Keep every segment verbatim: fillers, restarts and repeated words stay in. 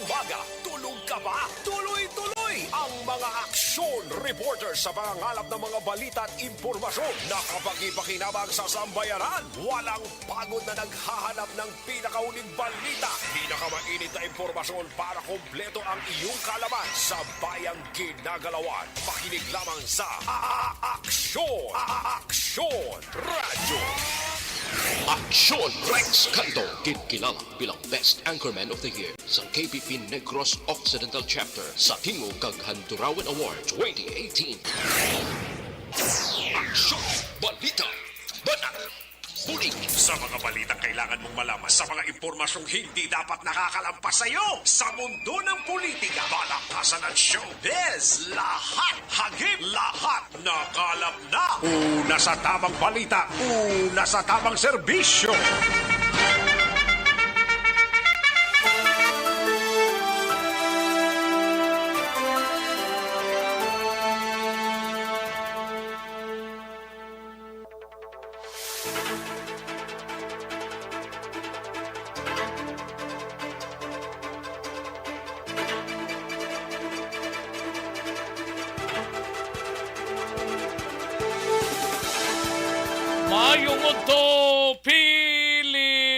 Baga, tulog ka ba? Tuloy-tuloy ang mga aksyon reporter sa pangangalap ng mga balita at impormasyon na kapakipakinabang sa sambayanan. Walang pagod na naghahanap ng pinakahuling balita, pinakamainit na impormasyon para kompleto ang iyong kaalaman sa bayang ginagalawan. Makinig lamang sa A-, A-, Aksyon! A-, A-, Aksyon Radyo! Aksyon Rex Canto, ginkilala bilang Best Anchorman of the Year sa K P P Negros Occidental Chapter sa Tingog kag Handurawan Award twenty eighteen. Aksyon! Balita! Banat! Bulig! Sa mga balitang kailangan mong malaman, sa mga impormasyong hindi dapat nakakalampas sa iyo, sa mundo ng politika, palakasan at showbiz, lahat, hagip, lahat, nakalap na. Una sa tamang balita, una sa tamang serbisyo. Maayong udto, Pilipinas!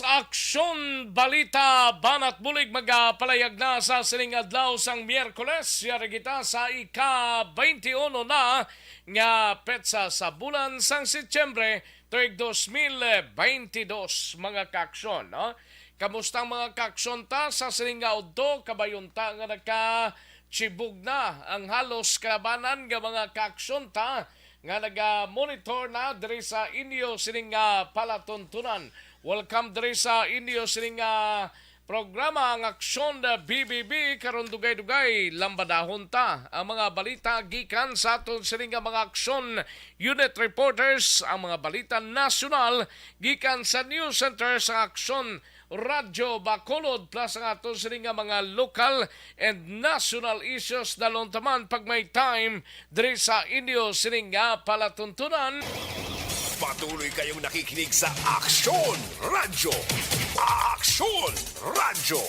Aksyon, balita, banat bulig magapalayag na sa sining adlaw sang Miyerkules. Yari kita sa ika-twenty-one na nga petsa sa bulan sang Setyembre, tuig dos mil beintidos, mga kaaksyon, no? Kamusta ang mga kaaksyon ta sa sining nga udto? Kabayon ta nga nakachibog na ang halos kalabanan nga mga kaaksyon ta nga naga-monitor na diri sa inyo sining nga palatuntunan. Welcome diri sa inyo sining nga programa, ang Aksyon, uh, B B B. Karon dugay-dugay, lambadahon ta ang mga balita gikan sa aton sini nga mga Aksyon Unit Reporters, ang mga balita nasyonal gikan sa News Center sa Aksyon Radyo Bacolod, plus ang aton sini nga mga local and national issues. Dalon taman pag may time diri sa inyo sini nga palatuntunan. Patuloy kayong nakikinig sa Aksyon Radyo. Aksyon Radyo.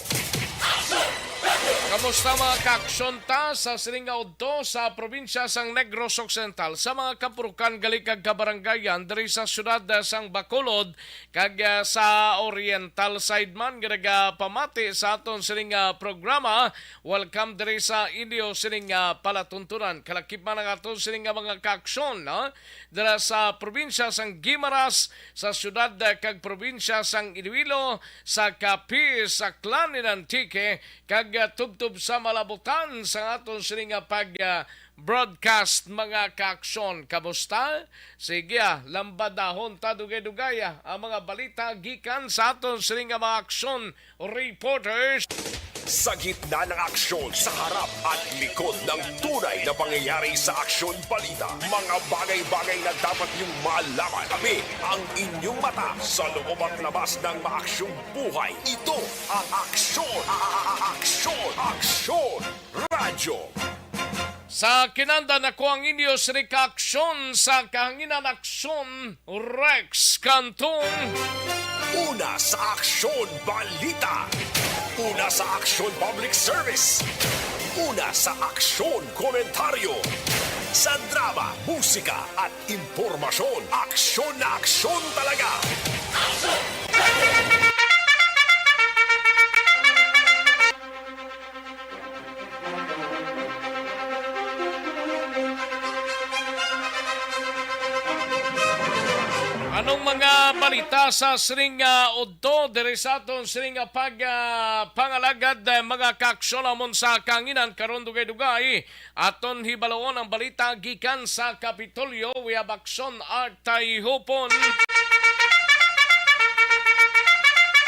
Kamusta, mga kaaksyon ta sa sining nga udto? Sa probinsya sang Negros Occidental, sa mga kapurukan gali kag kabarangayan diri sa siyudad sang Bacolod, kag, ah, sa oriental side man nga nagapamati sa aton sining nga programa, welcome diri sa inyo sining nga palatuntunan. Kalakip man ang aton sining nga mga kaaksyon, no? Dira sa probinsya sang Guimaras, sa siyudad, ah, kag probinsya sang Iloilo, sa Capiz, Aklan, and Antique, kag, ah, tubtob sa malabutan sa aton sini nga pag, ah, broadcast, mga kaaksyon. Kamusta? Sige, ah, lambadahon ta dugay-dugay, ah, ang mga balita gikan sa aton sini nga mga aksyon reporters. Sa gitna ng aksyon, sa harap at likod ng tunay na pangyayari sa Aksyon Balita, mga bagay-bagay na dapat niyong malaman. Kami ang inyong mata sa loob at labas ng maaksyong buhay. Ito ang Aksyon, a-, a-, a-, Aksyon, Aksyon Radyo. Sa kinandan, ako ang inyo sini ka aksyon sa kahanginan, Aksyon Rex Cantong. Una sa Aksyon Balita. Una sa Aksyon Public Service. Una sa Aksyon Komentaryo. Sa drama, musika, at impormasyon, aksyon na aksyon talaga. Anong mga balita sa sining, ah, udto diri sa aton sining, ah, pag, ah, pangalagad, ah, mga kaaksyon, amon sa kahanginan karon? Dugay-dugay aton hibaloon ang balita gikan sa Kapitolyo. We have aksyon, Art Tayhupon.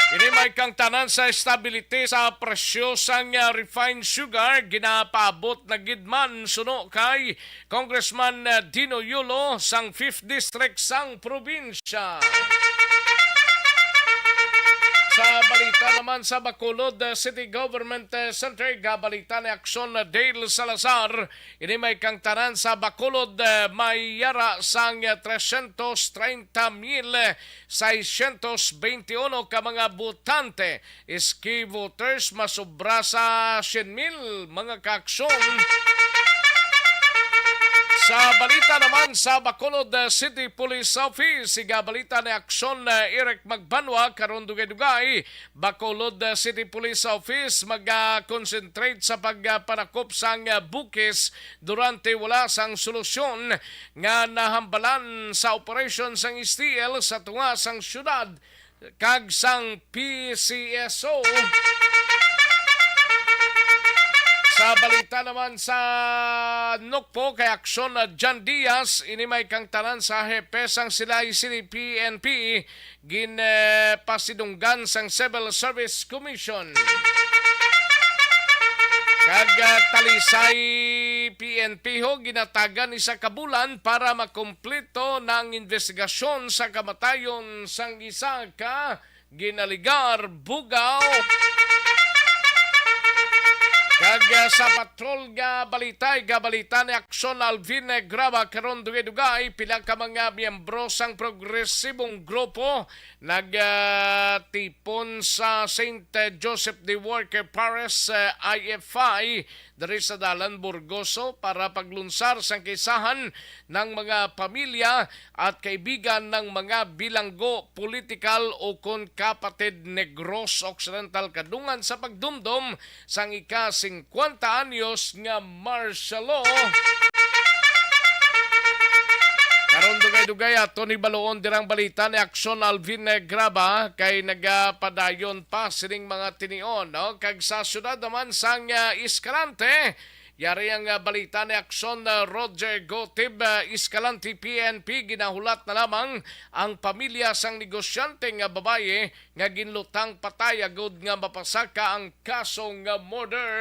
Ini may kangtanan sa stability sa presyo sang, ah, refined sugar, ginapaabot na gid man suno kay Congressman, ah, Dino Yulo sang Fifth District sang probinsya. Sa balita naman sa Bacolod, uh, City Government, uh, Center, gabalita ni Aksyon, uh, Dale Salazar. Ini may kangtanan sa Bacolod, uh, may yara sang, uh, trescientos treinta mil seiscientos veintiuno ka mga botante. Iski voters masubra sa syen mil, mga kaaksyon. Sa balita naman sa Bacolod, uh, City Police Office, siga balita ni Aksyon, uh, Eric Magbanwa, karon dugay-dugay, Bacolod, uh, City Police Office mag-concentrate sa pagpanakop sang, uh, bukis durante wala sang solusyon nga nahambalan sa operasyon sang S T L sa tunga sang syudad kag sang P C S O. Sa balita naman sa Nukpo, kay Aksyon, uh, John Diaz, ini may kangtanan sa hepe sang Silay City P N P, gin, eh, pasidunggan sang Civil Service Commission. Kag, ah, Talisay P N P ho, ginatagan isa ka bulan para makumpleto na ang investigasyon sa kamatayon sang isa ka ginaligar bugaw. Kag, ah, sa patrol nga balita, gabalita ni Aksyon Alvin Graba, karon dugay-dugay pila ka mga miyembro sang progresibong grupo nagtipon sa Saint Joseph de Worker Paris, ah, I F I, diri sa Dalan Burgoso para paglunsar sang kaisahan ng mga pamilya at kaibigan ng mga bilanggo, politikal, o kon kapatid Negros Occidental kadungan sa pagdumdom sang ika-singkwenta anyos nga martial law. Karon dugay-dugay aton hibaluon dirang balita ni Aksyon Alvin Graba kay nagapadayon pa sining mga tinion, no? Kag sa siyudad naman sang, ah, Escalante, yari ang, ah, balita ni Aksyon, ah, Roger Gotib, ah, Escalante P N P, ginahulat na lamang ang pamilya sang negosyante nga babayi nga ginlutang patay agud nga mapasaka ang kaso nga murder.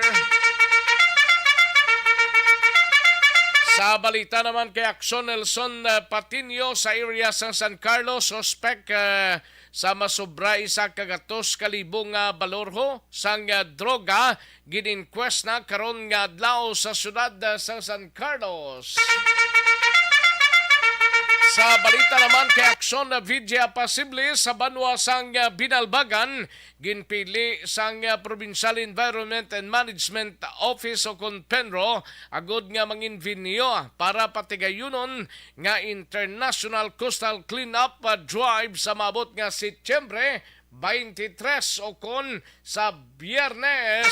Sa balita naman kay Aksyon Nelson, ah, Patiño sa area sang San Carlos, suspek, ah, sa masobra isa ka gatos ka libo nga balor ho sang, ah, droga gin-inquest na karon nga adlaw sa siyudad, ah, sang San Carlos. Sa balita naman kay Aksyon, ah, Vidya, pasible sa banwa sang, ah, Binalbagan, ginpili sang, ah, Provincial Environment and Management Office o kon PENRO agud nga manginvenue para patigayunon nga International Coastal Cleanup, ah, Drive sa maabot nga Setyembre twenty-three o kon sa Biyernes.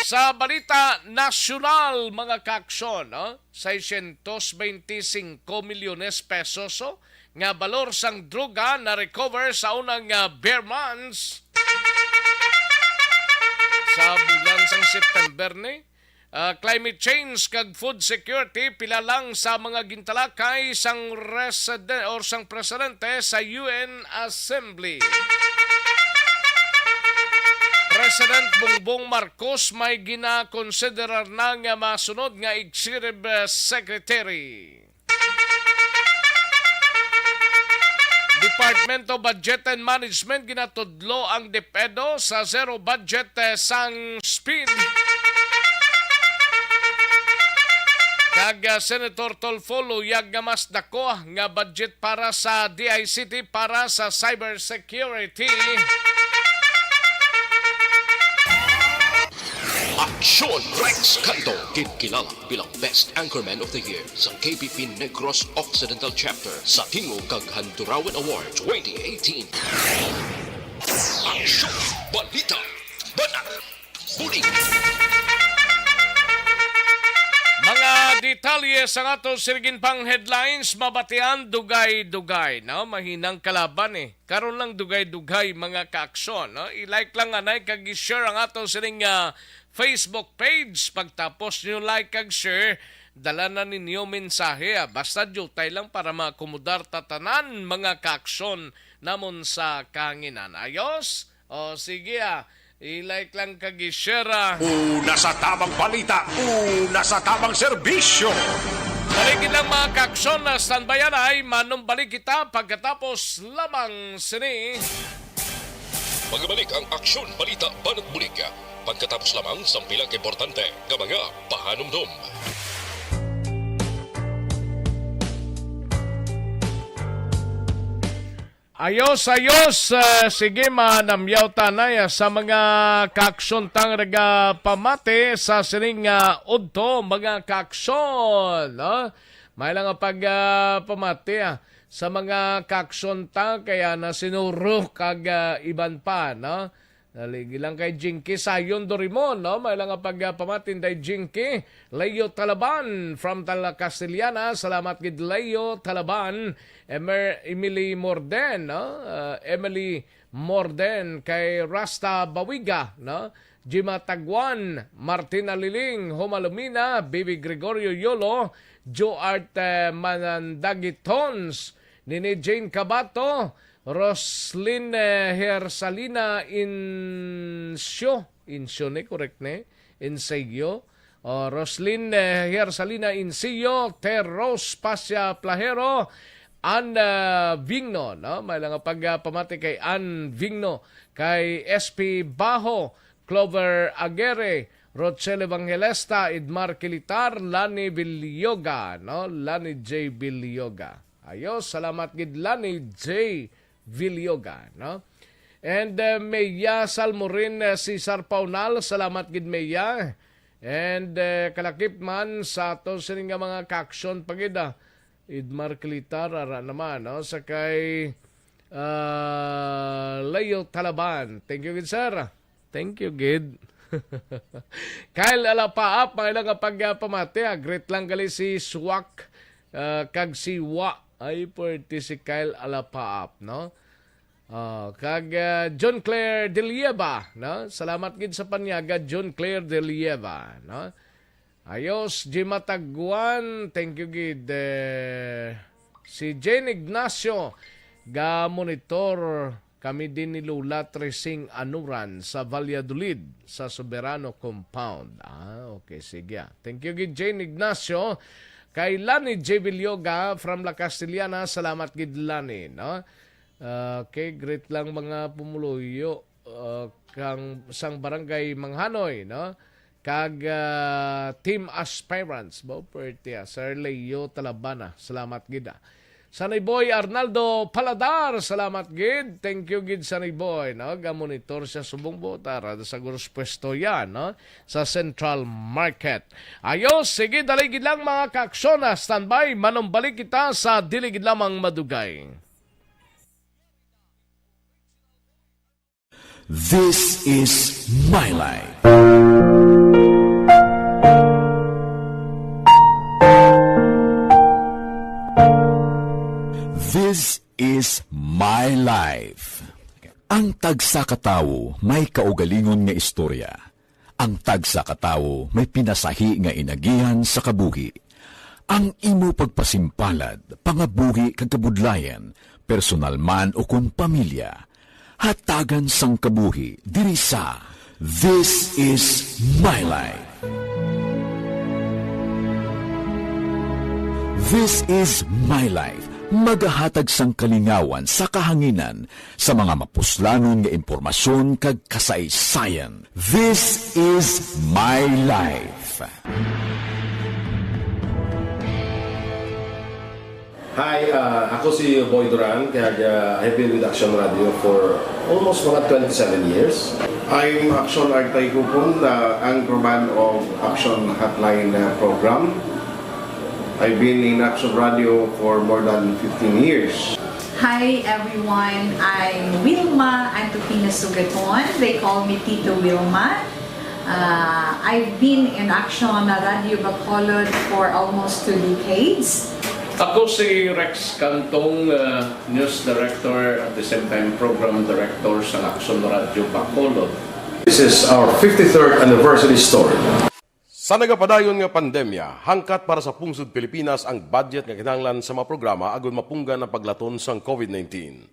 Sa balita nasyonal, mga kaaksyon, no? Seiscientos veinticinco milyones pesos, oh, nga balor sang droga na-recover sa unang, ah, bare months sa bulan sang September ni. Ah, climate change kag food security, pila lang sa mga gintalakay sang residen-, or sang presidente sa U N Assembly. President Bongbong Marcos may ginakonsiderar na nga masunod nga executive secretary. Department of Budget and Management ginatudlo ang DepEdo sa zero budget, eh, sang SPED. Kag, ah, Senator Tulfo luyag nga mas dako nga budget para sa D I C T para sa cybersecurity. Aksyon Rex Canto, gid kilala bilang Best Anchorman of the Year sa K P P Negros Occidental Chapter sa Tingog kag Handurawan Award twenty eighteen. Aksyon! Balita! Banat! Bulig! Mga detalye sa ato sirgin pang headlines, mabatian dugay-dugay, no? Mahinang kalaban, eh. Karon lang dugay-dugay, mga kaaksyon, no? I-like lang anay kag i-share ang ato sining, ah, Facebook page. Pagtapos nyo like kag share, dala na ninyo mensahe, ah. Basta diutay lang para maakomodar ta tanan, mga kaaksyon namon sa kahanginan. Ayos? O, sige, ah. I-like lang kag i-share, ah. Una sa tamang balita, una sa tamang serbisyo. Haligi lang, mga kaaksyon, na standby anay, manumbalik kita pagkatapos lamang sini. Magbalik ang Aksyon, Balita, Banat Bulig. Pagkatapos lamang sang pila ka importante nga mga pahanumdom. Ayos, ayos. Ah, sige, manamyaw tanay, ah, sa mga kaaksyon tang nagapamati sa sining, ah, udto, mga kaaksyon, no? May lang nga pag, ah, pamati, ah, sa mga kaaksyon ta, kaya na sinuro kag, ah, iban pa, no? Haligi lang kay Jinky Sayon Dorimon, no? May lang nga pag, ah, pamati kay Jinky. Leo Talaban from Tala Castellana. Salamat gid, Leo Talaban. Emer-, Emily Morden, no? Ah, Emily Morden, kay Rasta Bawiga, no? Jima Tagwan, Martina Liling, Homalumina, Bibi Gregorio Yolo, Joart, eh, Manandagi Tons, Nini Jane Cabato, Roslyn, eh, Hersalina Insyo, Insyo ni, correct ni? Insyo. O, Roslyn, eh, Hersalina Insyo, Ter Rose Pasya Plahero, Ann, eh, Vigno, no? May lang nga pag, ah, pamati kay Ann Vigno, kay S P Baho, Clover Aguirre, Rochelle Evangelista, Edmar Kilitar, Lani Villoga, no? Lani J Villoga. Ayos, salamat gid, Lani J Villoga, no? And, uh, Meya Salmorin, uh, Cesar Paunal, salamat gid, Meya. And, uh, kalakip man sa ato sini nga mga kaaksyon pa gid, ah. Edmar Clitar, ara naman, no? Sa kay, uh, Leo Talaban. Thank you gid, sir. Thank you gid. Kyle Alapaap, may lang nga pag, uh, pamati, ah. Greet lang gali si Swak, uh, kag si Wa. Ay, pwerte si Kyle Alapaap, no? Oh, kag, ah, John Claire Delieva, no? Salamat gid sa panyaga, John Claire Delieva, no? Ayos, Jima Tagwan, thank you gid. Eh, si Jane Ignacio, ga monitor kami din ni Lola Tresing Anuran sa Valladolid, sa Soberano Compound. Ah, okay, sige, ah. Thank you gid, Jane Ignacio. Kay Lani J Villoga from La Castellana, salamat gid, Lani, no? Ah, okay, greet lang, mga pumuluyo, ah, kang sang barangay Manghanoy, no? Kag, ah, team aspirants, bo, pwerte, ah, Sir Leo Talabana, salamat gid, ah. Sanay Boy Arnaldo Paladar, salamat gid. Thank you gid, Sanay Boy, no? Ga-monitor siya subong bota, ra sa guros pwesto yan, no? Sa Central Market. Ayos, sige, dali gid lang, mga kaaksyon, ah. Standby, manumbalik kita sa dili gid lamang madugay. This is My Life. This is My Life. Ang tagsa ka tawo may kaugalingon nga istorya. Ang tagsa ka tawo may pinasahi nga inagihan sa kabuhi. Ang imo pagpasimpalad, pangabuhi kag kabudlayan, personal man ukon pamilya, hatagan sang kabuhi diri sa This is My Life. This is My Life, magahatag sang kalingawan sa kahanginan sa mga mapuslanon nga impormasyon kag kasaysayan. This is My Life. Hi, ah, ako si Boy Duran, kag, ah, I've been with Action Radio for almost mga twenty-seven years. I'm Action Artay Kupon, the anchorman of Action Hotline, uh, program. I've been in Action Radio for more than fifteen years. Hi everyone, I'm Wilma Antupina Sugaton. They call me Tito Wilma. Uh, I've been in Action Radio Bacolod for almost two decades. Ako si Rex Cantong, uh, news director, at the same time program director sa Action Radio Bacolod. This is our fifty-third anniversary story. Sa nagapadayon nga pandemya, hangkat para sa pungsod Pilipinas ang budget nga kinahanglan sa mga programa agud mapunggan ang paglaton sang COVID nineteen.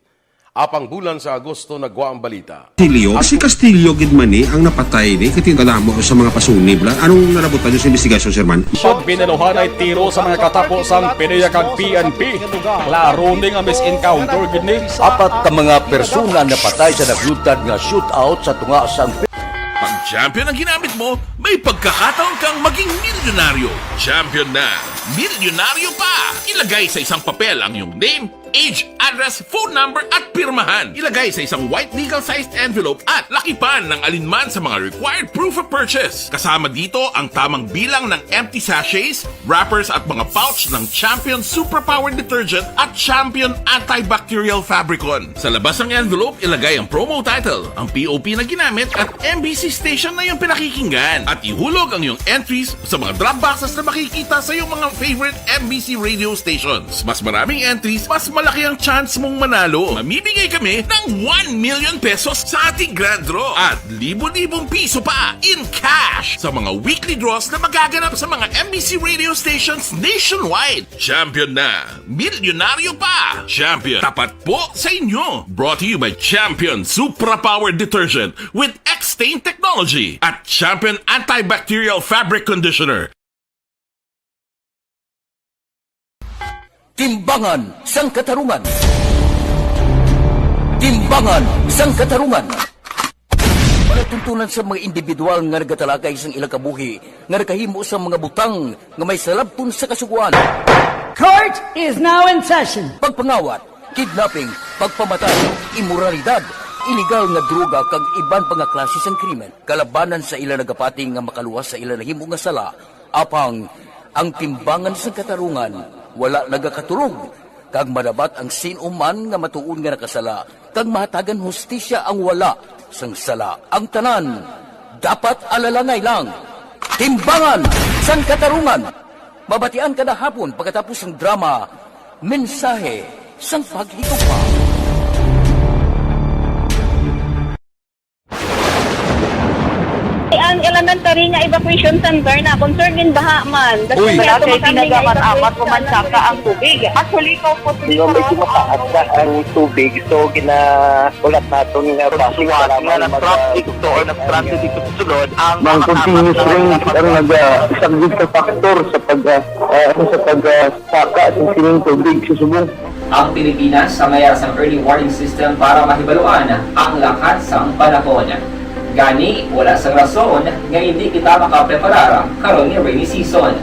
Apang bulan sa Agosto nagwa ang balita. Castillo, si Castillo gid man ni ang napatay ni, kay tingala mo sa mga pasunib la. Anong nalabutan niyo sa investigasyon, sir man? Pag binaluhan ay tiro sa mga katapo sang PDEA kag P N P. Klaro ni nga mis-encounter gid ni. Apat ka mga persona napatay sa naglutad nga shootout sa tunga sang Pag champion ang ginamit mo, may pagkakataon kang maging milyonaryo. Champion na, milyonaryo pa! Ilagay sa isang papel ang iyong name, age, address, phone number, at pirmahan. Ilagay sa isang white legal-sized envelope at lakipan ng alinman sa mga required proof of purchase. Kasama dito ang tamang bilang ng empty sachets, wrappers, at mga pouch ng Champion Superpower Detergent at Champion Antibacterial Fabricon. Sa labas ng envelope, ilagay ang promo title, ang P O P na ginamit, at M B C station na iyong pinakikinggan. At ihulog ang iyong entries sa mga drop boxes na makikita sa iyong mga favorite M B C radio stations. Mas maraming entries, mas malaki ang chance mong manalo. Mamimigay kami ng one million pesos sa ating grand draw at libo-libong piso pa in cash sa mga weekly draws na magaganap sa mga M B C radio stations nationwide. Champion na! Milyonaryo pa! Champion, tapat po sa inyo! Brought to you by Champion Supra Power Detergent with X-Stain Technology at Champion Antibacterial Fabric Conditioner. Timbangan sang Katarungan. Timbangan sang Katarungan. Palatuntunan sa mga individual nga nagatalakay sang ilang kabuhi nga nakahimo sa mga butang nga may salabton sa Kasugoan. Court is now in session. Pagpangawat, kidnapping, pagpamatay, imoralidad, iligal nga droga kag iban pa nga klase sang krimen kalabanan sa ila nagapati nga makaluwas sa ila nahimo nga sala, apang ang timbangan sang katarungan wala nagakaturog, kag madabat ang sin-o man nga matuod nga nakasala kag mahatagan hustisya ang wala sang sala. Ang tanan dapat alalangay lang. Timbangan sang Katarungan. Mabatian kada hapon pagkatapos sang drama, Mensahe sang Paghigugma. Ang elementary nga evacuation center na concern gin baha man. Uy. Wala kay ginagaman amat pumansaka ang tubig. Actually, ikaw po, medyo mataas na ang tubig, so gina-, ulat naton nga base nga nag-traffic to or nag-transit dito sa sulod ang mga continuous rain ang nag-, ah, isang big factor sa pag, ah, ah, ano, sa pag, ah, saka sa sining tubig sa subong. Ang Pilipinas sa mayara sang early warning system para mahibaluan ang lakat sang panahon. Gani, wala sang rason nga hindi kita makapreparar karon nga rainy season.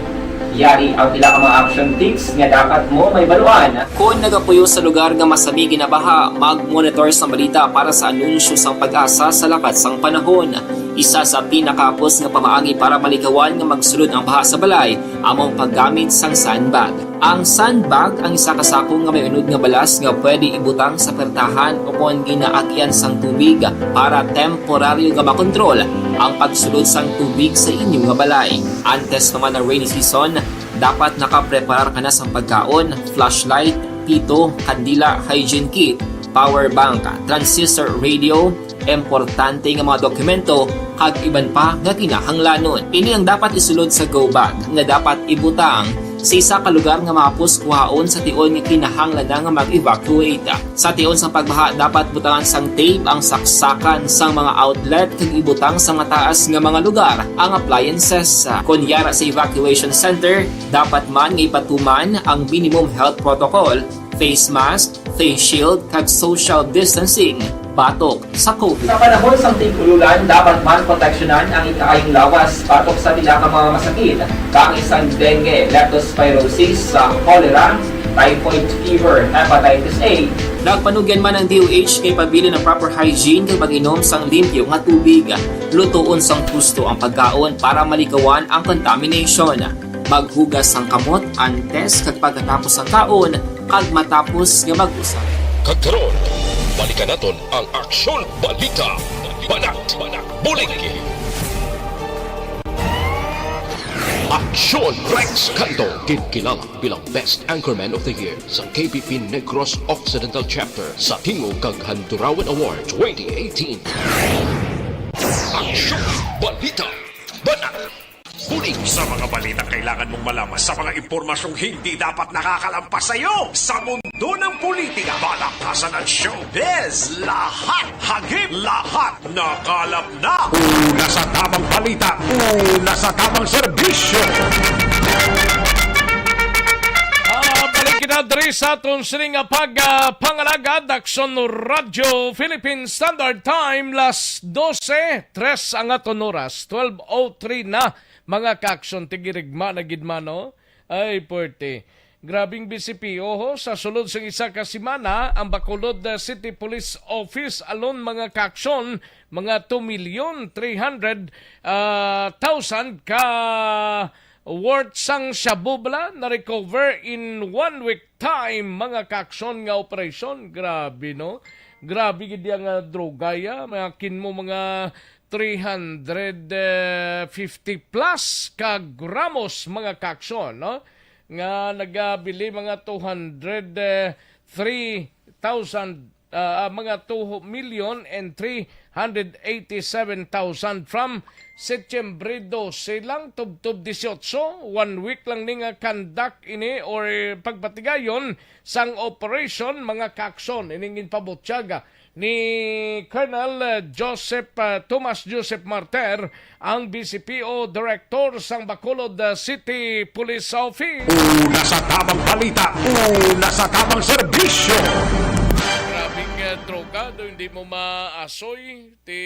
Yari ang pila ka mga action tips nga dapat mo mahibaluan. Kon nagapuyo sa lugar nga masami ginabaha, mag-monitor sang balita para sa anunsyo sang PAGASA sa lakat sang panahon. Isa sa pinakahapos nga pamaagi para malikawan nga magsulod ang baha sa balay amo ang paggamit sang sandbag. Ang sandbag ang isa ka sako nga may unod nga balas nga pwede ibutang sa pertahan o kon ginaagyan sang tubig para temporaryo nga makontrol ang pagsulod sang tubig sa inyo nga balay. Antes pa man ang rainy season, dapat nakapreparar ka na sang pagkaon, flashlight, pito, kandila, hygiene kit, power bank, transistor radio, importante nga mga dokumento, kag iban pa nga kinahanglanon. Ini ang dapat isulod sa go bag nga dapat ibutang sa isa ka lugar nga mahapos kuhaon sa tion nga kinahanglan na nga mag-evacuate. Sa tion sang pagbaha, dapat butangan sang tape ang saksakan sang mga outlet kag ibutang sa mataas nga mga lugar ang appliances. Kon yara sa evacuation center, dapat man nga ipatuman ang minimum health protocol, face mask, face shield, kag social distancing batok sa COVID. Sa panahon sang tig-ululan, dapat man proteksyonan ang ikaayong lawas batok sa pila ka mga masakit, kaangay sang dengue, leptospirosis, sa cholera, typhoid fever, hepatitis A. Nagpanugyan man ang D O H nga ipabilin ang proper hygiene kag pag-inom sang limpyo nga tubig. Lutoon sang husto ang pagkaon para malikawan ang contamination. Maghugas sang kamot antes kag pagkatapos sang kaon kag matapos nga mag-usab. Kag karon, balikan naton ang Aksyon Balita. Banat, bulig. Aksyon Rex Canto, ginkilala bilang Best Anchorman of the Year sa K P P Negros Occidental Chapter sa Tingog kag Handurawan Award twenty eighteen. Aksyon Balita. Banat. Kuning sa mga balitang kailangan mong malaman sa mga impormasyong hindi dapat nakakalampas sa iyo sa mundo ng politika, balaktasan at showbiz. Lahat hagip, lahat nakalap na. Una sa tamang balita, una sa tamang serbisyo. Ah, balik kita diri sa aton sini nga pag, ah, pangalagad, Aksyon Radyo Philippine Standard Time, las dose, tres ang aton oras, twelve oh three na, mga kaaksyon, tigirigma na gid man, no? Ay, puwerte. Grabing B C P, oho, sa sulod sang isa ka semana, ang Bacolod, uh, City Police Office alone, mga kaaksyon, mga two million three hundred, ah, thousand ka worth sang shabu bala na-recover in one week time, mga kaaksyon, nga operasyon. Grabe, no? Grabe gid ang, ah, droga, ya. Mga kinmo, mga three hundred fifty plus ka gramos, mga kaaksyon, no? Nga nagabili mga two hundred three thousand, ah, ah, mga two million and three hundred eighty-seven thousand from Setyembre dose lang tubtob dieciocho, one week lang ni nga conduct ini or pagpatigayon sang operation, mga kaaksyon. Ining ginpabutyag ni Colonel, uh, Joseph, uh, Tomas Joseph Martir, ang B C P O Director sang Bacolod, uh, City Police Office. Una sa tamang balita, una sa tamang serbisyo. Grabing, uh, droga, daw hindi mo maasoy, ti,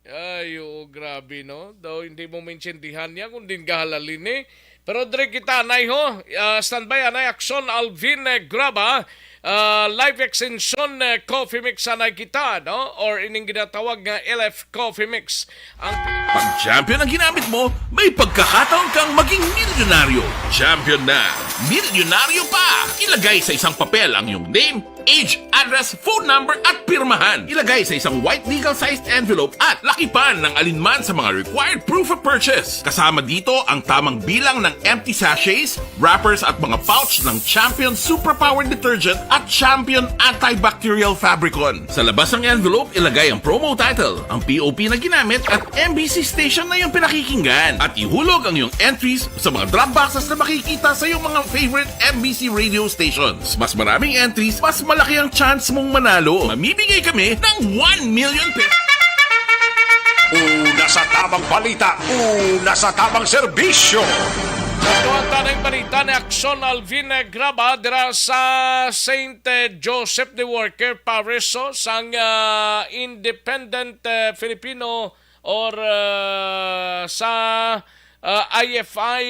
ay, oo, grabe, no? Daw hindi mo maintindihan niya kung din gahalalin, eh. Pero diri kita, anay, ho. Ah, standby, anay, Aksyon Alvin, eh, Graba. Ah, Life Extension, eh, Coffee Mix, anay kita, no? Or ining ginatawag nga L F Coffee Mix. Ang Pag Champion ang ginamit mo, may pagkakataon kang maging milyonaryo. Champion na, milyonaryo pa! Ilagay sa isang papel ang iyong name, age, address, phone number, at pirmahan. Ilagay sa isang white legal-sized envelope at lakipan ng alinman sa mga required proof of purchase. Kasama dito ang tamang bilang ng empty sachets, wrappers, at mga pouch ng Champion Superpower Detergent at Champion Antibacterial Fabricon. Sa labas ng envelope, ilagay ang promo title, ang P O P na ginamit, at M B C station na iyong pinakikinggan. At ihulog ang iyong entries sa mga drop boxes na makikita sa iyong mga favorite M B C radio stations. Mas maraming entries, mas malaki ang chance mong manalo. Mamimigay kami ng one million pesos. Una sa tamang balita, una sa tamang serbisyo. Ito ang tanang balita ni Aksyon Alvin Graba dira sa Saint Joseph the Worker Parish, so, sang, ah, Independent, eh, Filipino or, ah, sa, ah, I F I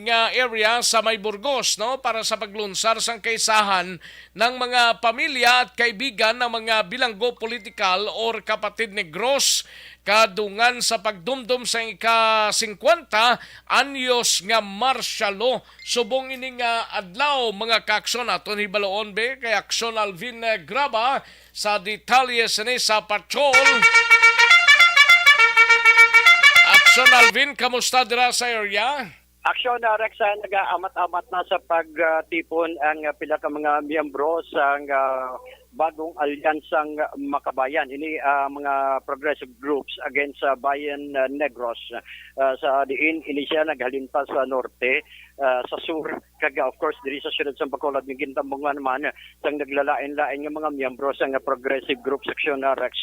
nga area sa may Burgos, no, para sa paglunsar sang kaisahan ng mga pamilya at kaibigan ng mga bilanggo politikal or kapatid ni Negros kadungan sa pagdumdom sa ika-singkwenta anyos nga martial law. Subong ini nga adlaw, mga kaaksyon, aton hibaloon, be, kay Aksyon Alvin, eh, Graba, sa detalye sini sa patrol. Aksyon Alvin, kamusta dira sa area? Aksyon, ah, Rex, ah, nag-aamat-amat na sa pagtipon ang, ah, pila ka mga miyembro sang, ah, bagong alyansang makabayan. Ini, ah, mga progressive groups against sa Bayan, ah, Negros. Ah, sa diin, ini siya naghalin pa sa norte, ah, sa sur, kag, ah, of course, diri sa siyudad sa Bacolod, may gintambungan man sang naglalain-lain nga mga miyembro sang progressive groups, Aksyon, ah, Rex,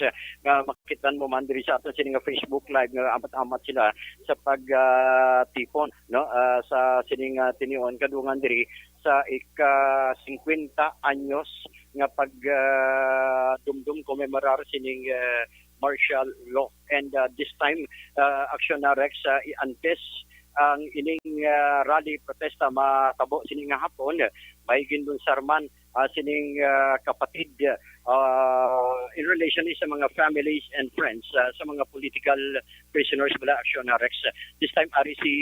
nga makita mo man diri sa aton sini nga Facebook Live nga amat-amat sila sa pag, ah, tipon, no, ah, sa sining, ah, tinion kadungan diri sa ika-singkwenta anyos nga pag, ah, dumdum, komemorar sining, ah, martial law. And, ah, this time, ah, Aksyon, ah, Rex, ah, i-, antes ang ining, ah, rally protesta matabo sini nga hapon, may ginlunsar man, ah, sining, ah, kapatid, ah, in relation ni sa mga families and friends, ah, sa mga political prisoners bala, Aksyon, ah, Rex. This time, ari si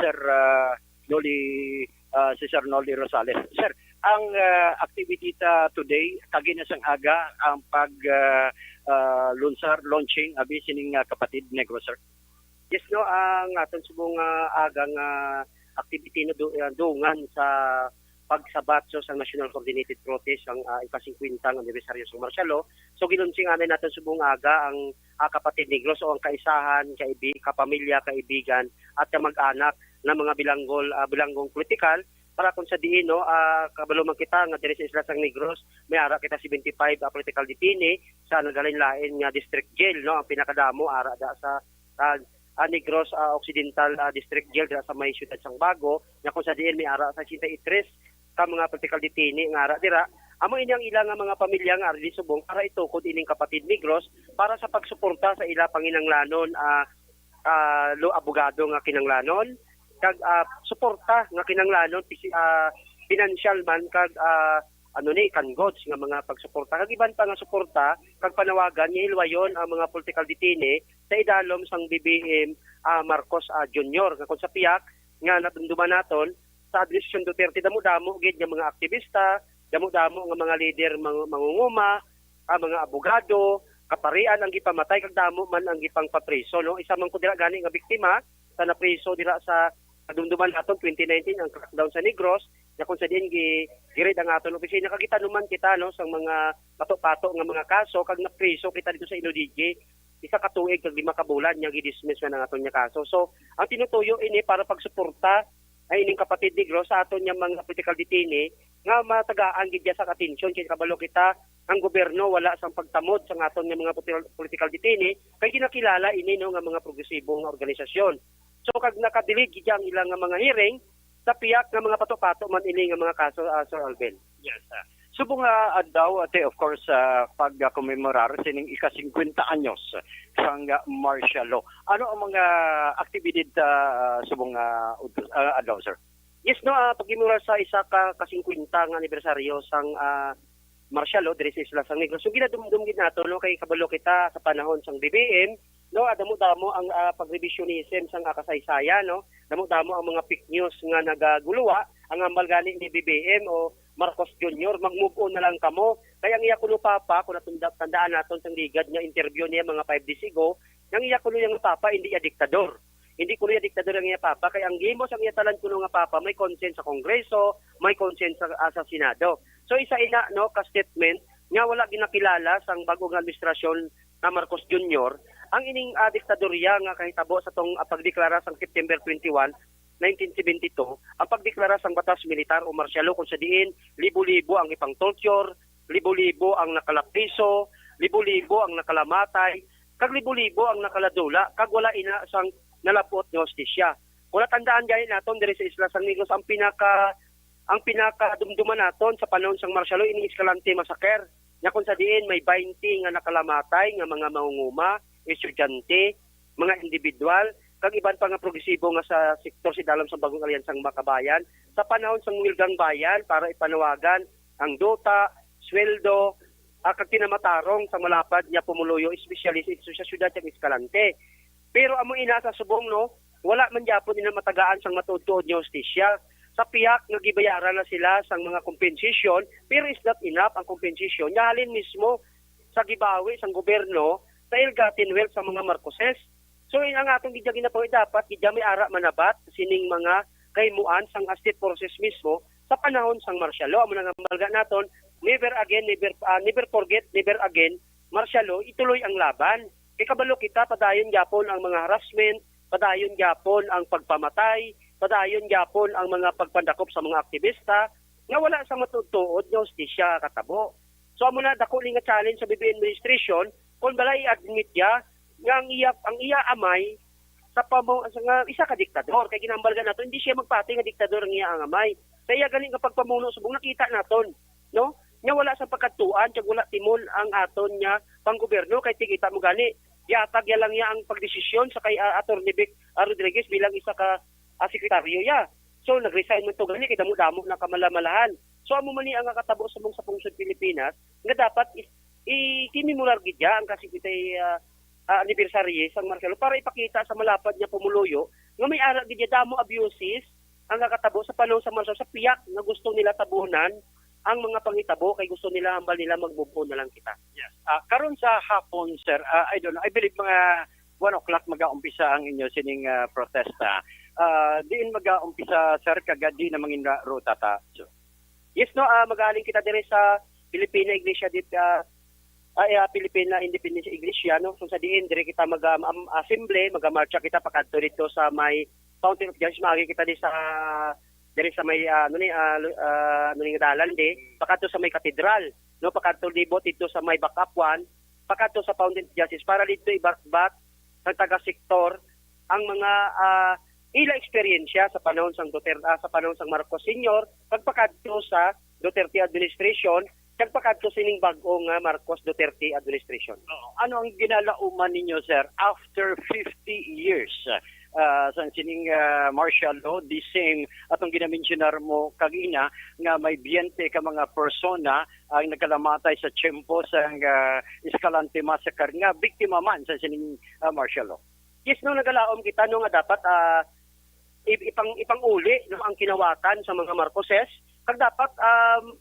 Sir, ah, Noli, ah, si Sir Noli Rosales. Sir, ang, ah, activity ta today, kagina sang aga, ang pag, ah, ah, lunsar, launching, abi sining, ah, kapatid Negros, sir? Yes, no, ang aton subong nga aga nga activity na du-, ah, dungan sa pagsabat sa National Coordinated Protest sang, ah, ika-singkwenta nga anibersaryo sang martial law. So, gilunching anay naton subong aga ang, ah, Kapatid Negros o ang kaisahan, kaibi-, kapamilya, kaibigan, at kamag-anak nga mga bilanggol, ah, bilanggong politikal para kung sa diin, no, ah, kabalo man kita nga diri sa isla sang Negros may ara kita seventy-five, ah, political detainee sa nagalain-lain nga district jail, no. Ang pinakadamo ara da sa, ah, ah, Negros, ah, Occidental, ah, District Jail dira sa may siyudad sang Bago, nga kung sa diin may ara sa sesenta y tres ka mga political detainee nga ara dira. Amo ini ang ila nga mga pamilya nga ari subong para itukod ining Kapatid Negros para sa pagsuporta sa ila panginahanglanon, ah, ah, lo abogado nga kinahanglanon, kag, ah, suporta nga kinahanglanon, pisi-, ah, pinansyal man kag, ah, ano ni, kan goods nga mga pagsuporta kag iban pa nga suporta kag panawagan nga hilwayon ang mga political detainee sa idalom sang B B M, ah, Marcos, ah, Junior, nga kung sa pihak nga nadumduman naton sa administrasyon Duterte, damo-damo gid nga mga aktivista, damo-damo nga mga lider, mga mangunguma, ah, mga abogado, kaparian ang gipamatay kag damo man ang gipangpapriso, no? Isa man ko dira gani nga biktima sa napriso dira sa kadumduman naton twenty nineteen ang crackdown sa Negros, nga kung sa diin gi girid ang aton opisina kag gitanuman kita, no, sang mga pato-pato nga mga kaso kag napriso kita dito sa Inodige isa ka tuig kag lima ka bulan nga gidismiss man ang aton nga kaso. So, ang tinutuyo ini para pagsuporta ay ining Kapatid Negros sa aton nga mga political detainee nga matagaan gid sa atensyon kay kabalo kita ang gobyerno wala sang pagtamod sa aton nga mga politi-, political detainee kay ginakilala ini, no, nga mga progresibo nga organisasyon. So, kag nakadilig gid ang ilang nga mga hearing sa pihak nga mga pato-pato man ini nga mga kaso, ah, Sir Alvin. Yes, ah. Subong nga adlaw, ate, of course, ah, pag-komemorar sining ika-singkwenta anyos sang, ah, martial law. Ano ang mga aktibidad, ah, subong nga udto-, ah, adlaw, sir? Yes, no, ah, pag-komemorar sa isa ka, ka-singkwenta nga anibersaryo sang, ah, martial law diri sa isla sang Negros. So, ginadumdum gid nato, no, kay kabalo kita sa panahon sang B B M, no, ah, damo-damo ang, ah, pag-revisionism sang, ah, kasaysayan, no. Damo-damo ang mga fake news nga nagaguluwa. Ang hambal gani ni B B M o Marcos Junior, "Mag-move on na lang kamo." Kay ang iya kuno papa, kung natunda-, tandaan naton sang ligad nga interview niya mga five days ago, ang iya kuno yang papa hindi iya diktador. Hindi kuno iya diktador ang iya papa, kay ang gimo sang iya talan kuno nga papa may consent sa Kongreso, may consent sa, ah, sa Senado. So, isa ina, no, ka statement nga wala ginakilala sang bag-o nga administrasyon nga Marcos Junior ang ining, ah, diktadorya nga kahitabo sa tong, ah, pagdeklara sang September twenty-one, nineteen seventy-two, ang pagdeklara sang batas militar o martial law kung sa diin libo-libo ang ipang-torture, libo-libo ang nakalapriso, libo-libo ang nakalamatay, kag libo-libo ang nakaladula, kag wala ina sang nalab-ot nga hustisya. Kung natandaan gani naton diri sa isla sang Negros, ang pinaka, ang pinakadumduman naton sa panahon sang martial law, ining Escalante Massacre, nga kung sa diin may twenty nga nakalamatay nga mga mangunguma, estudyante, mga individual, kag iban pa nga progresibo nga sa sektor sa idalom sa Bagong Alyansang Makabayan sa panahon sang Wilgang Bayan para ipanawagan ang duta, sweldo, ah, kag kinamatarong sa malapad nga pumuluyo, especially sa, sa siyudad sa Escalante. Pero amo ina sa subong, no, wala man gyapon nila matagaan sang matuod-tuod nga hustisya. Sa pihak nga gibayaran na sila sang mga compensation, pero is not enough ang compensation nga halin mismo sa gibawi sang gobyerno sa ill-gotten wealth sa mga Marcoses. So, in-, ang aton gid ginapangayo, dapat gid may ara manabat sining mga kahimuan sang state forces mismo sa panahon sang martial law. Amo na nga malga naton, never again, never, ah, never forget, never again, martial law, ituloy ang laban. Kay kabalo kita, padayon gyapon ang mga harassment, padayon gyapon ang pagpamatay, padayon gyapon ang mga pagpandakop sa mga aktivista nga wala sa matuod-tuod nga hustisya katabo. So, amo na, dako ni nga challenge sa B B M administration kung bala i-admit niya nga ang iya, ang iya amay sa pamo-, sa nga isa ka diktador. Kay ginahambal gani nato, hindi siya magpati nga diktador ang iya ang amay. Sa iya gani nga pagpamuno subong nakita naton, no? Nga wala sa pagkadtuan kag wala timon ang aton nga panggobyerno, kay tikita mo gani, yatag ya lang niya ang pagdesisyon sa kay, ah, Attorney Vic, ah, Rodriguez bilang isa ka, ah, sekretaryo ya. So, nag-resign man to gani kay damo-damo na kamalamalahan. So, amo man ni ang nakatabo sa mong sa pungsod Pilipinas nga dapat is, i-commemorar gid ya ang ka-singkwenta, ah, ah, anibersaryo sang martial law para ipakita sa malapad nga pumuluyo nga may ara gid ya damo abuses ang nakatabo sa panahon sa martial law sa pihak nga gusto nila tabunan ang mga panghitabo kay gusto nila, hambal nila, mag-move on na lang kita. Yes. Ah, karon sa hapon, sir, ah, I don't know, I believe mga one o'clock mag-aumpisa ang inyo sining, ah, protesta. Ah, diin mag-aumpisa, sir, kag diin na mangin-, ruta ta, sir? Yes, no, ah, magaling kita dire sa Filipina Iglesia di, ah, ah, eh, ah, Filipina Independence Iglesia, no? Kung sa diin, dire kita mag, um, um, assembly, magamarcha kita pakadto dito sa may Fountain of Justice, maagi kita di sa, dire sa may, ah, ano ni, ah, lu- ah, ano ni nga dalan di, pakadto sa may katedral, no? Pakadto libot dito sa may Bacapuan, pakadto sa Fountain of Justice para dito ibatbat sa taga-sektor ang mga, ah, ila eksperyensya sa panahon sang Duterte, ah, sa panahon sang Marcos Senior, pagpakadto sa Duterte administration, kag pakadto sining bag-o nga Marcos Duterte administration. Oo. Ano ang ginalauman ninyo, sir, after fifty years, ah, sa sining, ah, martial law, the same atong ginamensionar mo kagina nga may twenty ka mga persona ang nagkalamatay sa tiyempo sang, ah, Escalante massacre nga biktima man sa sining, ah, martial law? Yes, no, nagalaom kita, no, nga dapat, ah, ip- ipang ipang-uli, no, ang kinawatan sa mga Marcoses, kag dapat, um,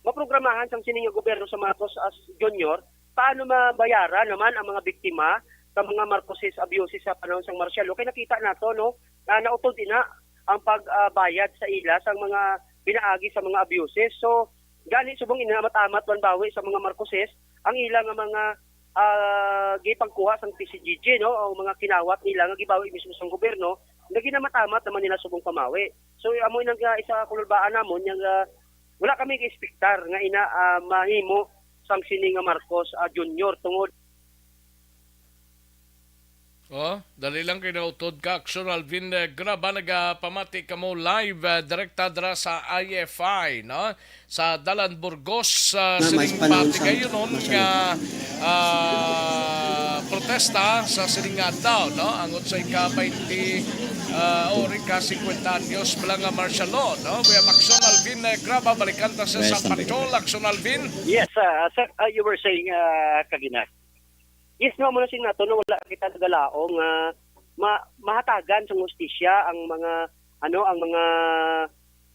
maprogramahan sang sini nga gobyerno sa Marcos as Junior paano mabayaran naman ang mga biktima sa mga Marcoses abuses sa panahon sang martial law. Kay nakita nato, no, na nautod ina ang pagbayad sa ila sang mga pinaagi sa mga abuses. So gani, subong ina, matamat man bawi sa mga Marcoses ang ila nga mga, ah, gipangkuha sang P C G G, no, ang mga kinawat nila nga gibawi mismo sang gobyerno, nga ginamatamat naman nila subong pamawi. So amo nang, ah, isa kululbaan namon nga, ah, wala kami ga-expectar nga ina, ah, mahimo sang sini nga Marcos, ah, Junior tungod. Oh, dali lang kay nautod ka, Action Alvin, eh, Graba, nagapamati kamo live, eh, direkta dira sa I F I, no? Sa Dalan Burgos, sa Na, mais sining panahon sa patigayonon Marshall. Nga, ah, protesta sa sining nga adlaw, no? Ang unsay ka twenty, ah, o rin ka fifty anyos pala nga martial law, no? We have Action Alvin, eh, Graba, balikan ta sa Rest sa and patrol, Action Alvin. Yes, uh, sir, uh, you were saying, uh, kagina. Yes, no, amo na sing nato, no, wala kita nagalaom nga ma- mahatagan sang hustisya ang mga, ano, ang mga,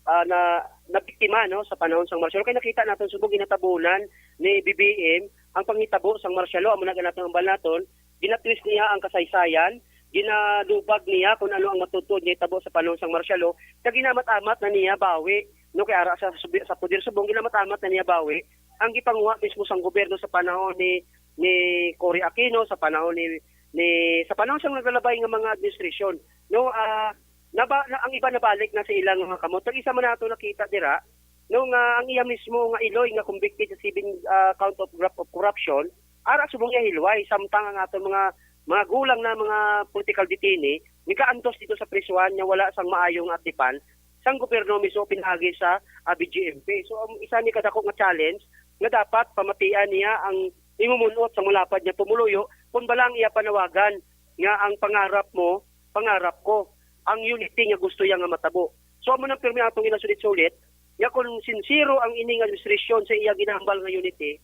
ah, na nabiktima, no, sa panahon sang martial law. Kay nakita naton subong ginatabunan ni B B M ang panghitabo sang martial law, amo na ganaton ang bal naton, ginatwist niya ang kasaysayan, ginalubag niya kung ano ang matutuod nga hitabo sa panahon sang martial law, kag ginamat-amat na niya bawi, no, kay ara sa subi- sa poder subong, ginamat-amat na niya bawi ang gipanguha mismo sang gobyerno sa panahon ni ni Cory Aquino, sa panahon ni, ni sa panahon sang naglalabay nga mga administrasyon, no, ah, naba, na, ang iba nabalik na sa ilang mga kamot. Kag isa man nato nakita dira, no, nga ang iya mismo nga iloy nga convicted sa seven, ah, count of graft of corruption, ara subong iya hilway, samtang ang aton mga mga gulang na mga political detainee nagaantos dito sa prisuhan nga wala sang maayo nga atipan sang gobyerno mismo pinaagi sa, ah, B G M P. So ang isa ni kadako nga challenge nga dapat pamatian niya ang himumunot sa malapad niya pumuluyo kung bala ang iya panawagan nga ang pangarap mo, pangarap ko, ang unity nga gusto niya nga matabo. So amo nang pirmi atong ginasulit-sulit nga kung sinsero ang ining administrasyon sa iya ginahambal nga unity,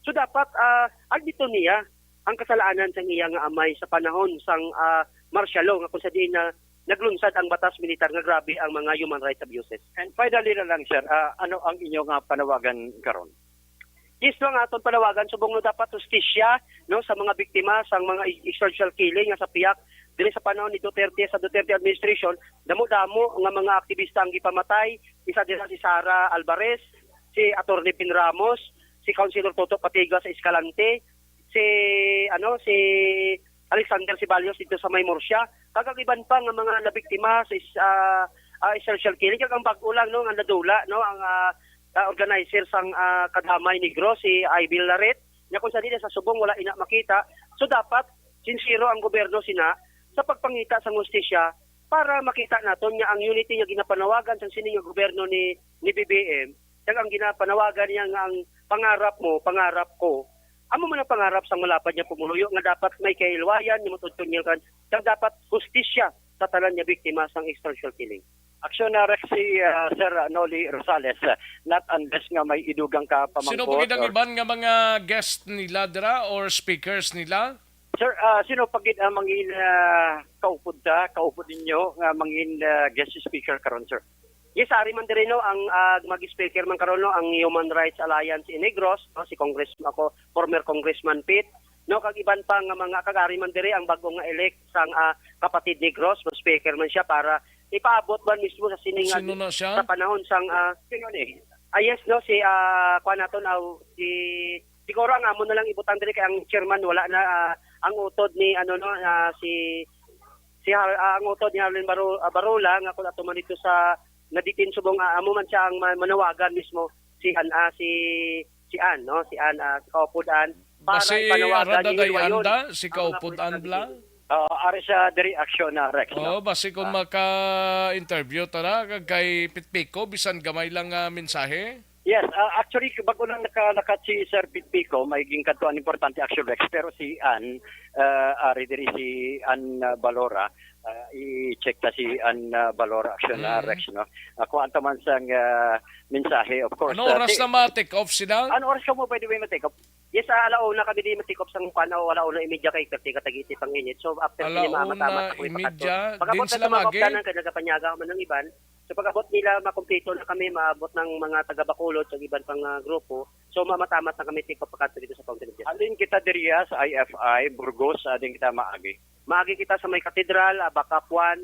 so dapat, ah, admiton niya ang kasalanan sang iya nga amay sa panahon sang, ah, martial law nga kung sa diin na naglunsad ang batas militar nga grabe ang mga human rights abuses. And finally na lang, sir, uh, ano ang inyo nga panawagan karon? Yes, no, ang aton panawagan subong no dapat hustisya, no, sa mga biktima sang mga extrajudicial killing nga sa piyak diri sa panahon ni Duterte, sa Duterte administration, damo-damo nga mga aktivista ang gipamatay, isa dira si Sara Alvarez, si Attorney Pin Ramos, si Councilor Toto Patiga sa Escalante, si, ano, si Alexander Ceballos dito sa may Murcia, kag ang iban pa nga mga nabiktima sa is- ah, ah, extrajudicial killing, kag ang bag-o lang, no, nga nadula, no, ang, ah, ah, organizer sang, ah, Kadamay Negros, si Ivil Laret, nga kung sa dili sa subong wala ina makita. So dapat sinsero ang gobyerno sina sa pagpangita sang hustisya para makita naton nga ang unity nga ginapanawagan sang sini nga gobyerno ni ni B B M, kag ang ginapanawagan niya nga ang pangarap mo, pangarap ko, amo man ang pangarap sang malapad nga pumuluyo nga dapat may kahilwayan nga matudtod niya kan kag dapat hustisya sa tanan nga biktima sang extrajudicial killing. Aksyon na Rexy, uh, Sir Noli Rosales, uh, not unless nga may idugang ka pamangkot. Sino pa gid ang or- iban nga mga guest nila dira or speakers nila? Sir, uh, sino pa gid ang mangin uh, kaupod ta, kaupod ninyo nga mangin uh, guest speaker karon, sir? Yes, ari man diri, no, ang, ah, mag-speaker man karon, no, ang Human Rights Alliance in Negros, no, si Congress ako, former Congressman Pete, no, kag iban pa nga mga kag ari man diri ang bag-o nga elect sang, ah, Kapatid Negros, no, speaker man siya para ipaabot man mismo sa sining nga Sino na siya? sa panahon sang, ah, Sino ni? Ah, yes, no, si, ah, kuan naton, ah, si, siguro ang amo na lang ibutang diri kay ang chairman wala na, ah, ang utod ni, ano, no, ah, si, si Har-, ah, ang utod ni Harlin Baro-, ah, Barola nga kung ato man dito sa naditin subong, ah, amo man siya ang ma-, manawagan mismo, si An, ah, si, si An, no, si An, ah, si Kaupod An, para Basi ipanawagan, ara ni daday Hilwayon anda, si ang mga Kaupod An pulis bla? Navigator. Oo, ari sa diri aksyon na Rex, no? Oo, basi kung Ah. maka-interview ta na kag kay Pitpiko, bisan gamay lang nga mensahe? Yes, ah, actually, bago lang naka-, nakat si Sir Pitpiko, may ginkadto ang importante action Rex, pero si Ann, ah, ari diri si Ann, ah, Balora, ah, i-check ta si Ann, ah, Balora action na Mm. Rex, no? Ako ang taman sang, ah, mensahe, of course. Ano Ah, oras ti-, na ma-take off sila? Ano oras ka mo, by the way, ma-take off? Yes, ah, alauna kami di matikop sang kuan, o alauna imedya kay kasi katagiti pang init. So, after sini, Alauna mamatamat ako imedya, ipakadto. Pag-abot din na sila sa mga magi? Hagdanan, kay nagapanyaga man ang iban. So, pag-abot nila, makumpleto na kami, maabot ng mga taga Bacolod, sa iban pang, ah, grupo. So, mamatamat na kami, tikop pakadto dito sa Fountain of Justice. Alin kita diriya sa I F I, Burgos, ah, din kita maagi? Maagi kita sa may katedral, ah, Bakapuan,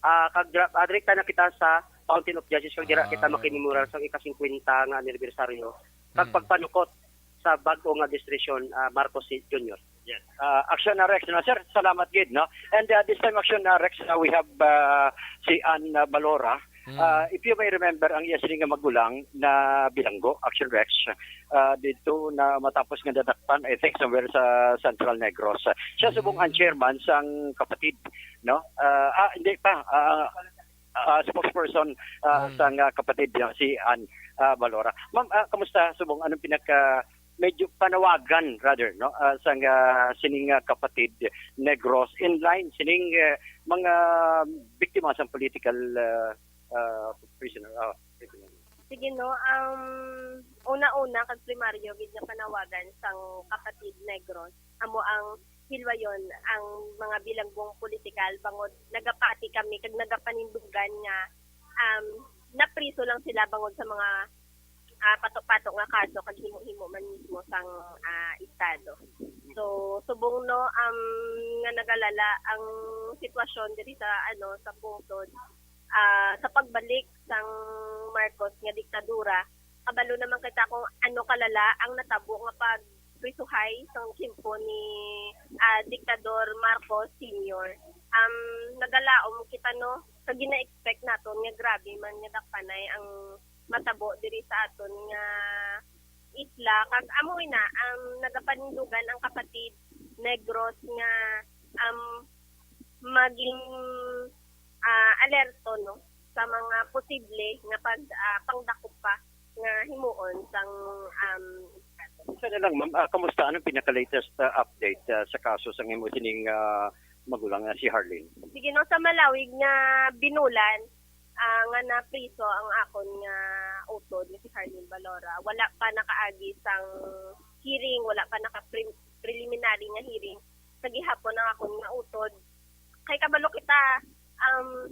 ah, kag dra-, ah, direkta na kita sa Fountain of Justice, kag dira kita Ah, makimemorial okay. sa ika-singkwenta nga anibersaryo, kag Mm. pagpanukot sa bag-o nga administrasyon, ah, Marcos si-, Junior. Yes. Ah, Action na Rex, no? Sir, salamat gid, no? And, ah, this time, Action na Rex, uh, we have, ah, si Ann, ah, Balora. Mm. Ah, if you may remember, ang iya sini nga magulang na bilanggo, Action Rex, ah, dito na matapos nga nadakpan, I think, somewhere sa Central Negros. Siya subong ang Mm. chairman sang kapatid, no? Ah, ah, hindi pa. Ah, ah, spokesperson, ah, Mm. sang, ah, kapatid niya, si Ann, ah, Balora. Ma'am, ah, kamusta? Subong, anong pinaka, medyo panawagan, rather, no? Ah, sang, ah, sining, ah, kapatid Negros, in line sining, eh, mga biktima sang political, ah, ah, prisoner, ah, prisoner. Sige, no, ang una-una kag primaryo gid nga panawagan sang kapatid Negros amo ang hilwayon ang mga bilanggong politikal, bangod nagapati kami kag nagapanindugan nga, um, napriso lang sila bangod sa mga, ah, pato-pato nga kaso kag himo-himo man mismo sang, ah, estado. So, subong, no, um, nga nagalala ang sitwasyon diri sa, ano, sa pungsod, ah, sa pagbalik sang Marcos nga diktadura, kabalo naman kita kung ano kalala ang natabo nga pagprisuhay sang tiyempo ni, ah, Diktador Marcos Senior. Um, nagalaom kita, no, sa gina-expect naton nga grabe man nga dakpanay ang matabo diri sa aton nga isla. Kag amo na, um, nagapanindugan ang kapatid Negros nga, um, maging, ah, alerto, no, sa mga posible nga pag, ah, pangdakop pa nga himuon sang, um, Isa na lang, ma'am, ah, kamusta? Anong pinaka-latest, ah, update, ah, sa kaso sang imo sining, ah, magulang nga si Harlene? Sige, no, sa malawig nga binulan, ah, nga napriso ang akon nga utod nga si Harlene Balora, wala pa nakaagi sang hearing, wala pa naka pre-, preliminary nga hearing sa gihapon ang akon nga utod. Kay kabalo kita, um,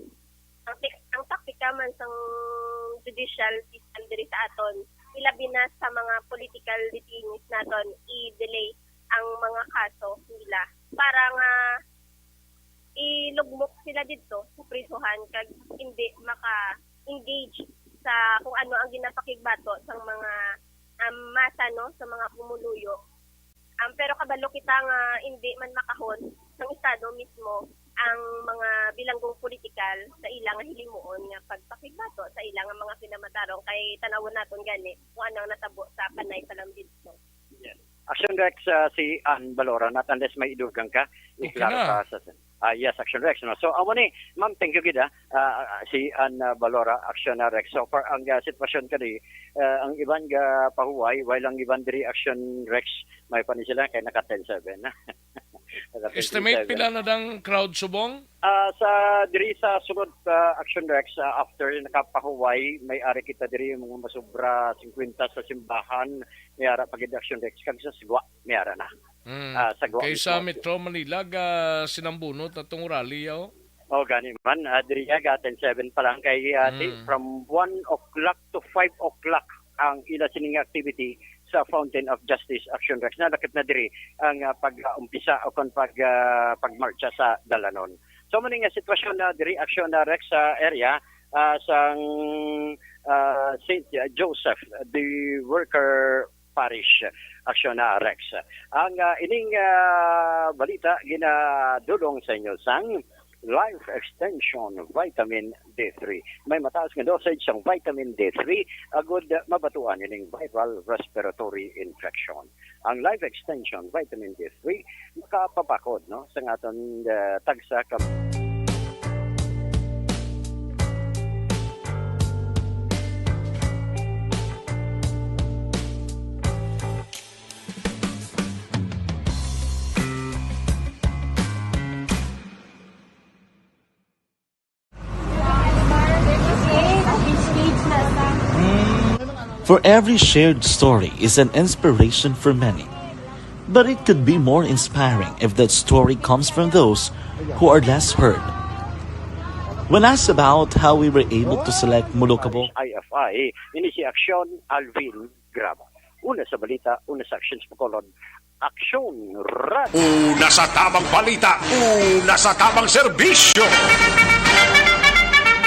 ang tik-, ang taktika man sang judicial system diri sa aton, ilabi na sa mga political detainees naton, i-delay ang mga kaso nila para nga ilugmok sila didto sa prisuhan kag hindi maka-engage sa kung ano ang ginapakigbato sang mga, um, masa, no, sa mga pumuluyo. Um, pero kabalo kita nga hindi man makahon sang Estado mismo ang mga bilanggong politikal sa ila nga hilimuon nga pagpakigbato sa ila nga mga kinamatarong, kay tanawon naton gani kung ano ang natabo sa Panay Palambinson. Yes. Action Rex, ah, si Ann Balora, not unless may idugang ka, Okay iklaro na. ka sa, ah, yes, Action Rex, no? So, amo ni, ma'am, thank you gid, ah. Ah, ah, si Ann, ah, Balora, Action na Rex. So far, ang, ah, sitwasyon kani, ah, ang iban ga pahuway, while ang iban diri Action Rex, may pa ni sila kay naka ten seven. Naka Estimate ten seven. pila na dang crowd subong? Ah, sa diri sa sunod, ah, Action Rex, ah, after nakapahuway, may ari kita diri mga masobra singkwenta sa simbahan, may ara pa gid Action Rex, kag sa Sugwa, may ara na. Mm. Ah, sa Guam Kay sa mismo. Metro Manila, ga sinambunot na tong rally, oh. Oh, gani man, ah, diri, ah, ga ten seven pa lang kay, ah, di, Mm. from one o'clock to five o'clock ang ila sining activity sa Fountain of Justice Action Rex. Nalakip na diri ang, ah, pag-umpisa o kon pag, ah, pagmartsa sa dalanon. So, muna nga sitwasyon na diri, Action na Rex, sa area, ah, sang, ah, Saint Joseph de Worker Parish, Aksyon na, Rex. Ang, ah, ining, ah, balita ginadulong sa inyo sang Life Extension Vitamin D three. May mataas nga dosage sang vitamin D three, agud mabatuan ining viral respiratory infection. Ang Life Extension Vitamin D three makapabakod, no, sa aton, ah, tagsa ka For every shared story is an inspiration for many. But it could be more inspiring if that story comes from those who are less heard. When asked about how we were able to select Mulukabo, I F I, ini si Aksyon Alvin Graba. Una sa balita, una sa Aksyon sa Bacolod, Aksyon Rad. Una sa tamang balita, una sa tamang serbisyo.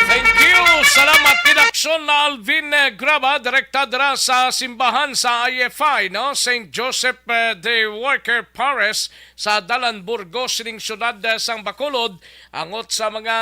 Thank you. Salamat, Inaksyon na Alvin, eh, Graba, direkta dira sa simbahan sa I F I, no? Saint Joseph, eh, de Worker Pares sa Dalan Burgos, sining syudad, eh, sang Bacolod, angot sa mga,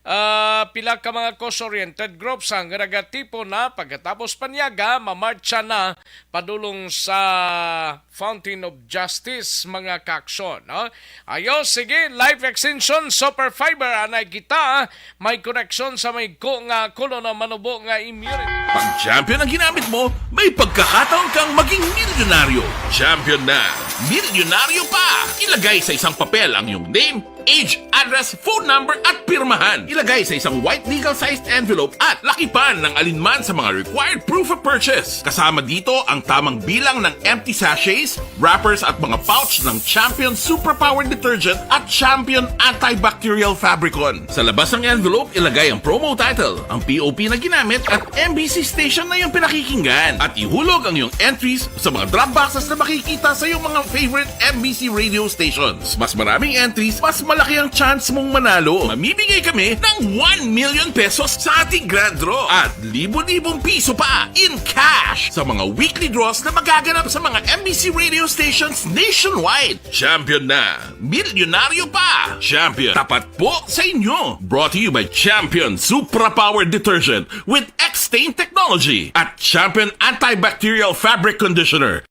ah, pila ka mga cause-oriented groups ang nagatipon na pagkatapos panyaga, mamartsa na padulong sa Fountain of Justice, mga kaaksyon, no? Ayo, sige, Life Extension Super Fiber, anay kita, may koneksyon sa may ko nga kulo na manubo nga immunity. Pag champion ang ginamit mo, may pagkakataon kang maging milyonaryo. Champion na, milyonaryo pa! Ilagay sa isang papel ang iyong name, age, address, phone number at pirmahan. Ilagay sa isang white legal-sized envelope at lakipan ng alinman sa mga required proof of purchase. Kasama dito ang tamang bilang ng empty sachets, wrappers at mga pouch ng Champion Superpower Detergent at Champion Antibacterial Fabricon. Sa labas ng envelope, ilagay ang promo title, ang P O P na ginamit at M B C station na iyong pinakikinggan. At ihulog ang iyong entries sa mga drop boxes na makikita sa iyong mga favorite M B C radio stations. Mas maraming entries, mas malaki ang chance mong manalo. Mamimigay kami ng one million pesos sa ating grand draw at libo-libong piso pa in cash sa mga weekly draws na magaganap sa mga M B C radio stations nationwide. Champion na! Milyonaryo pa! Champion, tapat po sa inyo! Brought to you by Champion Supra Power Detergent with X-Stain Technology at Champion Antibacterial Fabric Conditioner.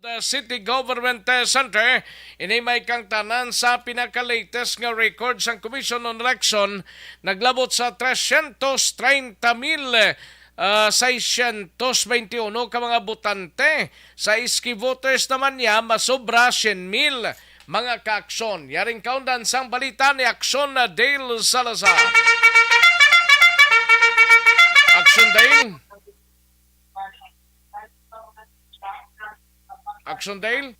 The City Government, eh, Center, ini may kangtanan sa pinaka-latest nga record sang Commission on Election, naglabot sa tresyentos treinta mil, ah, seiscientos veintiuno ka mga botante. Sa S K voters naman niya, masobra syen mil mga kaaksyon. Yaring kaundan sang balita ni Aksyon na Dale Salazar. Aksyon, Dale. Aksyon, Dale.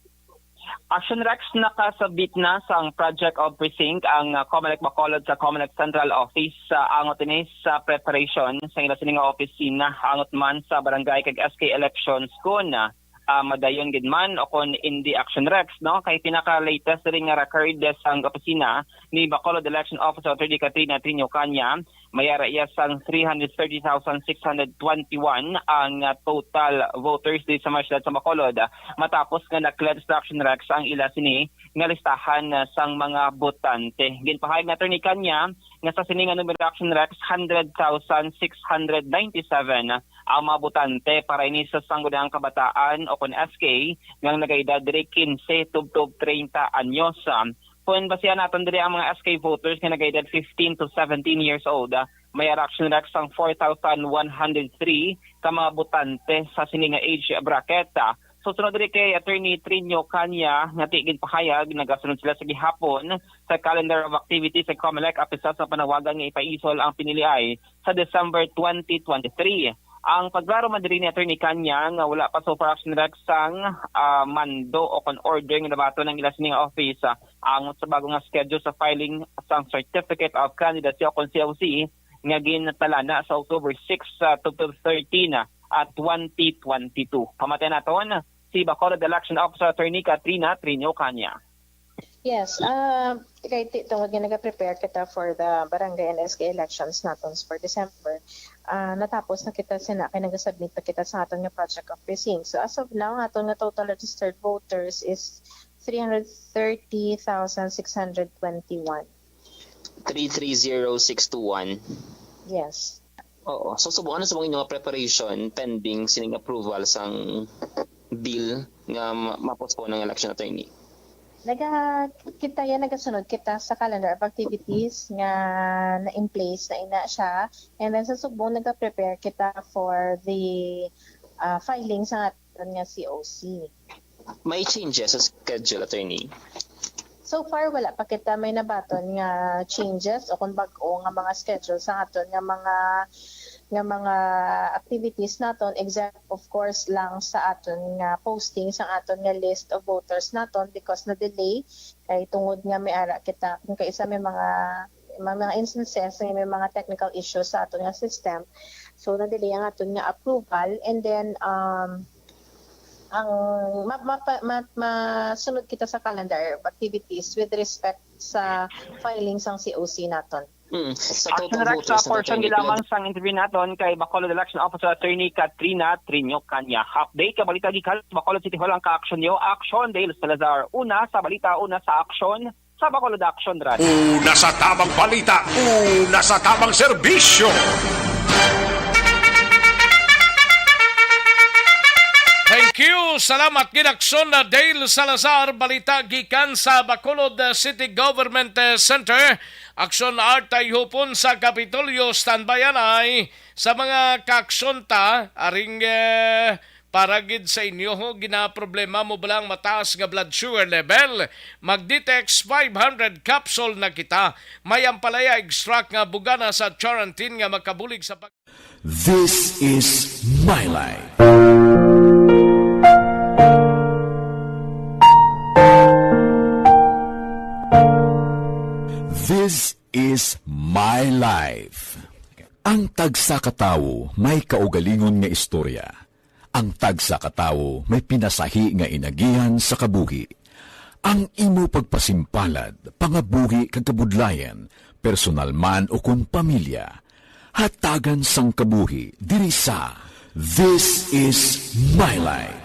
Action Rex, nakasabit na sang Project of Precinct ang, ah, Comelec Bacolod sa Comelec Central Office, ah, angot ini sa preparation sa ila sini nga opisina angot man sa barangay kag S K elections kun, ah, madayon gid man o kun indi. Action Rex, no, kay pinaka-latest diri nga record sang opisina ni Bacolod Election Officer Attorney Katrina Trinio Canya, may ara iya sang three hundred thirty thousand six hundred twenty-one ang, ah, total voters diri sa mga syudad sa Bacolod, ah, matapos nga na-clear sa Action Rex ang ila sini nga listahan, ah, sang mga botante. Ginpahayag ni Attorney Canya nga sa sini nga numero, Action Rex, hundred thousand six hundred ninety-seven ang mga botante para ini sa Sangguniang Kabataan o kon S K nga nagaedad diri quince tubtob treinta anyos. Kung basihan naton diri ang mga S K voters nga nagaedad fifteen to seventeen years old, ah, may ara, Action Rex, ang four thousand one hundred three ka mga botante sa sini nga age bracket. Ah, susunod diri kay Attorney Trinio Canya nga ti ginpahayag, nagasunod sila sa gihapon sa calendar of activities sa Comelec, apisal sa panawagan nga ipaisol ang piniliay sa December twenty twenty-three. Ang pagklaro man diri ni Attorney Canya nga wala pa so far, Action Rex, sang, ah, mando o kon order nga nabaton ang ila sini nga office, ah, angot sa bago nga schedule sa filing sang Certificate of Candidacy o kon C O C nga gintalana sa October six, ah, to thirteen, ah, twenty twenty-two. Pamatian naton si Bacolod Election Officer Attorney Katrina Trinio Canya. Yes, ah, kay ti-, tungod nga naga-prepare kita for the barangay and S K elections naton for December, ah, natapos na kita sina, kay naga-submit na kita sa aton nga project of precinct. So, as of now, ang aton nga total registered voters is three hundred thirty thousand six hundred twenty-one. Three three zero six two one. Yes. Oo. So, subong, ano subong inyo nga preparation pending sining approval sang bill nga ma- ma-postpone ang election, attorney? Naga, kita yan, nagasunod kita sa calendar of activities nga na in place na ina siya. And then sa Sugbo, naga-prepare kita for the ah, filing sa aton nga C O C. May changes sa schedule, attorney? So far, wala pa kita may nabaton nga changes o kung bag-o nga mga schedule sa aton nga mga nga mga activities naton, except of course lang sa aton nga posting sa aton nga list of voters naton because na-delay kay tungod nga may ara kita kung kaisa may mga may mga instances nga may mga technical issues sa aton nga system, so na-delay ang aton nga approval, and then um ang ma, ma, ma, ma, masunod kita sa calendar of activities with respect sa filing sang C O C naton. Mm. Sa Action total Rex, sa voters na, portion attorney, lamang sang interview naton kay Bacolod Election Officer Attorney Katrina Trinyo Kanya. Update ka balita gikan sa Bacolod City Hall ang ka-action niyo. Action, Dale Salazar. Una sa balita, una sa action sa Bacolod Action Radio. Una sa tamang balita, una sa tamang serbisyo. Thank you. Salamat gid, Action na Dale Salazar. Balita gikan sa Bacolod City Government eh, Center. Action Art Tayhupon sa Kapitolyo. Standby anay sa mga kaaksyon ta. Aring eh, para gid sa inyo ho, ginaproblema mo ba lang mataas nga blood sugar level? Mag-Detox five hundred capsule na kita. May ampalaya extract nga bugana sa charantin nga makabulig sa pag- This is My Life. This is My Life. Ang tagsa ka tawo may kaugalingon nga istorya. Ang tagsa ka tawo may pinasahi nga inagihan sa kabuhi. Ang imo pagpasimpalad, pangabuhi kag kabudlayan, personal man o kon pamilya, hatagan sang kabuhi diri sa This is My Life.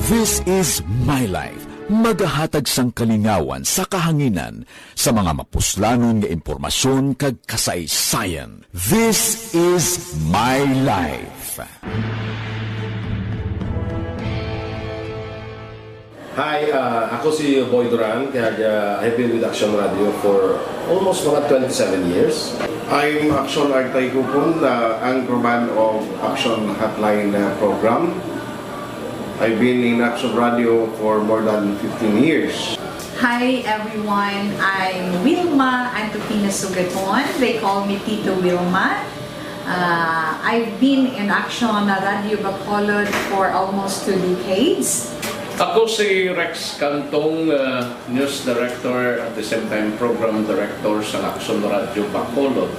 This is My Life, magahatag sang kalingawan sa kahanginan sa mga mapuslanon nga impormasyon kag kasaysayan. This is My Life. Hi, ah, ako si Boy Duran, kag ah, I've been with Action Radio for almost mga twenty-seven years. I'm Action Artay Kupon, uh, anchorman of Action Hotline uh, program. I've been in Action Radio for more than fifteen years. Hi everyone, I'm Wilma Antupina Sugaton. They call me Tito Wilma. Uh, I've been in Action Radio Bacolod for almost two decades. Ako si Rex Cantong, uh, News Director, at the same time Program Director sa Action Radio Bacolod.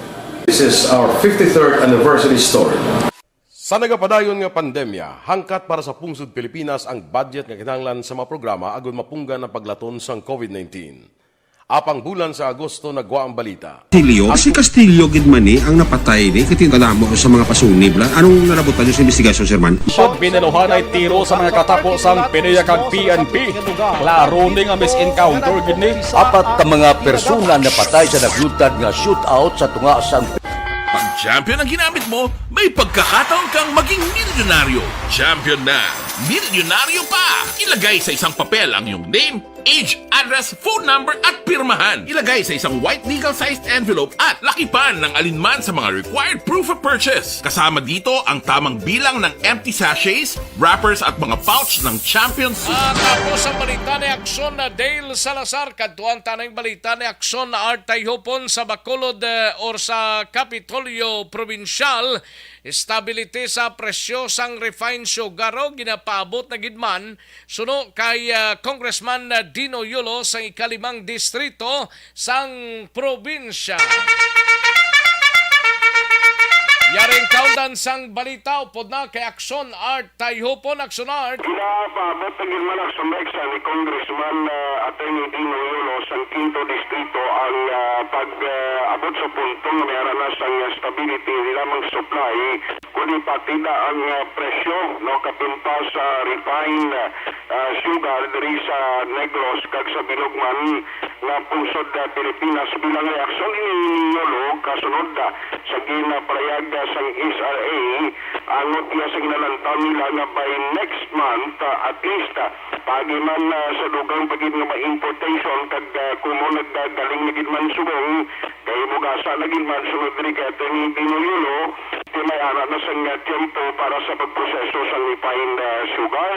This is our fifty-third anniversary story. Sa nagapadayon nga pandemya, hangkat para sa pungsod Pilipinas ang budget nga kinahanglan sa mga programa agud mapunggan ang paglaton sang COVID nineteen. Apang bulan sa Agosto nagwa ang balita. Castillo? Si Castillo gid man ni ang napatay ni, kay kadamo sa mga pasunib la. Anong nalabutan niyo sa investigasyon, Sir Man? Pagbinunuhan ay tiro sa mga katapo sang PDEA kag P N P. Klaro ni nga mis-encounter gid ni. Apat ka mga persona napatay sa nagluntad nga shootout sa tunga sang Pag champion ang ginamit mo, may pagkakataon kang maging milyonaryo. Champion na! Milyonaryo pa! Ilagay sa isang papel ang iyong name, age, address, phone number, at pirmahan. Ilagay sa isang white legal-sized envelope at lakipan ng alinman sa mga required proof of purchase. Kasama dito ang tamang bilang ng empty sachets, wrappers, at mga pouch ng Champion Soup. At tapos ang balita ni Action na Dale Salazar. Kadtuan ta ning balita ni Action na Art Tayhupon sa Bacolod eh, or sa Kapitolyo Probinsyal. Stability sa presyo sang refined sugar o ginapaabot na gid man suno kay ah, Congressman Dino Yulo sang ikalimang distrito sang probinsya. Yaring kaundan sang balita, upod na kay Action Art Tayhupon. Action Art. Ginapaabot na gid man ang sumeksa ni Congressman, ah, Attorney Dino Yolo sang Quinto Distrito ang, ah, pag, ah, abot sa punto nga may ara na sang stability, hindi lamang supply, kundi pati na ang, ah, presyo, no, kapin pa sa refined, ah, sugar diri sa Negros kag sa bilog man nga pungsod, ah, Pilipinas. Bilang reaksyon ini ni Yolo, kasunod, ah, sa ginaparayag, ah, sang S R A, angot niya sa ginalantaw nila nga by next month, ah, at least, ah, paagi man, ah, sa dugang pa gid nga mga importation kag, ah, kumo nagagaling na gid man subong, kay mugasa na gid man sunod diri kay Attorney Dino Yolo, kay may ara na sang, ah, tiyempo para sa pagproseso sang refined, ah, sugar.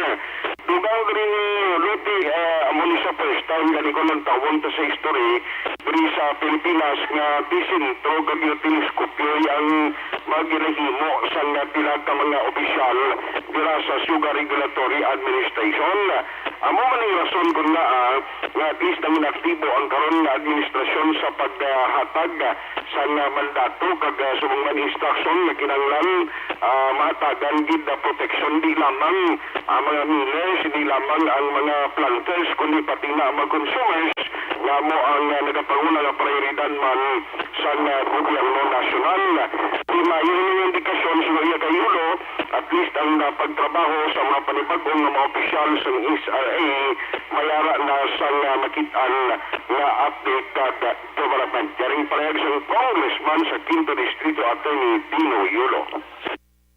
Dugang diri ni Loti, ah, amo ni sa first time gani ko nagtawon ta sa history diri sa Pilipinas nga bisan truck kag teleskopyo ang mga ginahimo sang pila ka mga opisyal dira sa Sugar Regulatory Administration. Amo man ang rason kun ngaa nga at least nangin aktibo ang karon nga administrasyon sa paghatag sang mandato kag, ah, subong man instruction nga kinahanglan, ah, mahatagan gid na proteksyon di lamang ang mga millers, di lamang ang mga planters, kundi pati na ang mga consumers nga amo ang, ah, nagapanguna nga prioridad man sang, ah, gobyerno nasyonal. Di maayo ning indikasyon, suno niya kay Yolo, at least ang, ah, pagtrabaho sa mga panibag-o nga mga opisyal sang S R A may ara na sang, ah, makit-an nga update kag development. Yaring parehag sang Congressman sa Quinto Distrito, Attorney Dino Yolo.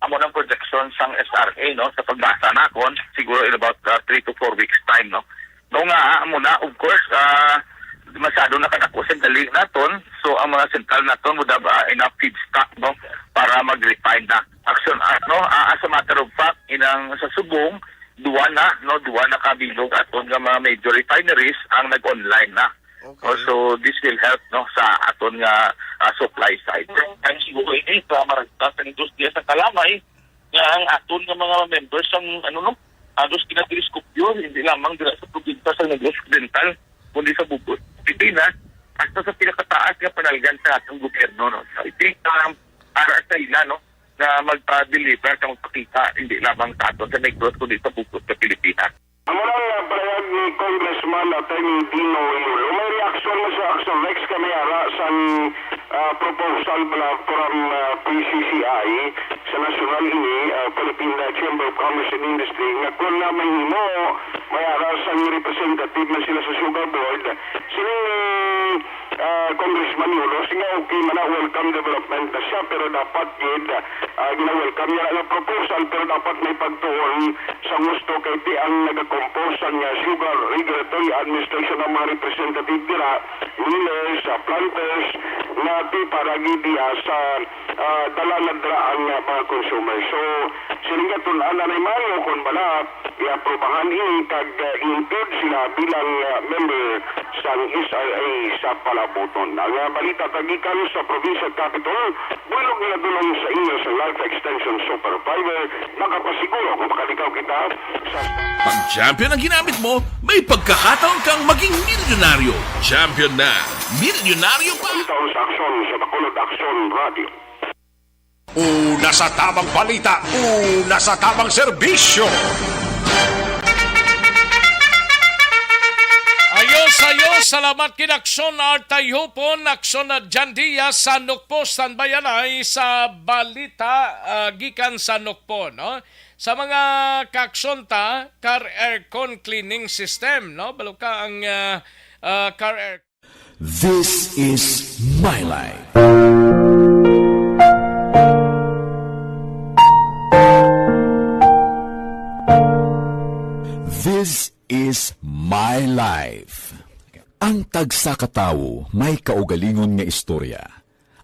Amo nang projection sang S R A, no, sa pagbasa nakon, siguro in about, uh, three to four weeks time, no. No nga, amo na, of course, uh, masyado na kadako sa dali naton, so ang mga sentral naton would have, uh, enough feedstock, no, para mag-refine na. Action, uh, no, uh, as a matter of fact, inang sa subong, duwa na, no, duwa na kabilog aton nga mga major refineries ang nag-online na. Okay. Oh, so this will help, no, sa aton nga, ah, supply side. Ang siguro ini sa maragtas ang industriya sa kalamay nga ang aton nga mga members ang, ano, no, halos kinateleskopyo, hindi lamang dira sa probinsya sa Negros Occidental, kundi sa buot Pilipinas, hasta sa pinakataas nga panalgan sa atong gobyerno, no. So, I think, um, para sa ila, no, na magpa-deliver kag magpakita, hindi lamang sa aton sa Negros, kundi sa buot sa Pilipinas. Amo lang ang pahayag ni Congressman Attorney Dino Yolo. May reaksyon man sa Action Rex kay may ara sang, ah, proposal bala from, ah, P C C I sa nasyonal ini, ah, Philippine Chamber of Commerce and Industry, nga kung na may himo, may ara sang representative man sila sa Sugar Board. Sining, ah, Congressman Yolo, sige, okay man na, welcome development na siya, pero dapat gid, ah, gina-welcome niya ang proposal, pero dapat may pagtuon sa gusto kay ti ang nagakompose sang, ah, Sugar Regulatory Administration ang mga representative dira, millers, ah, planters, nga ti para gid diha sa, ah, dala na dira ang, ah, mga consumer. So, sining katun-an na ni Mario kung bala, giaprubahan ini kag, ah, include sila bilang, ah, member sang S R A sa palabuton. Ang, ah, balita tagikan sa provincial capital, buylog nga dulong sa inyo sa Life Extension Super Fiber, makapasiguro nga makalikaw kita sa Pag champion ang ginamit mo, may pagkakataon kang maging milyonaryo. Champion na, milyonaryo pa. Balita sa Aksyon sa Bacolod Aksyon Radio. Una sa tamang balita, una sa tamang serbisyo. Ayos, ayos. Salamat kid Aksyon Art Tayhupon, Aksyon na Jandia sa Nukpo. Standby anay sa balita, ah, gikan sa Nukpo, no? Sa mga kaaksyon ta, car aircon cleaning system, no? Balo ka ang, ah, ah, car air- This is my life. This is my life. Ang tagsa ka tawo may kaugalingon nga istorya.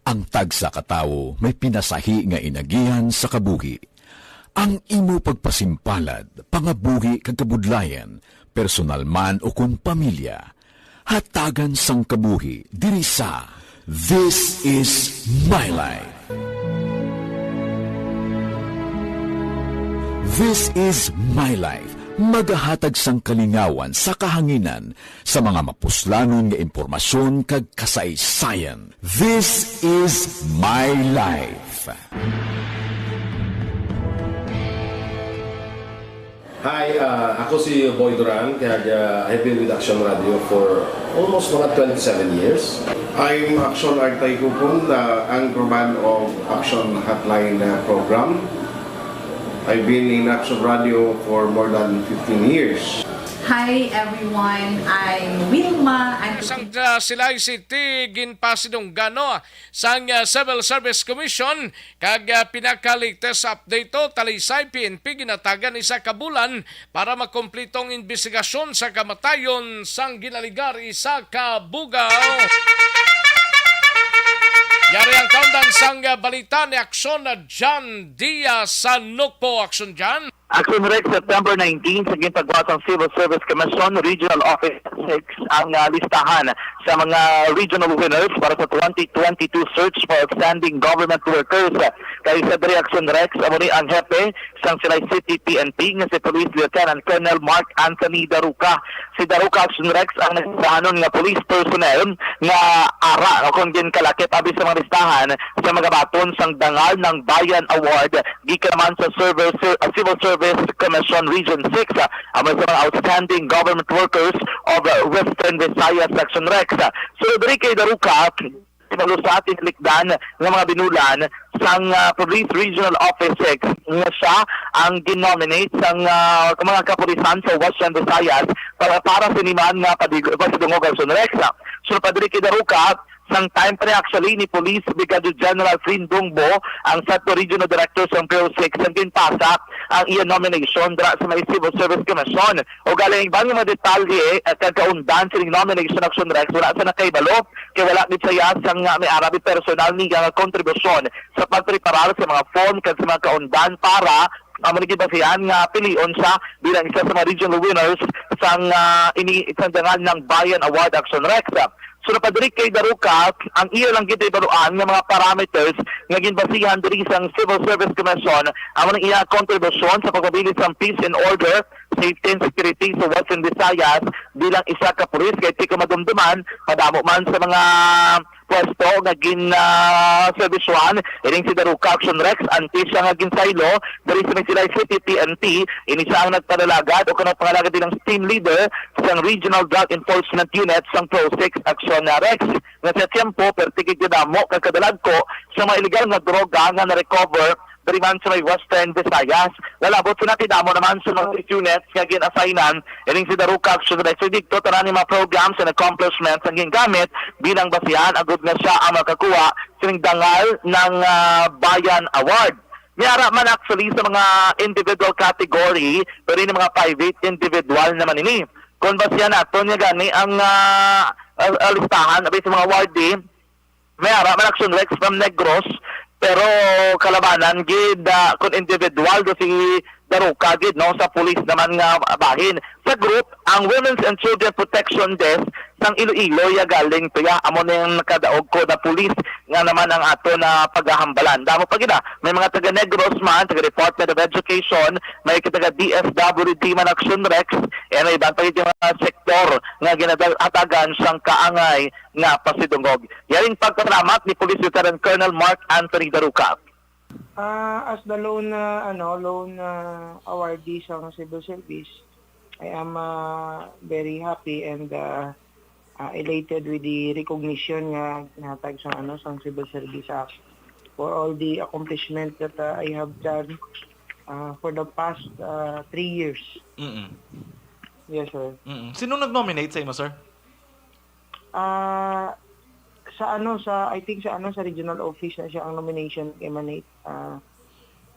Ang tagsa ka tawo may pinasahi nga inagihan sa kabuhi. Ang imo pagpasimpalad, pangabuhi kag kabudlayan, personal man o kon pamilya, hatagan sang kabuhi diri sa This Is My Life. This Is My Life, Magahatag sang kalingawan sa kahanginan sa mga mapuslanon nga impormasyon kag kasaysayan. This is My Life. Hi, ah, ako si Boy Duran, kag, ah, I've been with Action Radio for almost mga twenty-seven years. I'm Action Artay Kupon, the anchorman of Action Hotline, uh, program. I've been in Action Radio for more than fifteen years. Hi everyone, I'm Wilma. I'm Sang, ah, Silay City, ginpasidunggan sang, ah, Civil Service Commission kag, ah, pinaka-latest update to, Talisay P N P ginatagan isa ka bulan para makumpleto ang imbestigasyon sa kamatayon sang ginaligar isa ka bugaw. Yari ang kaundan sang, ah, balita ni Action John Diaz sa Nukpo. Action John. Action Rex, September nineteen, sa ginpagwa sang Civil Service Commission Regional Office six ang, ah, listahan sa mga regional winners para sa twenty twenty-two search for outstanding government workers. Kay sa diri, Action Rex, amo ni ang hepe sang Silay City P N P nga si Police Lieutenant Colonel Mark Anthony Daruca. Si Daruca, Action Rex, ang nagsanon nga police personnel nga ara o kon ginkalakip abi sa mga listahan sa mga baton sang Dangal ng Bayan Award gikan naman sa Server-, Ser-, ah, Civil Service Commission Region six, ah, amo sa mga outstanding government workers of, ah, Western Visayas, Action Rex. Sulod diri kay Daruca, malusat, tinilikdan nga mga binulan sang, ah, Police Regional Office six nga siya ang gin-nominate sang, ah, mga kapulisan sa Western Visayas para, para sini man nga padig-, pasidungog, Action Rex. Sulod pa diri kay Daruca, sang time pa ni actually ni Police Brigadier General Flynn Dongbo, ang Central Regional Director sang P R O six, ang ginpasa ang iya nomination dira sa may Civil Service Commission. O galing iban nga mga detalye, eh, kag kaundan sining nomination, Action Rex, wala sa nakahibalo, kay wala gid saya sang, ah, may ara gid personal niya nga kontribusyon sa pagpreparar sa mga form kag sa mga kaundan para amo ni gibasihan nga pilion siya bilang isa sa mga regional winners sang, ah, ini, sang Dangal ng Bayan Award, Action Rex. Sulod pa diri kay Daruca, ang iya lang gid ibaluan nga mga parameters nga ginbasihan diri sang Civil Service Commission, amo ang iya kontribusyon sa pagpabilis sang peace and order, safety and security sa Western Visayas bilang isa ka pulis, kay ti ko madumduman, madamo man sa mga pwesto nga gin, ah, serbisyuhan ining si Daruca, Action Rex, antes siya nga ginsaylo diri sa may Silay City P N P. Ini siya ang nagpanalagad o kanang pangalagad bilang team leader sang Regional Drug Enforcement Unit sang P R O six, Action Rex, nga sa tiyempo perti gid kadamo kag kadalagko sa mga illegal nga droga nga na-recover diri man sa may Western Visayas. Lalabot sila kay damo naman sa mga units nga gin-assignan ining si Daruca, Action Rex. So, dito, tanan ni mga programs and accomplishments ang gingamit bilang basihan agud nga siya ang makakuha sining Dangal ng, ah, Bayan Award. May ara man actually sa mga individual category, pero ini mga private individual naman ini. Kung basihan naton nga gani ang, ah, ah, ah, listahan abi sa mga awardee, may ara man, Action Rex, from Negros, pero kalabanan gid, ah, kung individual do si Daruca gid, no, sa pulis naman nga bahin. Sa group, ang Women's and Children Protection Desk sang Iloilo ya galing to ya. Amo na yung nakadaog ko na pulis nga naman ang ato na paghahambalan. Damo pa gid, ah. May mga taga Negros man, taga Department of Education, may taga D S W D man, Action Rex, and may iban pa gid yung mga sektor nga ginatagan sang kaangay nga pasidungog. Yaring pagpasalamat ni Police Lieutenant Colonel Mark Anthony Daruca. Ah, as the lone, ah, ano, lone, ah, awardee sa civil service, I am, ah, very happy and, ah, ah, elated with the recognition nga nahatag sa, ano, sa Civil Service Act for all the accomplishment that, ah, I have done, ah, for the past, ah, three years. Mm-mm. Yes, sir. Mm-mm. Sino nag-nominate sa imo, sir? Ah, sa ano, sa, I think sa ano, sa regional office na siya ang nomination emanate, ah,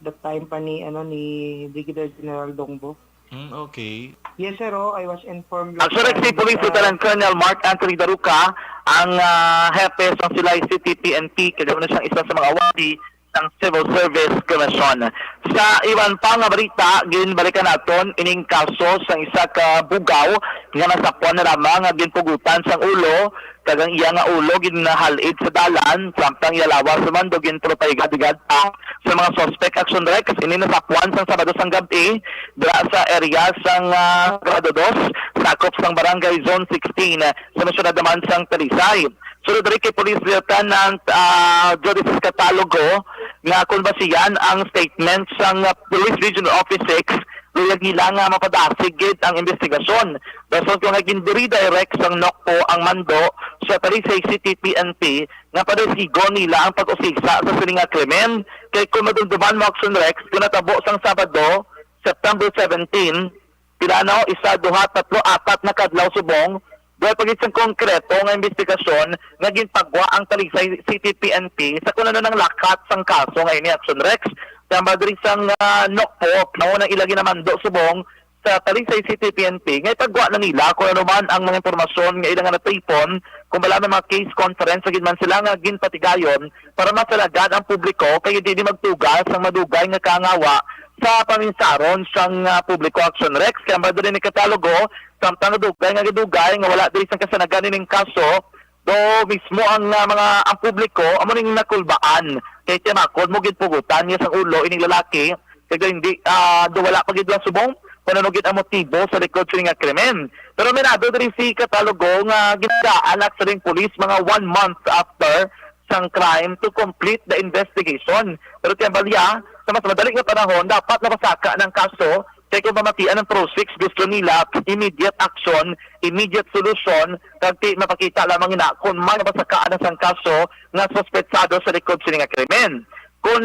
that time pa ni, ano, ni Brigadier General Dongbo. Mm, okay. Yes, sir, oh, I was informed last Actually, si time, Police ah, Lieutenant Colonel Mark Anthony Daruca ang, ah, hepe sa Silay City P N P, kaya na siyang isa sa mga awardee sang Civil Service Commission. Sa iban pa nga balita, ginbalikan naton ining kaso sang isa ka bugaw nga nasapwan na lamang nga ginpugutan sang ulo, kag ang iya nga ulo ginhal-id sa dalan, samtang iya lawas sa mando ginpatay-igad-igad pa sa mga suspect. Action Rex, ini nasapwan sang Sabado sang gab-i dira sa area sang, ah, Grado Dos, sakop sang Barangay Zone sixteen, sa may siyudad naman sang Talisay. Sulod diri kay Police Lieutenant, ah, Jody Catalogo, nga kon basihan ang statement sang, ah, Police Regional Office six, luyag nila nga mapadasig gid ang investigasyon. Rason ko nga gindiredirect sang NOCPO ang mando sa Talisay City P N P nga padasigon nila ang pag-usisa sa sini nga krimen. Kay kung madumduman mo, Action Rex, kung natabo sang Sabado, September seventeen, pila, no? Isa, duha, tatlo, apat na ka adlaw subong, duha pa gid sang konkreto nga investigasyon nga ginpagwa ang Talisay City P N P sa kung ano nang lakat sang kaso nga ini, Action Rex. Tambal diri sang, ah, NOCPO, mao nang ila ginamando subong sa Talisay City P N P nga ipagwa na nila kung ano man ang mga impormasyon nga ila nga natipon, kung bala may mga case conference sa gid man sila nga ginpatigayon para masalagan ang publiko kay hindi ni magtuga sang madugay nga kangawa sa paminsaron sang, ah, publiko. Action Rex, kay ang diri ni Catalogo, samtang dugay nga gidugay nga wala diri sang kasanagan ining kaso, do mismo ang, ah, mga, ang publiko amo ning nakulbaan kay timakod mo ginpugutan niya sang ulo ining lalaki, kag hindi, ah, do wala pa gid lang subong kung ano gid ang motibo sa likod sini nga krimen. Pero minado diri si Catalogo nga ginagaan actually ang pulis mga one month after sang crime to complete the investigation. Pero tiyan balya, sa mas madali nga panahon, dapat napasaka ng kaso kay kung pamatian ng Pro Six, gusto nila immediate action, immediate solution, kag ti mapakita lamang ina kung may napasakaan na sang kaso nga suspetsado sa likod sini nga krimen. Kung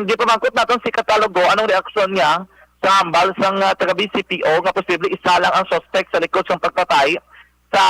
gipamangkot naton si Catalogo, anong reaksyon niya sa hambal sang, ah, taga B C P O nga posible isa lang ang suspect sa likod sang pagpatay sa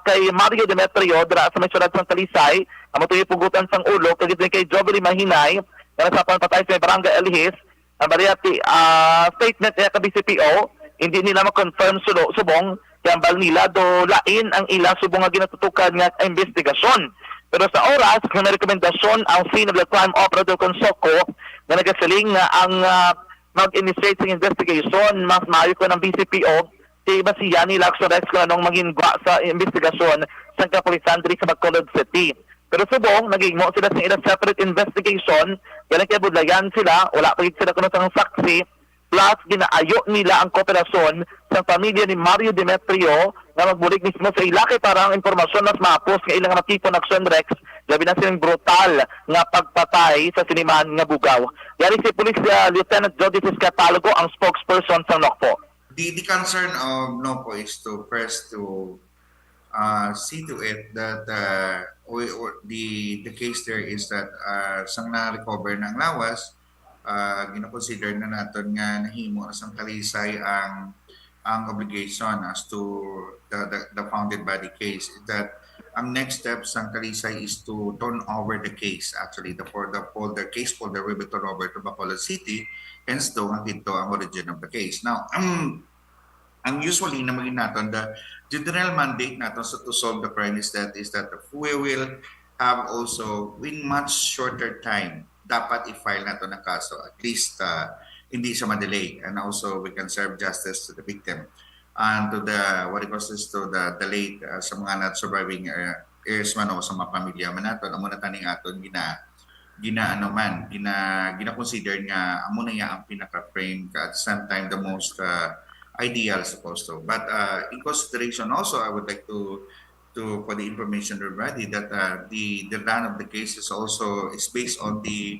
kay Mario Demetrio dira sa may siyudad sang Talisay, amo to yung pugutan sang ulo, kag din kay Jovelyn Mahinay nga nasapwan patay sa may barangay Alihis. Ang bariyati, ah, statement niya ka B C P O, hindi nila ma-confirm sulo, subong kay ang bal nila do lain ang ila subong nga ginatutukan nga investigasyon. Pero sa oras nga may rekomendasyon ang Scene of the Crime Operator Consoco nga nagasiling nga ang, ah, mag-initiate sa investigation, mas maayo ko ng B C P O kay basihan nila Action Rex kung anong mangin gwa sa investigasyon sa kapulisan diri sa Bacolod City. Pero subong, naghimo sila sa ila separate investigation, galing kay budlayan sila, wala pa gid sila kuno sang saksi, plus ginaayo nila ang kooperasyon sa pamilya ni Mario Demetrio nga magbulig mismo sa ila kay para ang impormasyon mas mahapos nga ilang matipon. Action Rex, labi na sining brutal nga pagpatay sa siniman nga bugaw. Yari si Police, ah, Lieutenant Jody Catalogo, ang spokesperson sang NOCPO. The, the concern of NOCPO is to first to, uh, see to it that, uh, we, we- the the case there is that, uh, sang na-recover na ang lawas, uh, gina-consider na naton nga nahimo na sang Talisay ang ang obligation as to the, the, the founded body case, that ang next step sang Talisay is to turn over the case, actually, the, for the folder, case folder will be turned over to Bacolod City, hence do nga dito ang origin of the case. Now, ang, ang usually na maging naton, the general mandate naton sa to solve the crime is that, is that we will have also in much shorter time, dapat i-file nato ng kaso. At least, uh, hindi siya ma-delay. And also, we can serve justice to the victim and to the, what it was, to the, the late, uh, sa mga not surviving, uh, heirs man o sa mga pamilya man naton. Amo na taning aton gina, ginaano man, gina, gina-consider nga amo na iya ang pinaka-frame ka, at the same time the most, uh, ideal supposed to. But, uh, in consideration also, I would like to to, for the information of everybody, that, uh, the, the run of the case is also is based on the,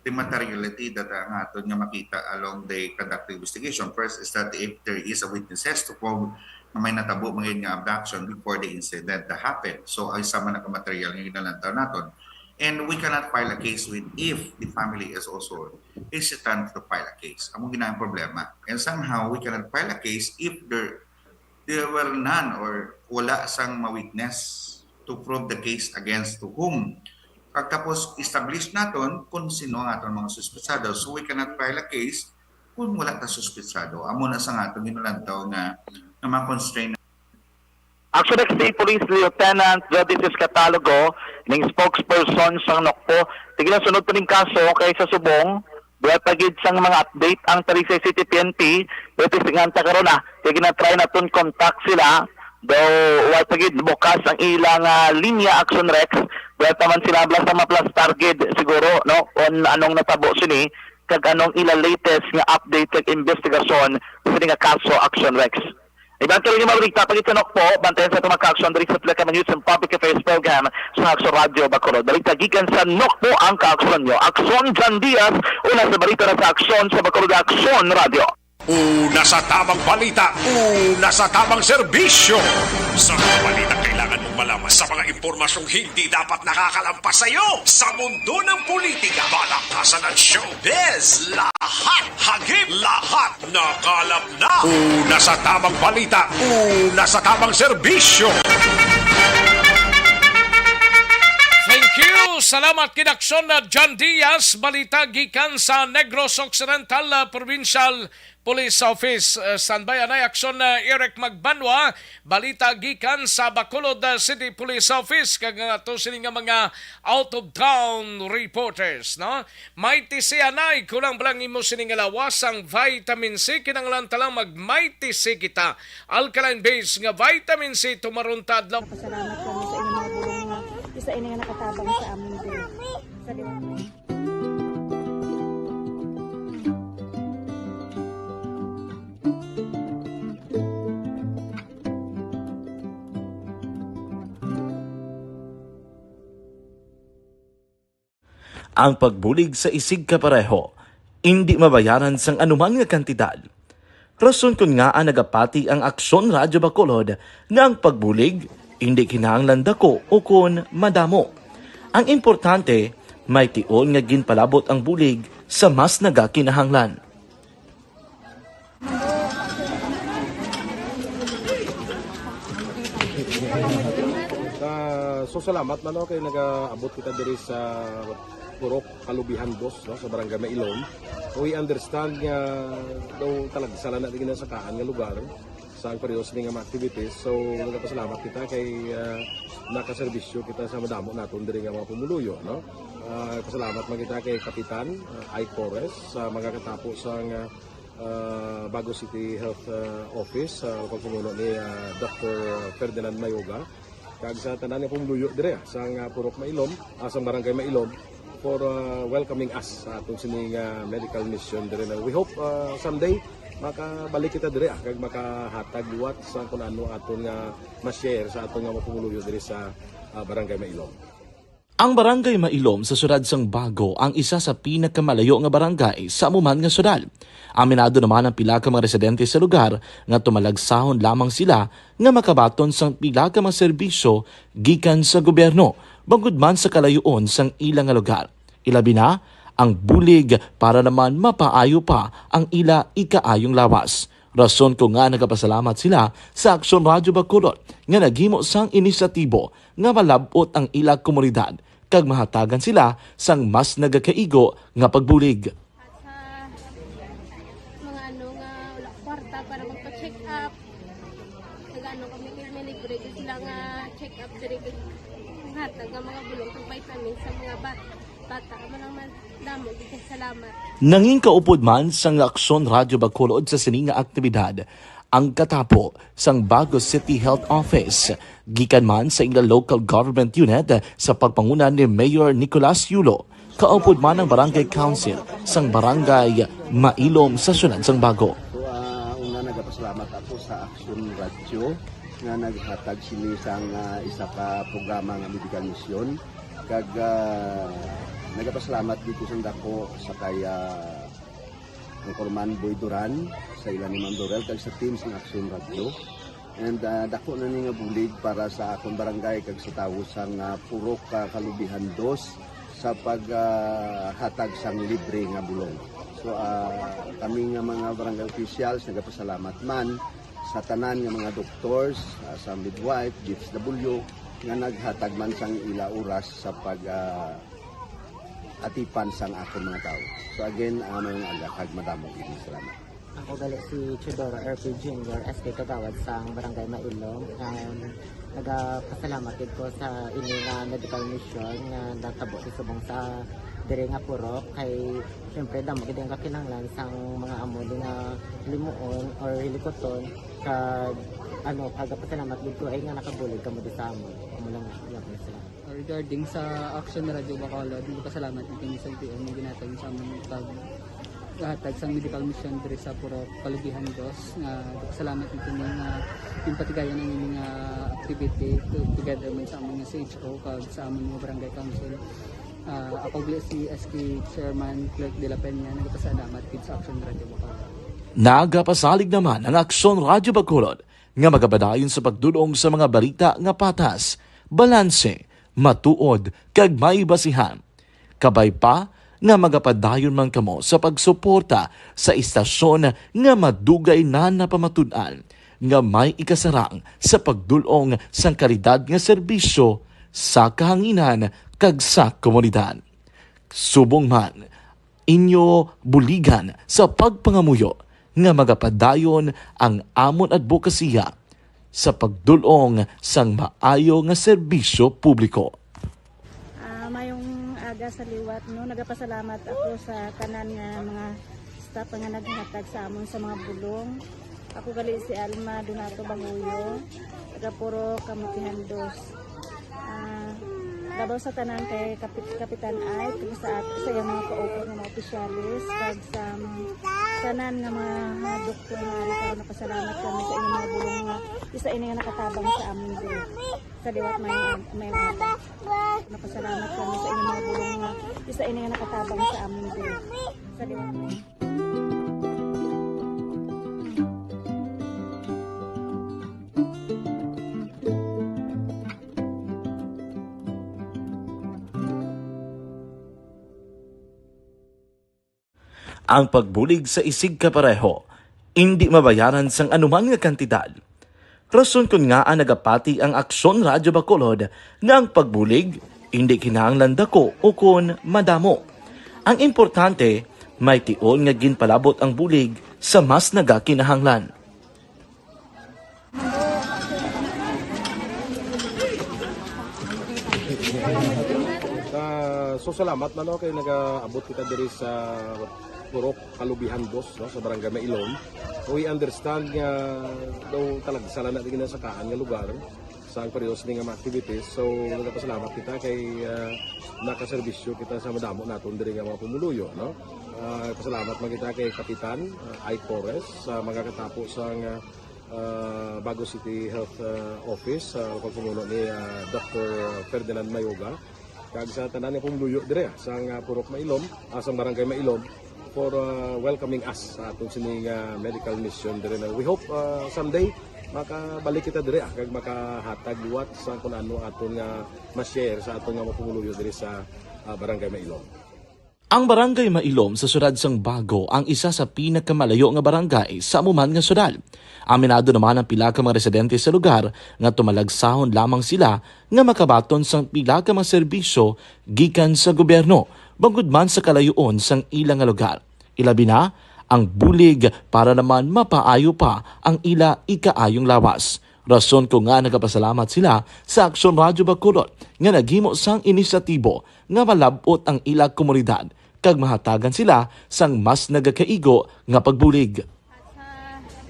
the materiality that, uh, ang aton nga makita along the conduct of investigation. First is that if there is a witnesses to prove na may natabo mga nga abduction before the incident that happened. So, ay sama na ka material nga ginalantaw naton. And we cannot file a case with if the family is also hesitant to file a case. Amo gina ang problema. And somehow, we cannot file a case if there there were none or wala sang ma-witness to prove the case against to whom. Kag tapos, establish naton kung sino ang aton mga suspetsado. So, we cannot file a case kung wala ta suspetsado. Amo na sa nga aton ginalantaw nga, nga ma-constrain. Actually, si Police Lieutenant Jody Catalogo, ning spokesperson sang NOCPO, Sige lang, sunod pa ning kaso kay sa subong, wala pa gid sang mga update ang Talisay City P N P, pero tisingan ta karon na. Kay ginatry naton contact sila, daw wala pa gid bukas ang ilang, ah, linya, Action Rex. Wala pa man sila blas na maplastar gid siguro, no, kung anong natabo sini, kag anong ila latest nga update kag investigasyon sini nga kaso, Action Rex. Iban tuloy nga mga balita, pagit sa Nokpo, bantayan sa atong mga kaaksyon diri sa pila ka mga news and public affairs program sa Aksyon Radio Bacolod. Balita gikan sa Nokpo ang kaaksyon nyo. Aksyon Jan Diaz, una sa balita na sa Aksyon sa Bacolod, Aksyon Radio. Una sa tamang balita, una sa tamang serbisyo. Sa mga balita kailangan mong malaman, sa mga impormasyong hindi dapat nakakalampas sa iyo, sa mundo ng politika, balakasan at showbiz, lahat, hagip, lahat. Nakalap na! Una sa tamang balita, una sa tamang serbisyo. Thank you. Salamat, Kinaksyon na John Diaz. Balita gikan sa Negros Occidental, ah, Provincial Police Office. Ah, standby anay, Aksyon na Eric Magbanwa. Balita gikan sa Bacolod, ah, City Police Office. Kag nga to sini nga mga out of town reporters, no? May tisi anay, kulang pa lang imo sini nga lawas sang vitamin C, kinahanglan ta lang mag may tisi kita. Alkaline base nga vitamin C, tumaron ta adlaw. Pasalamat kami sa inyong mga bulong nga isa ini nga nakatabang sa amin din. Sa liwat. Ang pagbulig sa isigkapareho indi mabayaran sang anuman nga kantidad. Rason kon ngaa nagapati ang Aksyon Radyo Bacolod nga ang pagbulig indi kinahanglan dako ukon madamo. Ang importante, may tion nga ginpalabot ang bulig sa mas nagakinahanglan. Ah, so, salamat man, no, kay nagaabot kita diri sa Purok Kalubihan Dos, no, sa Barangay Mailom. We understand nga daw talagsa lang na din sa kaan nga lugar sa ang periodo sini nga mga activities. So, nagapasalamat kita kay, ah, nakaserbisyo kita sa madamo naton diri nga mga pumuluyo, no? Ah, pasalamat man kita kay Kapitan, ah, Ike Torres, sa mga katapo sa nga, ah, Bago City Health, ah, Office, sa pagpamuno ni, ah, Doctor Ferdinand Mayoga, kag sa tanan nga pumuluyo dire, ah, sa nga Purok Mailom, ah, sa Barangay Mailom, for, ah, welcoming us sa atong sini nga medical mission dire na we hope, ah, someday makabalik kita dire, ah, kag makahatag liwat sa kung ano aton nga ma-share sa aton nga mga pumuluyo dire sa, ah, Barangay Mailom. Ang Barangay Mailom sa siyudad sang Bago ang isa sa pinakamalayo nga barangay sa amo man nga siyudad. Aminado naman ang pila ka mga residente sa lugar nga tumalagsahon lamang sila nga makabaton sang pila ka mga serbisyo gikan sa gobyerno, bangod man sa kalayoon sang ila nga lugar. Ilabi na ang bulig para naman mapaayo pa ang ila ikaayong lawas. Rason ko nga nagapasalamat sila sa Aksyon Radyo Bacolod nga naghimo sang inisyatibo nga malab-ot ang ila komunidad kag mahatagan sila sang mas nagakaigo nga pagbulig. At sa mga ano nga wala kwarta para magpa-check up, nag-ano kami, may libre din sila nga check up diri, kag hatag nga mga bulong kag vitamins sa mga bat-, bata. Amo lang man, damo gid kay salamat. Nangin kaupod man sang Aksyon Radyo Bacolod sa sini nga aktibidad ang katapo sang Bago City Health Office, gikan man sa ila local government unit sa pagpanguna ni Mayor Nicolas Yulo. Kaupod man ang Barangay Council sang Barangay Mailom sa siyudad sang Bago. So, ah, una, nagapasalamat ako sa Aksyon Radyo nga naghatag sini sang, ah, isa ka programa nga medical mission. Kag, ah, nagapasalamat dito sa dako sa kay, ah, Anchorman Boy Duran, sa ila ni Ma'am Dorel, kag sa team sa Aksyon Radyo. And, ah, dako na ni nga bulig para sa akon barangay kag sa tawo sang, ah, Purok, ah, Kalubihan Dos sa pag, ah, hatag sang libre nga bulong. So, ah, kami nga mga barangay officials nagapasalamat man sa tanan nga mga doctors, ah, sa midwife, D S W, nga naghatag man sang ila oras sa pag, ah, atipan sang akon mga tawo. So again, ah, maayong aga kag madamo gid nga salamat. Ako gali si Teodoro R P Junior, S K Kagawad sang Barangay Mailom. Um, nagapasalamat gid ko sa ini nga medical mission nga natabo sa subong sa Diri nga purok kay siyempre damo gid ang kakinahanglan sang mga amo di nga limuon or hilikuton kag ano, kagapasalamat gid ko ay nga nakabulig kamo di sa amo. Amo lang nga, salamat. Regarding sa Action Radio Bacolod, nagpasalamat ang kini sa L T O nga ginhatag sa amon pag hatag sang medical mission diri sa Purok Kalubihan Dos, nga nagpasalamat ang kini nga ginpatigayon ang ini nga activity to-, together man sa amon nga C H O kag sa amon nga barangay council. Ah, ako gali si S K Chairman Clerk de la Peña, nagpasalamat gid sa Action Radio Bacolod. Nagapasalig naman ang Aksyon Radyo Bacolod nga magapadayon sa pagdulong sa mga balita nga patas, balanse, matuod, kag may basihan. Kabay pa nga magapadayon man kamo sa pagsuporta sa istasyon nga madugay na napamatud-an nga may ikasarang sa pagdulong sang kalidad nga serbisyo sa kahanginan kag sa komunidad. Subong man, inyo buligan sa pagpangamuyo nga magapadayon ang amon adbokasiya sa pagdulong sang maayo nga serbisyo publiko. Ah, mayong aga sa liwat, no? Nagapasalamat ako sa tanan nga mga staff nga naghatag sa amon sa mga bulong. Ako gali si Alma Donato Banguyo, taga Purok Kabutihan Dos. Ah, labaw sa tanan kay Kapit-, Kapitan Ike, kag sa at-, sa iyang mga kaupat nga mga opisyalis, kag sa mga tanan nga mga, mga doktor nga ari karon, napasalamat kami sa inyong mga bulong nga isa ini nga nakatabang sa amin diri. Sa liwat mayong, mayong aga. Napasalamat kami sa inyong mga bulong nga isa ini nga nakatabang sa amin diri. Sa liwat mayong Ang pagbulig sa isigkapareho indi mabayaran sang anuman nga kantidad. Rason kon ngaa nagapati ang Aksyon Radyo Bacolod nga ang pagbulig indi kinahanglan dako ukon madamo. Ang importante, may tion nga ginpalabot ang bulig sa mas nagakinahanglan. Ah, so salamat na, no, kay nagaabot kita diri sa Purok Kalubihan Dos, no, sa Barangay Mailom. We understand nga daw talagsa lang na di ginasakaan nga lugar sa ang periods ni nga mga activities. So nagapasalamat kita kay, ah, nakaserbisyo kita sa madamo naton diri nga mga pumuluyo, no. Ah, pasalamat man kita kay Kapitan, ah, Ike Torres sa magakatapo sa nga ah, Bago City Health, ah, Office, sa pagpamuno ni, ah, Doktor Ferdinand Mayoga, kag sa tanan nga pumuluyo dire, ah, sa nga Purok Mailom, ah, sa Barangay Mailom, for, ah, welcoming us sa aton sini nga medical mission dire na. We hope, ah, someday makabalik kita dire, ah, kag makahatag liwat sa kun ano aton nga ma-share sa aton nga mga pumuluyo dire sa, ah, Barangay Mailom. Ang Barangay Mailom sa siyudad sang Bago ang isa sa pinakamalayo nga barangay sa amo man nga siyudad. Aminado naman ang pila ka mga residente sa lugar nga tumalagsahon lamang sila nga makabaton sang pila ka mga serbisyo gikan sa gobyerno, bangod man sa kalayoon sang ila nga lugar. Ilabi na ang bulig para naman mapaayo pa ang ila ikaayong lawas. Rason ko nga nagapasalamat sila sa Aksyon Radyo Bacolod nga naghimo sang inisyatibo nga malab-ot ang ila komunidad kag mahatagan sila sang mas nagakaigo nga pagbulig. At sa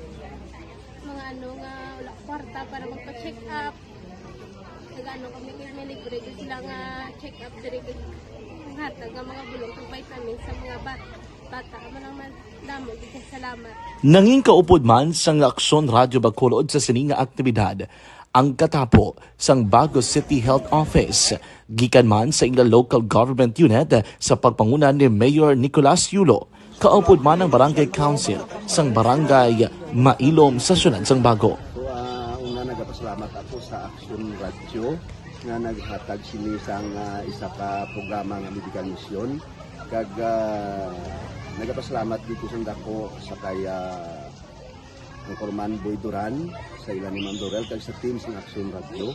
mga ano nga wala kwarta para magpa-check up, nag-ano kami, may libre gyud sila nga check up diri, kag hatag nga mga bulong kag vitamins sa mga bat-, bata. Amo lang man, damo gyud kay salamat. Nangin kaupod man sang Aksyon Radyo Bacolod sa sini nga aktibidad ang katapo sang Bago City Health Office, gikan man sa ila local government unit sa pagpanguna ni Mayor Nicolas Yulo, kaupod man ang Barangay Council sang Barangay Mailom sa siyudad sang Bago. So, ah, una, nagapasalamat ako sa Action Radio nga naghatag sini sang, ah, isa ka programa nga medical mission. Kag, ah, nagapasalamat dito sa dako sa kay, ah, Anchorman Boy Duran, sa ila ni Ma'am Dorel, kag sa team sang Action Radio.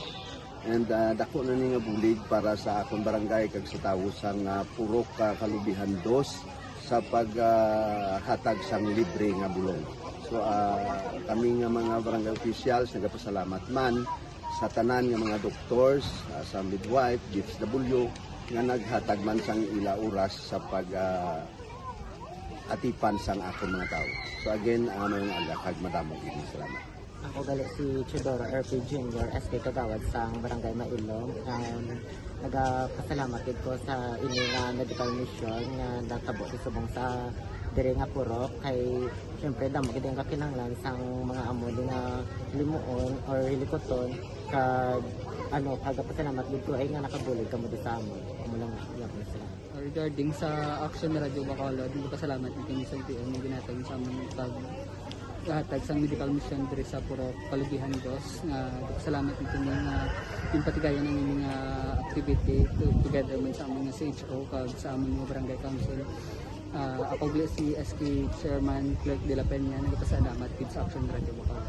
And, ah, dako na ni nga bulig para sa akon barangay kag sa tawo sang, ah, Purok, ah, Kalubihan Dos sa pag, ah, hatag sang libre nga bulong. So, ah, kami nga mga barangay officials nagapasalamat man sa tanan nga mga doctors, ah, sa midwife, D S W, nga naghatag man sang ila oras sa pag, ah, atipan sang akon mga tawo. So again, ah, maayong aga kag madamo gid nga salamat. Ako gali si Teodoro R P Junior, S K Kagawad sang Barangay Mailom. Um, nagapasalamat gid ko sa ini nga medical mission nga natabo sa subong sa diri nga purok. Kay syempre, damo gid ang kakinahanglan sang mga amo di nga limuon or hilikuton. Kag, ano, kagapasalamat gid ko ay nga nakabulig kamo di sa amon. Amo lang, iya ko na sila. Regarding sa Action Radio Bacolod, nagpasalamat gid kami sa L T O nga ginhatag sa amon pag hatag sang medical mission diri sa Purok Kalubihan Dos, nga nagpasalamat gid kami nga ginpatigayon ang ini nga activity to-, together man sa amon nga C H O kag sa amon nga barangay council. Ah, ako gali si S K Chairman Clerk de la Peña, nagpasalamat gid sa Action Radio Bacolod.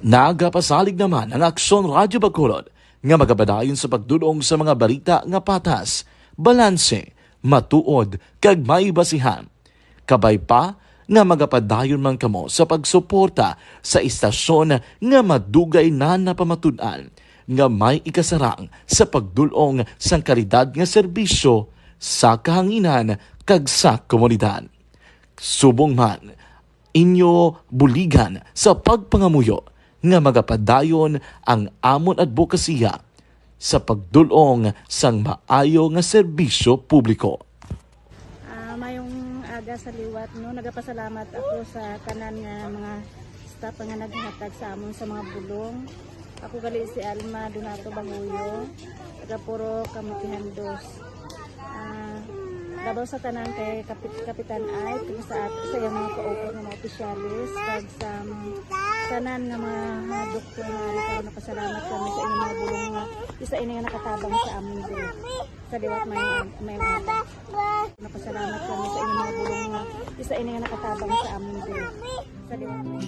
Nagapasalig naman ang Aksyon Radyo Bacolod nga magapadayon sa pagdul-ong sa mga balita nga patas, balanse, matuod, kag may basihan. Kabay pa nga magapadayon man kamo sa pagsuporta sa istasyon nga madugay na napamatud-an nga may ikasarang sa pagdul-ong sang kalidad nga serbisyo sa kahanginan kag sa komunidad. Subong man, inyo buligan sa pagpangamuyo nga magapadayon ang amon adbokasiya sa pagdul-ong sang maayo nga serbisyo publiko. Ah, mayong aga sa liwat, no? Nagapasalamat ako sa tanan nga mga staff nga naghatag sa amon sa mga bulong. Ako gali si Alma Donato Banguyo, taga Purok Kamutihan Dos. Ah, labaw sa tanan kay Kapit-, Kapitan Ike, kag sa at-, sa iyang mga kauban nga mga opisyalis, kag sa mga tanan nga mga, ah, doktor nga ari karon, napasalamat kami sa inyong mga bulong nga isa ini nga nakatabang sa amon diri. Sa liwat may, may aga. Napasalamat kami sa inyong mga bulong nga isa ini nga nakatabang sa amon diri. Sa liwat may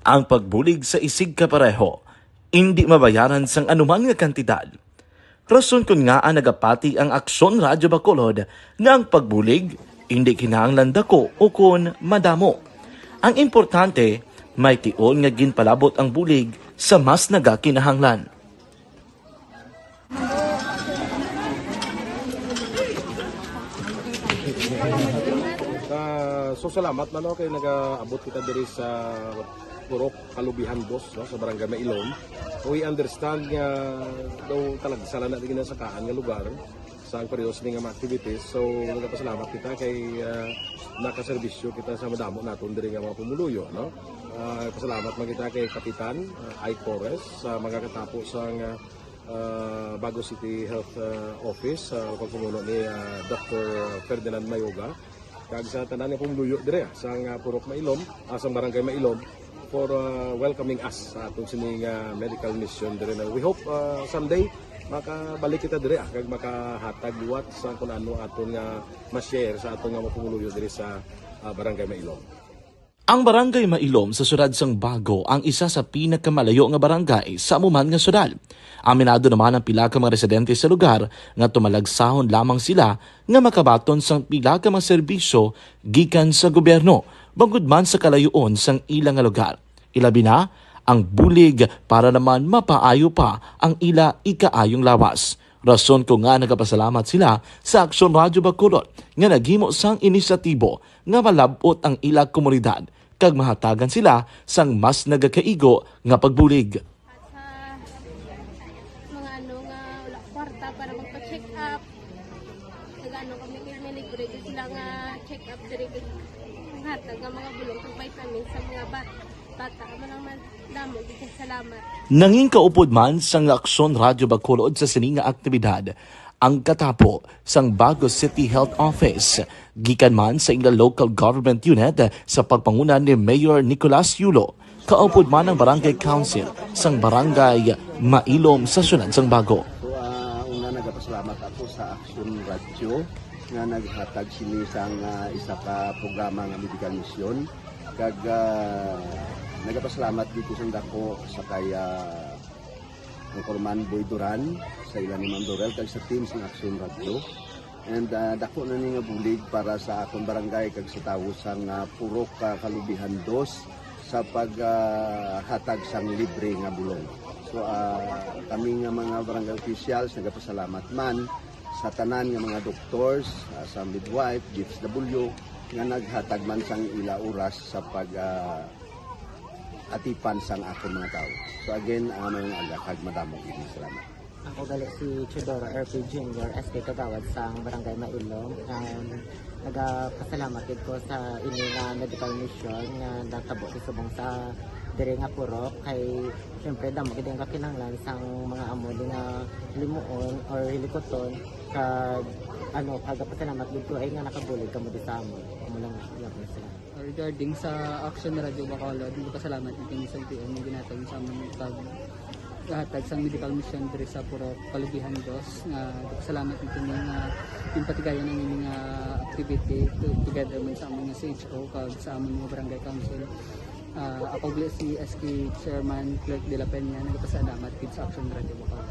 Ang pagbulig sa isigkapareho indi mabayaran sang anuman nga kantidad. Rason kon ngaa nagapati ang Aksyon Radyo Bacolod nga ang pagbulig indi kinahanglan dako ukon madamo. Ang importante, may tion nga ginpalabot ang bulig sa mas nagakinahanglan. Ah, so salamat man, no, kay nagaabot kita diri sa Purok Kalubihan Dos, no, sa Barangay Mailom. We understand nga daw talagsa lang na ginasakaan nga lugar sa ang periodo sini nga mga activities. So nagapasalamat kita kay, ah, nakaserbisyo kita sa madamo naton diri nga mga pumuluyo, no. Ah, pasalamat man kita kay Kapitan, ah, Ike Torres sa magakatapo sa nga ah, Bago City Health, ah, Office, sa pagpamuno ni, ah, Doktor Ferdinand Mayoga, kag sa tanan nga pumuluyo dire, ah, sang, ah, Purok Mailom, ah, sang Barangay Mailom, for, ah, welcoming us sa aton sini nga medical mission dire na. We hope, ah, someday makabalik kita dire, ah, kag makahatag liwat sa kun ano aton nga ma-share sa aton nga mga pumuluyo dire sa, ah, Barangay Mailom. Ang Barangay Mailom sa siyudad sang Bago ang isa sa pinakamalayo nga barangay sa amo man nga siyudad. Aminado naman ang pila ka mga residente sa lugar nga tumalagsahon lamang sila nga makabaton sang pila ka mga serbisyo gikan sa gobyerno, bangod man sa kalayo-on sang ila nga lugar. Ilabi na ang bulig para naman mapaayo pa ang ila ikaayong lawas. Rason kon ngaa nagapasalamat sila sa Aksyon Radyo Bacolod nga naghimo sang inisyatibo nga malab-ot ang ila komunidad kag mahatagan sila sang mas nagakaigo nga pagbulig. At sa mga ano nga wala kwarta para magpa-check up, nag-ano kami, kay may libre gyud sila nga check up diri, hatag nga mga bulong kag vitamin sa mga bat-, bata. Amo lang man, damo gyud kay salamat. Nangin kaupod man sang Aksyon Radyo Bacolod sa sini nga aktibidad ang katapo sang Bago City Health Office, gikan man sa ila local government unit sa pagpanguna ni Mayor Nicolas Yulo, kaupod man ang Barangay Council sang Barangay Mailom sa siyudad sang Bago. So, ah, una, nagapasalamat ako sa Action Radio nga naghatag sini sang, ah, isa ka programa nga medical mission. Kag, ah, nagapasalamat gid ko sang dako sa kay, ah, Anchorman Boy Duran, sa ila ni Ma'am Dorel, kag sa team sang Action Radio. And, ah, dako na ni nga bulig para sa akon barangay kag sa tawo sang, ah, Purok, ah, Kalubihan Dos sa pag, ah, hatag sang libre nga bulong. So, ah, kami nga mga barangay officials nagapasalamat man sa tanan nga mga doctors, ah, sa midwife, D S W, nga naghatag man sang ila oras sa pag, ah, atipan sang akon mga tawo. So again, ah, maayong aga kag madamo gid nga salamat. Ako gali si Teodoro R P Junior, S K Kagawad sang Barangay Mailong. Um, nagapasalamat gid ko sa ini nga medical mission nga natabo sa subong sa diri nga purok. Kay, siyempre, damo gid ang kakinahanglan sang mga amo di nga hilimuon or hilikuton. Kag, ano, kagapasalamat gid ko ay nga nakabulig kamo di sa amon. Amo lang, yun, salamat. Regarding sa Action Radio Bacolod, nagpasalamat ni kami sa L T O nga ginhatag sa amon pag hatag sang medical mission diri sa Purok Kalubihan Dos, nga nagpasalamat ni kami nga ginpatigayon ang ini nga activity to-, together man sa amon nga C H O kag sa amon nga barangay council. Ah, ako gali si S K Chairman Clerk de la Peña, nagpasalamat gid sa Action Radio Bacolod.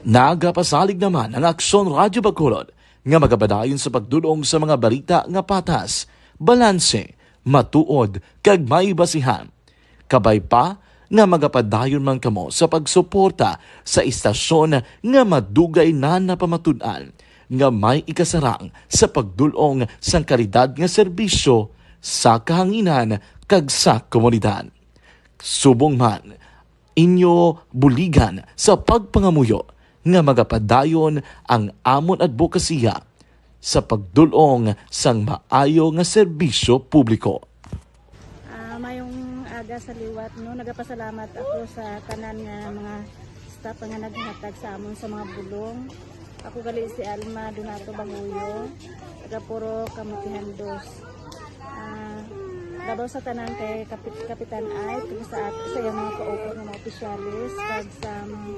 Nagapasalig naman ang Aksyon Radyo Bacolod nga magapadayon sa pagdul-ong sa mga balita nga patas, balanse, matuod, kag may basihan. Kabay pa nga magapadayon man kamo sa pagsuporta sa istasyon nga madugay na napamatud-an nga may ikasarang sa pagdul-ong sang kalidad nga serbisyo sa kahanginan kag sa komunidad. Subong man, inyo buligan sa pagpangamuyo nga magapadayon ang amon adbokasiya sa pagdul-ong sang maayo nga serbisyo publiko. Ah, mayong aga sa liwat, no? Nagapasalamat ako sa tanan nga mga staff nga naghatag sa amon sa mga bulong. Ako gali si Alma Donato Bahuyo, taga Purok Kamutihan Dos. Ah, labaw sa tanan kay Kapit-, Kapitan Ike, kag sa at-, sa iyang mga kaupat nga mga opisyales, kag sa, um,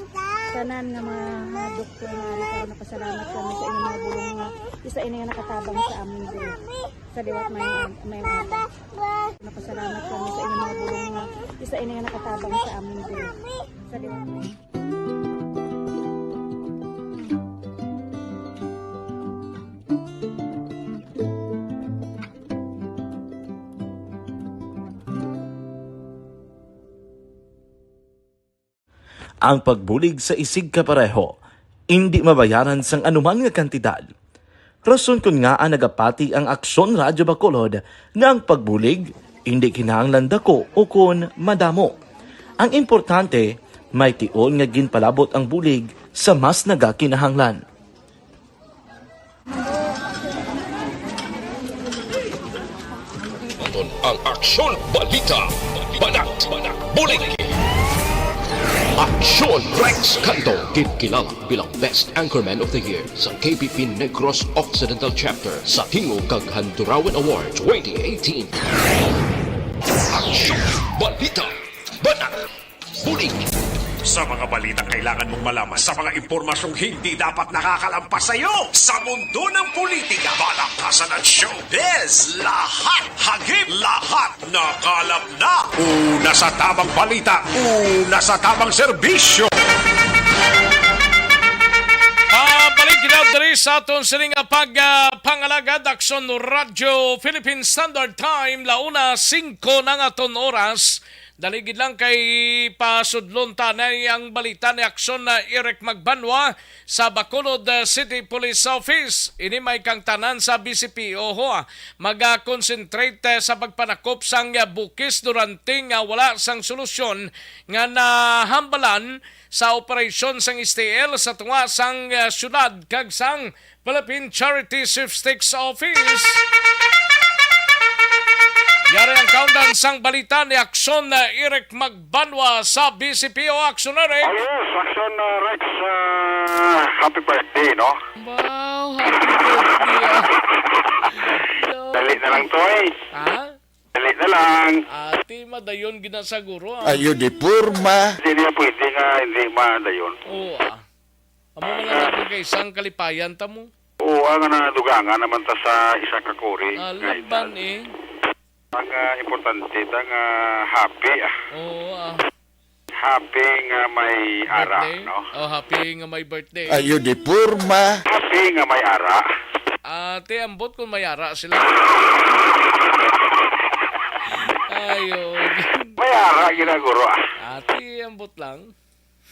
tanan nga mga, mga doktor nga ari karon, napasalamat kami sa inyong mga bulong nga isa ini nga nakatabang sa amin diri. Sa liwat, may, may, may napasalamat kami sa inyong mga bulong nga isa ini nga nakatabang sa amin diri. Sa liwat, may Ang pagbulig sa isigkapareho indi mabayaran sang anuman nga kantidad. Rason kon ngaa nagapati ang Aksyon Radyo Bacolod nga ang pagbulig indi kinahanglan dako ukon madamo. Ang importante, may tion nga ginpalabot ang bulig sa mas nagakinahanglan. Aton ang Aksyon Balita, Banat, Bulig. Aksyon Rex Canto, ginkilala bilang Best Anchorman of the Year sa K P P Negros Occidental Chapter sa Tingog kag Handurawan Award twenty eighteen. Aksyon Balita, Banat, Bulig. Sa mga balita kailangan mong malaman, sa mga impormasyong hindi dapat nakakalampas sa iyo, sa mundo ng politika, palakasan at showbiz, lahat hagip, lahat nakalap na. Una sa tamang balita, una sa tamang serbisyo. Pabalik kita diri sa aton sining pag, ah, pangalagad, Aksyon Radyo Philippine Standard Time, launa singko na nga aton oras. Dali gid lang kay pasudlon ta na ang balita ni Aksyon na Eric Magbanwa sa Bacolod, uh, City Police Office. Ini may kang tanan sa B C P O ho, ah, mag-concentrate, uh, sa pagpanakop sang, uh, bukis durante nga wala sang solusyon nga nahambalan sa operasyon sang S T L sa tunga sang, uh, syudad kag sang Philippine Charity Sweepstakes Office. Yari ang kaundan sang balita ni Aksyon na Eric Magbanwa sa B C P O. Aksyon, Eric. Oh, yes, Aksyon, uh, Rex, uh, happy birthday, no? Wow, happy birthday, ah. Dali na lang to, eh. Ha? Dali na lang. Ati, madayon ginasaguro, ah. Ayo, di porma. Hindi niya pwede nga hindi madayon. Oo, ah. Amo man lang ako kay isang kalipayan ta mo. Oo, ang nadugangan naman ta sa isa ka kuri. Ah, nga laban edad, eh. Ang, ah, importante ta nga happy, ah. Oo, ah. Happy nga may ara, birthday? No? Oh, happy nga may birthday. Ayo, di porma. Happy nga may ara. Ate, ambot kung may ara sila. Ayo. May ara, ginaguro, ah. Ate, ambot lang.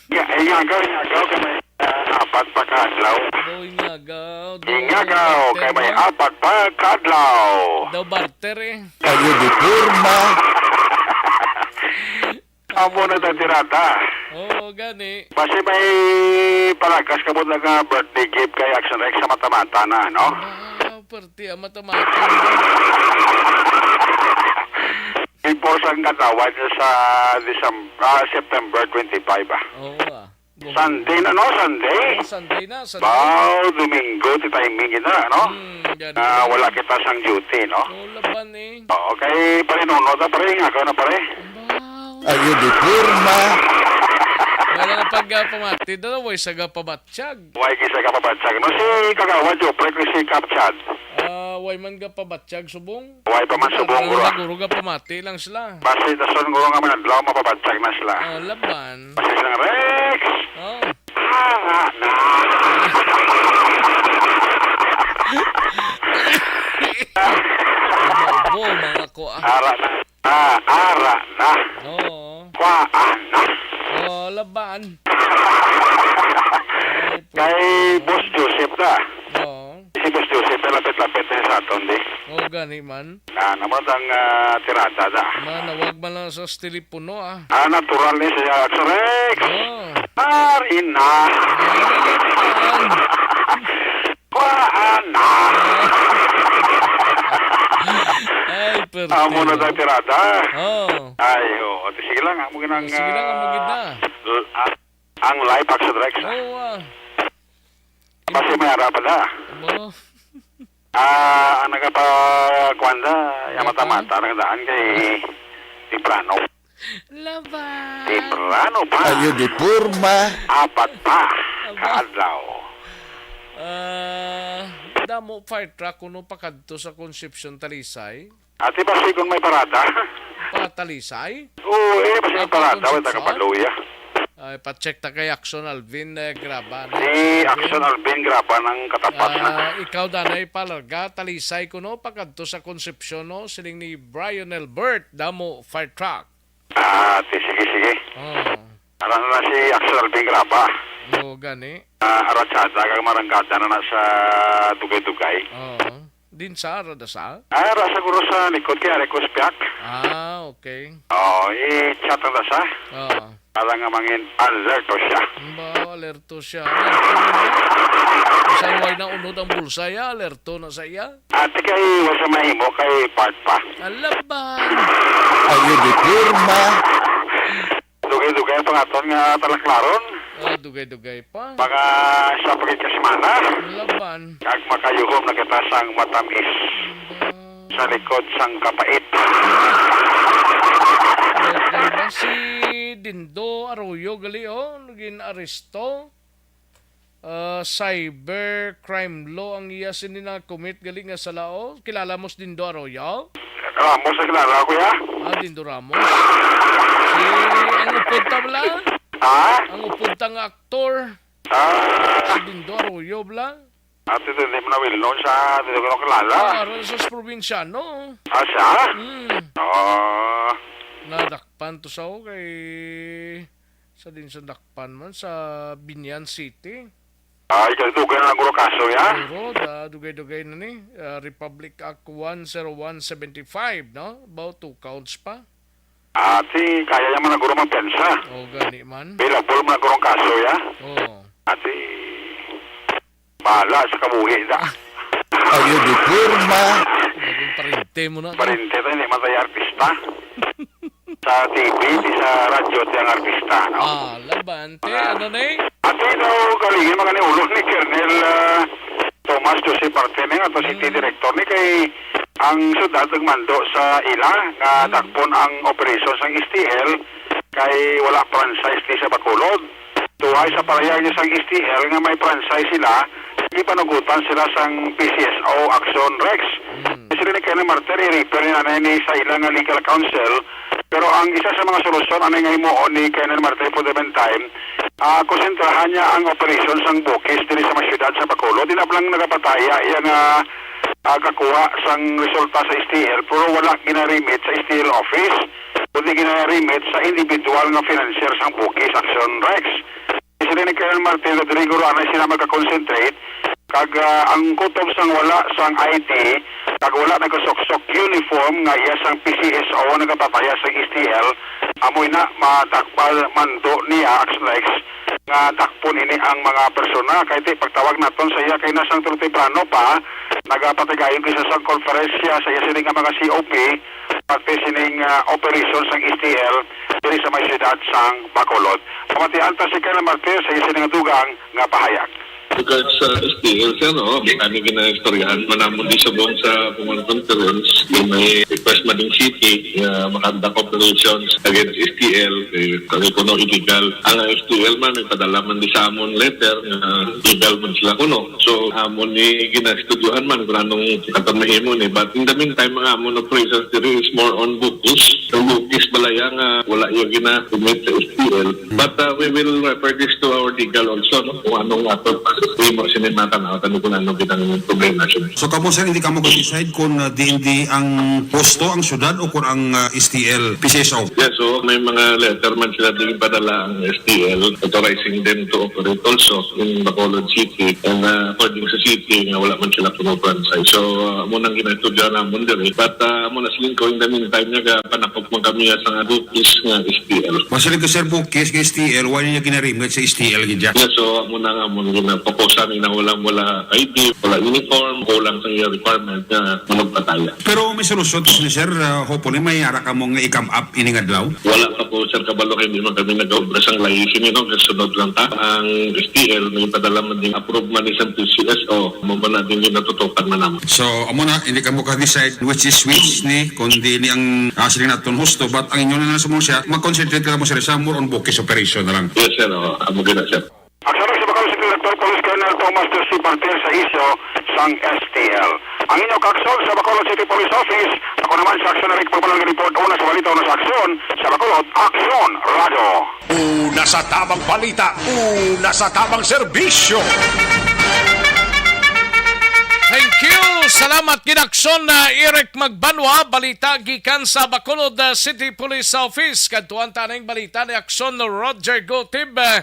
Ya, ingagaw, ingagaw, kay may, ah, apat pa ka adlaw. Daw ingagaw, daw Ingagaw, kay may barter, no? Apat pa ka adlaw. Daw barter, eh. Kayo di porma. Amo na ta tirada. Oo, gani. Basi may palakas ka mo nga birthday gift kay Action Rex sa mata-mata na, no? Ah, perti ang mata-mata. Before sang katawa niya sa December, ah, September twenty-five, ah. Oo, ah. Sunday na, no? Sunday? Oo, Sunday na, Sunday. Baw, Domingo, ti timing kita, no? Hmm, yan Ah, na. Wala kita sang duty, no? Oo, laban eh. Oo, kay pare Nono, ta pare, nga ka na pare. Baw. Ayo di porma. Wala nga pag, ah, pamati na, way sa ga pabatyag. Way kisa ka pabatyag, no? Si Kagawad Jopre, kung si Kapchad. Ah, way man ga pabatyag, subong. Way pa man subong, Ano guro. Guro ga pamati lang sila. Basi, dason, guro, nga man adlaw, mapabatyag na sila. Oh, laban. Basi silang Rex! Oh. Ara na! Ubo, mga ko, ah. Ara na. Ah, ara na. Oo. Kwaan na. Oh, laban. Ay, Kay puta. Boss Joseph na. Oo. Si Boss Joseph na lapit-lapit na sa aton, di? Oh, gani man. Na, naman ang, ah, tirada na. Manawag man lang sa telepono, ah. Ah, natural ni siya, Action Rex. Oh. Ari na. Ari na. Kuhaan na. Ay, perti, Amo na no? Tayo tirada. Oh. Ay, oo. Sige lang, amo ginang, Sige lang, amo gid na. Ah, l-, ah, ang live, Action Rex. Oo, ah. Basi may ara pa na. Abo. Ah, ang nagapakuan da, yung Ano pa? mata-mata, nagdaan kay temprano. Laban. Temprano pa. Ayo di porma. Apat pa Aba. Ka adlaw. Ah, damo fire truck kuno pakadto sa Concepcion, Talisay. Ati ba sigon may parada? Pa Talisay? Oo, eh, basta may Ako, parada, wala Concepcion? Kapaluya. Ay, pa-check ta kay Action Alvin, eh, Graba, no? Si Alvin? Action Alvin Graba ng katapat na. Ah, ikaw, danay, palarga, Talisay ko, no? Pakadto sa Concepcion, no? Siling ni Brian Elbert, damo fire truck. Ah, ti-, sige, sige. Oh. Ano na si Action Alvin Graba? Oo, gani. Ah, aratsada kag maranggada na na sa dugay-dugay. Oo. Din sa, rada sa? Ah, ra siguro sa likod kay Aricos Piak. Ah, okay. Oo, i-chat na sa. Oo. Para nga mangin alerto siya. Ba, alerto siya. Alerto na. Bisan way na unod ang bulsa, ya, alerto na sa iya. Ate, kay wa siya mahimo, kay part pa. Alaban. Ayo di porma. Dugay-dugay ang pangaton nga talaklaron. Ah, dugay-dugay pa. Mga sa pagkikasimana. Alaban. Kag makayuhom na kita sang matamis. Ba. Sa likod sang kapait. Daghan ba si Dindo Arroyo gali, oh, naging aresto? Ah, cyber crime law ang iya sini na-commit gali nga sala, oh. Kilala mo si Dindo Arroyo? Ramos ang kilala ko, ya. Ah, Dindo Ramos. Si, ang upod ta bala? Ha? Ang upod ta nga aktor. Ah. Si Dindo Arroyo bala? Ate, hindi mo na well known sa, hindi ko na kilala. Ah, aron sa probinsya, no? Ah, siya? Hmm. Ah. Nadakpan to sa, okay. Sa din sa dakpan man, sa Binyan City. Ay, kay dugay na lang guro kaso, ya? Pero, da, dugay-dugay na ni, ah, Republic Act one zero one seventy-five, no? About two counts pa. Ah, ti, kaya niya man na guro magpensa. O, gani man. Available man na guro ang kaso, ya? Oo. Ati, bahala sa kabuhi, da. Ayo di porma. Naging parente mo na. Parente ta, hindi man tayo artista. Sa T V, di sa radyo, ti ang artista, no? Ah, laban. Te, Ah. ano na eh? Ati daw, galingan mga ni ulo ni Colonel, ah, Thomas Joseph Martinez, ato city Mm. director ni, kay ang syudad nagmando sa ila nga Mm. dakpon ang operasyon sang S T L, kay wala franchise ni sa Bacolod. Tuway sa parayag sang S T L nga may franchise sila, gipanugutan sila sang P C S O Action Rex. Mm. Sila ni Colonel Martin, i-refer ni nanay ni sa ila nga legal counsel. Pero ang isa sa mga solusyon, ano nga himuon ni Colonel Martin for the meantime, ah, konsentrahan niya ang operasyon sang bukis diri sa mga syudad sa Bacolod. Di na lang nagapataya iya nga ah, kakuha sang resulta sa S T L, pero wala gina-remit sa S T L office, kundi gina-remit sa individual nga financier sang Bukis Action Rex. Sila ni Colonel Martin Rodrigo Ruana sila magka-concentrate, kag, ah, ang kutob sang wala sang I D, kag wala nagkasuksok uniform nga iya sang P C S O nagapataya sa S T L, amoy na matakbal mando niya, Action Rex, nga dakpon ini ang mga persona. Kay ti pagtawag naton sa iya kay nasang tulo temprano pa, nagapatigayon kay sa sang konferensya sa iya sini nga mga C O P, parte sining, ah, operasyon sang S T L diri sa may siyudad sang Bacolod. Pamatian ta si Colonel Martir sa iya sini nga dugang nga pahayag. Regards sa S T L, sir, no? Kami ginaistoryahan man namon di subong sa command conference, di may request man ding city nga makandak operations against S T L, eh, kami kuno illegal. Ang S T L man, nagpadala man di sa amon letter nga legal man sila kuno. So, amon ni ginaestudyohan man kung anong aton mahimo ni. But in the meantime, mga amon operations diri is more on Bukis. Ang Bukis balaya nga wala yung gina-commit sa S T L. But, uh, we will refer this to our legal also, no? Kung anong ato, mahimo sini mga tanaw, kung ano ginang problema siya. So, kamo, sir, hindi kamo ka-decide kung, uh, diin di ang posto, ang syudad, o kung ang, uh, S T L, P C S O? Yeah, so may mga letter man sila din padala ang S T L authorizing them to operate also in Bacolod City. And, uh, according sa city, nga wala man sila kuno franchise. So, uh, amo nang ginaestudyo namon diri. But, uh, amo na siling ko, in the meantime, nagapanakop man kami sa nga Bukis nga S T L. Masiling ka, sir, Bukis nga S T L, wala niya ginarimit sa S T L gid siya. Yeah, so, amo na nga, amo na ginapokusan, ina, wala, wala I D, wala uniform, kulang sa iya requirement nga manugpataya. Pero may solusyon to sini, sir. Uh, hopefully, may ara ka mo nga i-come up ining adlaw. Wala pa po, sir, kabalo kay di man kami nag-obra sang layi sini, no? Kasunod lang ta. Ang S T L, may padala man din, approve man ni sa P C S O, mo man na din yung natutukan man naman. So, amo na, hindi ka mo ka-decide which is which ni, kundi ni ang, ah, siling naton husto, but ang inyo na lang sa mga siya, mag-concentrate ka mo, sir, sa more on Bukis operation na lang. Yes, sir. Oo. Amo gina, sir. Aksyon sa Bacolod City Director Police Colonel Thomas Del Ciparter sa isyu sang S T L. Ang inyo kaaksyon sa Bacolod City Police Office, ako naman sa Aksyon Eric Pagpalang Report, una sa balita, una sa aksyon, sa Bacolod, Aksyon Radio. Una sa tamang balita, una sa tamang serbisyo. Thank you. Salamat gid, Aksyon, uh, Eric Magbanwa. Balita gikan sa Bacolod, uh, City Police Office. Kadtuan ta ning balita ni Aksyon Roger Gotib. Uh,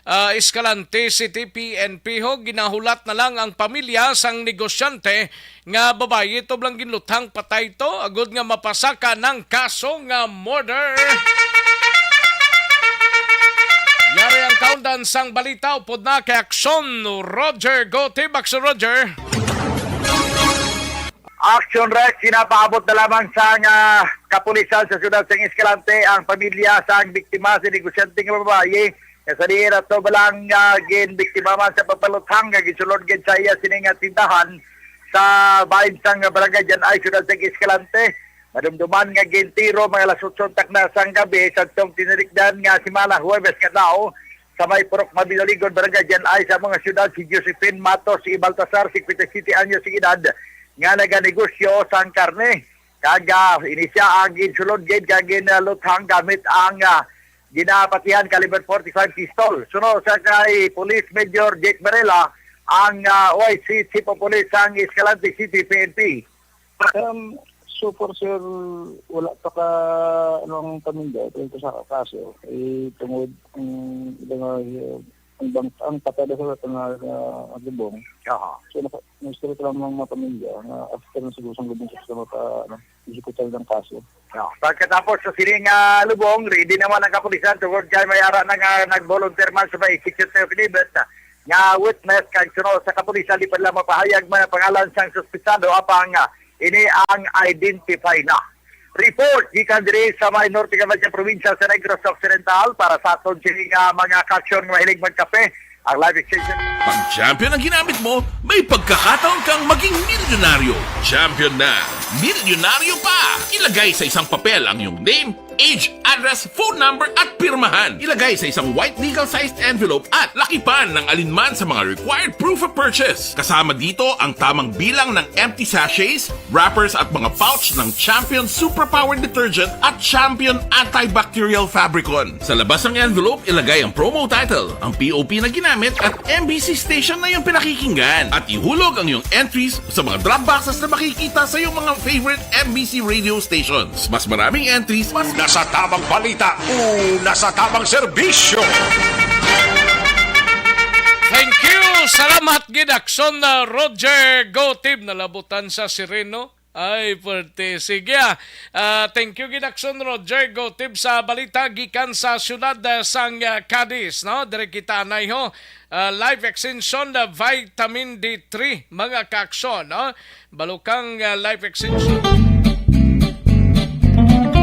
ah, Escalante City P N P ho, ginahulat na lang ang pamilya sang negosyante nga babayi tublang ginluthang patay to agud nga mapasaka ng kaso nga murder. Yari ang kaundan sang balita upod na kay Aksyon Roger Gotib. Aksyon Roger. Action Rex, ginapaabot na lamang sang kapulisan sa siyudad sang Escalante ang pamilya sang biktima, si negosyante nga babayi. Nga sa diin ato balang, ah, ginbiktima man sa pagpaluthang nga gisulod gid sa iya sini nga tindahan sa bahin sang barangay Jan Ay, siyudad sa Escalante. Madumduman nga gintiro mga alas otso untak na sang gabi sa tong tinirikdan nga semana, Huwebes nga adlaw, sa may Purok Mabinoligon, barangay Jan Ay, sa mga siyudad, si Josephine Matos y Baltasar, singkwenta y siyete anyos ang edad, nga naganegosyo sang karne. Kag, ah, ini siya ang ginsulod gid kag ginluthang gamit ang, ah, ginapatihan caliber forty-five pistol. Suno sa kay Police Major Jake Varela, ang, ah, O I C Chief of Police sang Escalante City P N P. Um, so far, sir, wala pa ka, ano, ang pamilya tungkol sa kaso. Eh, tungod ang iba nga, eh, ang bang-, ang patay daw sa nga, nga lubong. Aha. So, naka-, may story pa lang ng mga pamilya nga after na siguro sa lubong sa mga pa-, ano, executor ng kaso. Ah, pagkatapos sa sining, ah, lubong, ready naman ang kapulisan tungod kay may ara na nga nag-volunteer man sa may executive affidavit, ah, nga witness kag suno sa kapulisan di pa nila mapahayag man ang pangalan sang suspetsado apang, ah, ini ang identify na. Report gikan diri sa may norte nga Probinsya sa Negros Occidental para sa aton sini nga mga kaaksyon nga mahilig magkape. Ang live extension. Pag champion ang ginamit mo, may pagkakataon kang maging milyonaryo. Champion na, milyonaryo pa! Ilagay sa isang papel ang iyong name, age, address, phone number at pirmahan. Ilagay sa isang white legal-sized envelope at lakipan ng alinman sa mga required proof of purchase. Kasama dito ang tamang bilang ng empty sachets, wrappers at mga pouch ng Champion Superpower Detergent at Champion Antibacterial Fabricon. Sa labas ng envelope, ilagay ang promo title, ang P O P na ginamit at M B C station na iyong pinakikinggan. At ihulog ang iyong entries sa mga drop boxes na makikita sa iyong mga favorite M B C radio stations. Mas maraming entries, mas... Una sa tamang balita, una sa tamang serbisyo. Thank you. Salamat gid, Akson, uh, Roger Gotib. Nalabutan sa sireno. Ay, pwerte. Sige, ah. Ah, thank you gid, Akson Roger Gotib, sa balita gikan sa siyudad, ah, sang, ah, Cadiz, no? Dire kita anay ho. Ah, life extension, ah, vitamin D three, mga ka-Akson, no? Balukang, ah, life extension.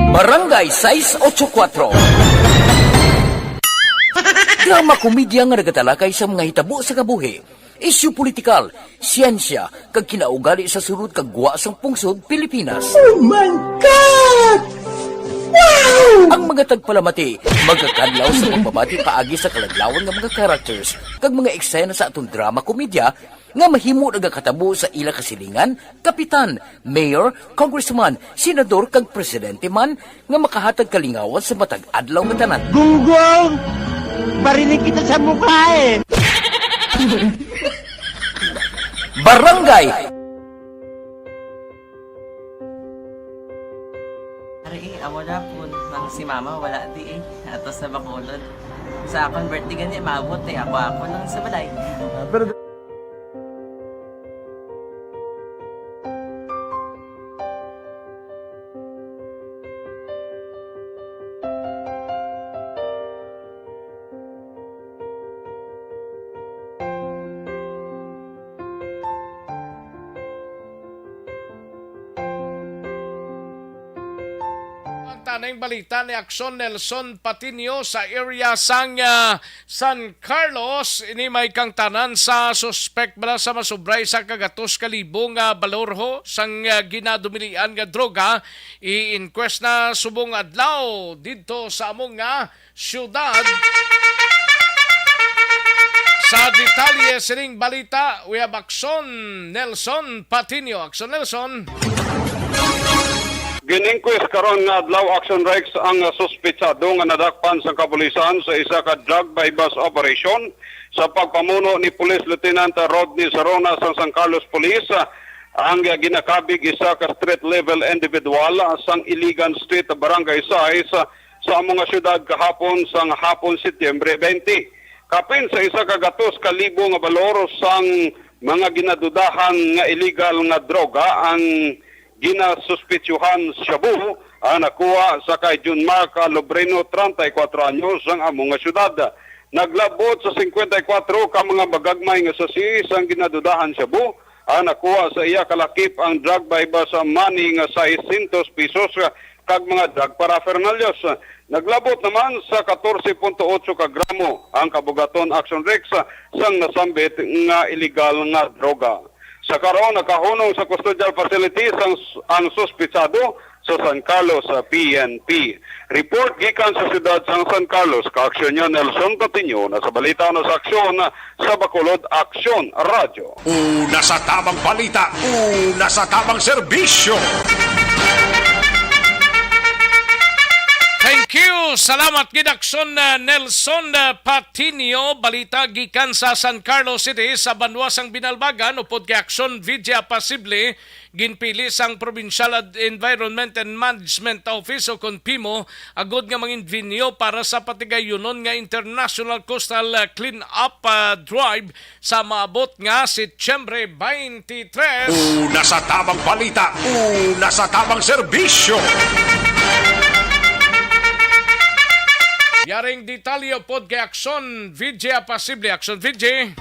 Barangay sais ocho kuatro. Drama komedya nga nagatalakay sa mga hitabo sa kabuhi, isyu politikal, siyensya, kag kinaugali sa sulod kag gwa sang pungsod Pilipinas. Oh my God! Wow! Ang mga tagpalamati magakadlaw sa pagbabati paagi sa kaladlawan nga mga characters kag mga eksena sa aton drama komedya nga mahimo nagakatabo sa ila kasilingan, kapitan, mayor, congressman, senador, kag presidente man nga makahatag kalingawan sa matag adlaw nga tanan. Gunggong! Barinig kita sa mukha eh! Barangay! Ari, eh, amo na po. Ang si mama, wala di eh. Ato sa Bacolod. Sa akon birthday gani, maabot eh. Ako, ako lang sa balay. Ah, pero Ang tanang balita ni Akson Nelson Patino sa area sang, ah, San Carlos. Ini may kangtanan sa suspek bala sa masubray sa kagatos ka libo nga balor ho sang, ah, ginadumilian nga droga. I-inquest na subong adlaw didto sa among, ah, siyudad. Sa detalye sining balita, we have Akson Nelson Patino. Akson Nelson. Gin-inquest karon nga adlaw, Akson Rex, ang suspetsado nga nadakpan sang kapulisan sa isa ka drug buy-bust operation sa pagpamuno ni Police Lieutenant Rodney Sarona sang San Carlos Police. Ang ginakabig isa ka street level individual sang Iligan Street, Barangay sais, sa amo nga syudad kahapon sang hapon, Setyembre twenty. Kapin sa isa ka gatos ka libo nga balor sang mga ginadudahan nga iligal nga droga ang ginasuspetsyohan shabu, ah, nakuha sa kay John Mark Lobreno, treinta y cuatro anyos, sang amo nga syudad. Naglabot sa cincuenta y cuatro ka mga magagmay nga sachet sang ginadudahan shabu, ah, nakuha sa iya kalakip ang drug buy-bust money nga seiscientos pesos kag mga drug paraphernalias. Naglabot naman sa catorce punto ocho ka gramo ang kabugaton, Akson Rex, sang nasambit nga iligal nga droga. Sa karon, nakahunong sa custodial facility sang, ang suspetsado sa San Carlos, sa P N P. Report gikan sa siyudad sang San Carlos, ka-Aksyonyo Nelson Patiño, na sa balita na sa Aksyon, sa Bacolod, Aksyon Radyo. Una sa tamang balita, una sa tamang serbisyo. Thank you. Salamat gid, Akson, uh, Nelson, uh, Patinio. Balita gikan sa San Carlos City, sa banwa sang Binalbagan, upod kay Akson Vidya Pasible. Ginpili sang Provincial Ad-, Environment and Management Office o kon PEMO agud nga mangin venue para sa patigayunon nga International Coastal, uh, Cleanup, uh, Drive sa maabot nga Setyembre twenty-three. Una sa tamang balita, una sa tamang serbisyo. Yaring detalye upod kay Akson Vijay Pasible. Akson Vijay.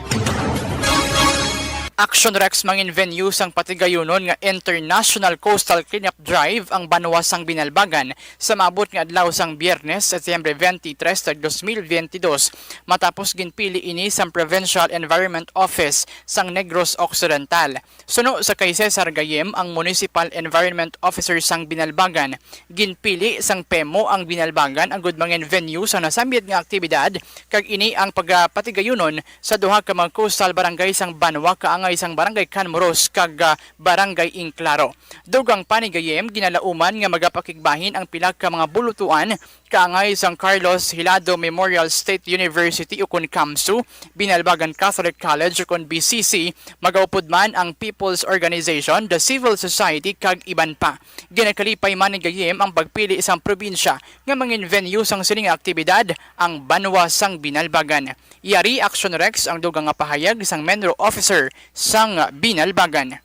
Action Rex, mangin venue sang patigayunon nga International Coastal Cleanup Drive ang banwa sang Binalbagan sa maabot nga adlaw sang Biyernes, Setyembre twenty-three, dos mil veintidós, matapos ginpili ini sang Provincial Environment Office sang Negros Occidental. Suno sa kay Cesar Gayem, ang Municipal Environment Officer sang Binalbagan, ginpili sang PEMO ang Binalbagan agud mangin venue sa nasamyad nga aktibidad, kag ini ang pagapatigayunon sa duha ka mga coastal barangay sang banwa, kaangay sang Barangay Canmoros kag, ah, Barangay Inclaro. Dugang pa ni Gayem, ginalauman nga magapakigbahin ang pila ka mga bulutuan kaangay sang Carlos Hilado Memorial State University, ukon CAMSU, Binalbagan Catholic College, ukon B C C, magaupod man ang People's Organization, the civil society, kag iban pa. Ginakalipay man ni Gayem ang pagpili sang probinsya nga mangin venue sang sini nga aktibidad, ang banwa sang Binalbagan. Yari Action Rex ang dugang nga pahayag sang MENRO officer sang Binalbagan.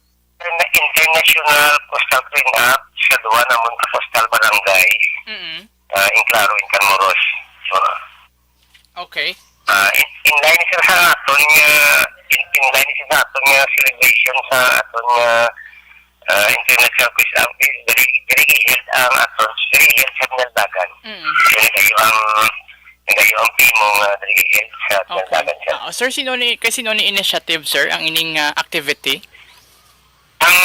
International Coastal Cleanup sa duha namon ka coastal barangay, Mm. ah, Inclaro, Intramuros. So, Okay. ah, in, in line siya sa aton nga, in, in line siya sa aton nga celebration sa aton nga, ah, International Coastal Cleanup. Very, very held ang aton, very held sa Binalbagan. Mm. So, nagayo ang, nagayo ang PEMO nga very held sa Okay. Binalbagan siya. Ah, sir, sino ni, kay sino ni initiative, sir, ang ining, ah, activity? Ang,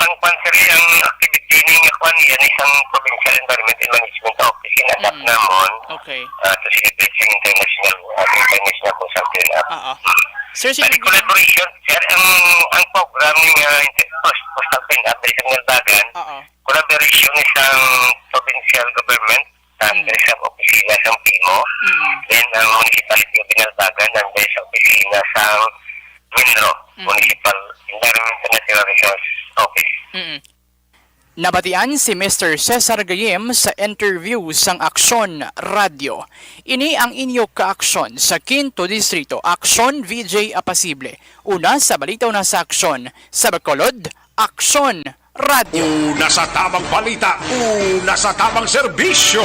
ang kwan, sir, ang activity ni nga kwan, yan isang Provincial Environment and Management Office, in-adapt Mm. namon, Okay. ah, to celebrate sa international, ah, international consultant. Oo. Sir, si Bali, collaboration, sir, ang, ang program ni nga inter-, pos-, postal clean up diri sa Ngaldagan, Oo. collaboration ni sang provincial government, sa Mm. sa opisina sang PEMO, Mm. then ang Municipality of Binalbagan, nandun sa opisina sang MINRO, Mm. Municipal Environment and Natural Resource Office. Mm. Nabatian si Mister Cesar Gayem sa interview sang Aksyon Radyo. Ini ang inyo kaaksyon sa Quinto Distrito, Aksyon V J Apasible. Una sa balita, una sa aksyon. Sa Bacolod, Aksyon Radyo. Una sa tamang balita, una sa tamang serbisyo.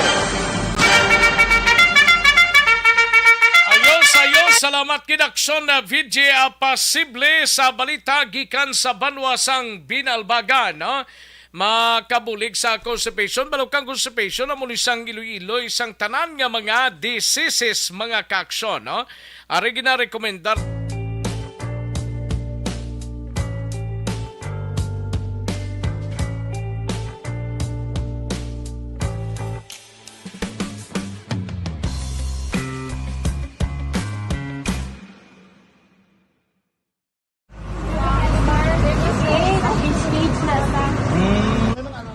Ayos, ayos. Salamat gid, Aksyon na V J Apasible sa balita gikan sa banwa sang Binalbagan, no? Makabulig sa constipation, balukang constipation, amo ni sang iloy-iloy sang tanan nga mga diseases, mga kaaksyon, no? Ari ginarekomendar.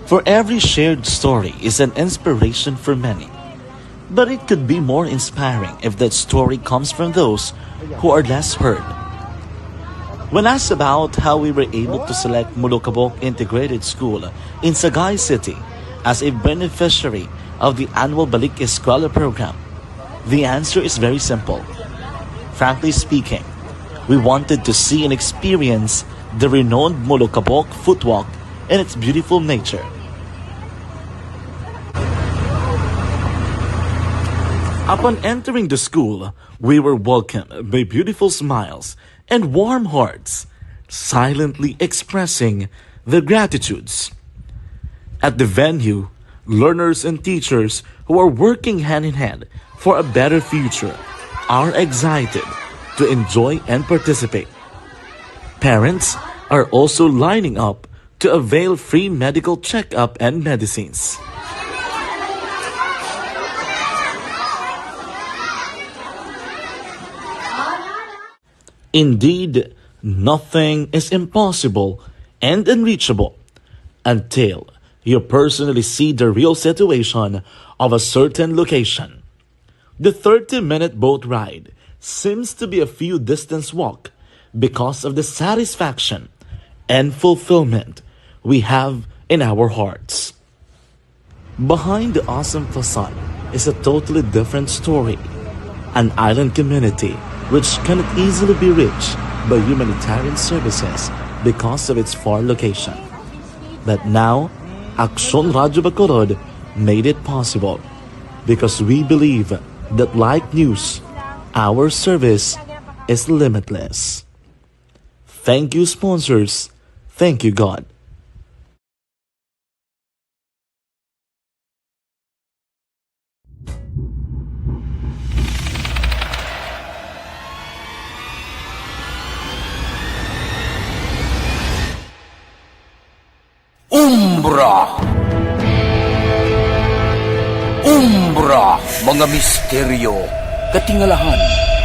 For every shared story is an inspiration for many. But it could be more inspiring if that story comes from those who are less heard. When asked about how we were able to select Molokabok Integrated School in Sagay City as a beneficiary of the annual Balik Eskwela program, the answer is very simple. Frankly speaking, we wanted to see and experience the renowned Molokabok Footwalk and its beautiful nature. Upon entering the school, we were welcomed by beautiful smiles and warm hearts, silently expressing their gratitudes. At the venue, learners and teachers who are working hand in hand for a better future are excited to enjoy and participate. Parents are also lining up to avail free medical checkup and medicines. Indeed, nothing is impossible and unreachable until you personally see the real situation of a certain location. The thirty-minute boat ride seems to be a few distance walk because of the satisfaction and fulfillment we have in our hearts. Behind the awesome facade is a totally different story, an island community which cannot easily be reached by humanitarian services because of its far location. But now, Aksyon Radyo Bacolod made it possible because we believe that like news, our service is limitless. Thank you, sponsors. Thank you, God. Umbra. Umbra, mga misteryo, katingalahan,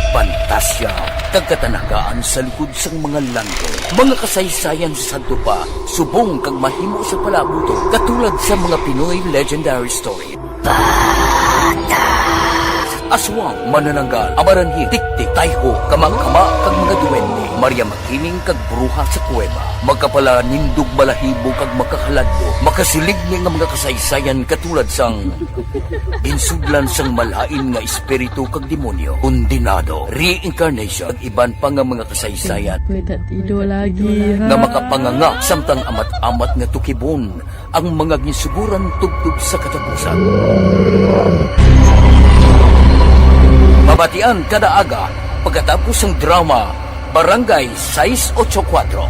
pantasya, kag katanagaan sa likod sang mga langgam. Mga kasaysayan sa sadto pa, subong kag mahimo sa palaabuton, katulad sa mga Pinoy legendary story. Aswang, manananggal, amaranhil, tiktik, tayho, kamangkama, kag mga duwende, Maria Makiling, kag bruha sa kuweba. Makapalanindog balahibo kag makakaladlok, makasiling nga mga kasaysayan katulad sang ginsudlan sang malain nga espiritu kag demonyo, kondenado, reincarnation, kag iban pa nga mga kasaysayan Kulit at ido lagi, ha? Nga makapanganga samtang amat-amat nga tukibon ang mga ginsuguran tubtob sa katapusan. Mabatian kada aga pagkatapos sang drama Barangay sais ocho kuwatro.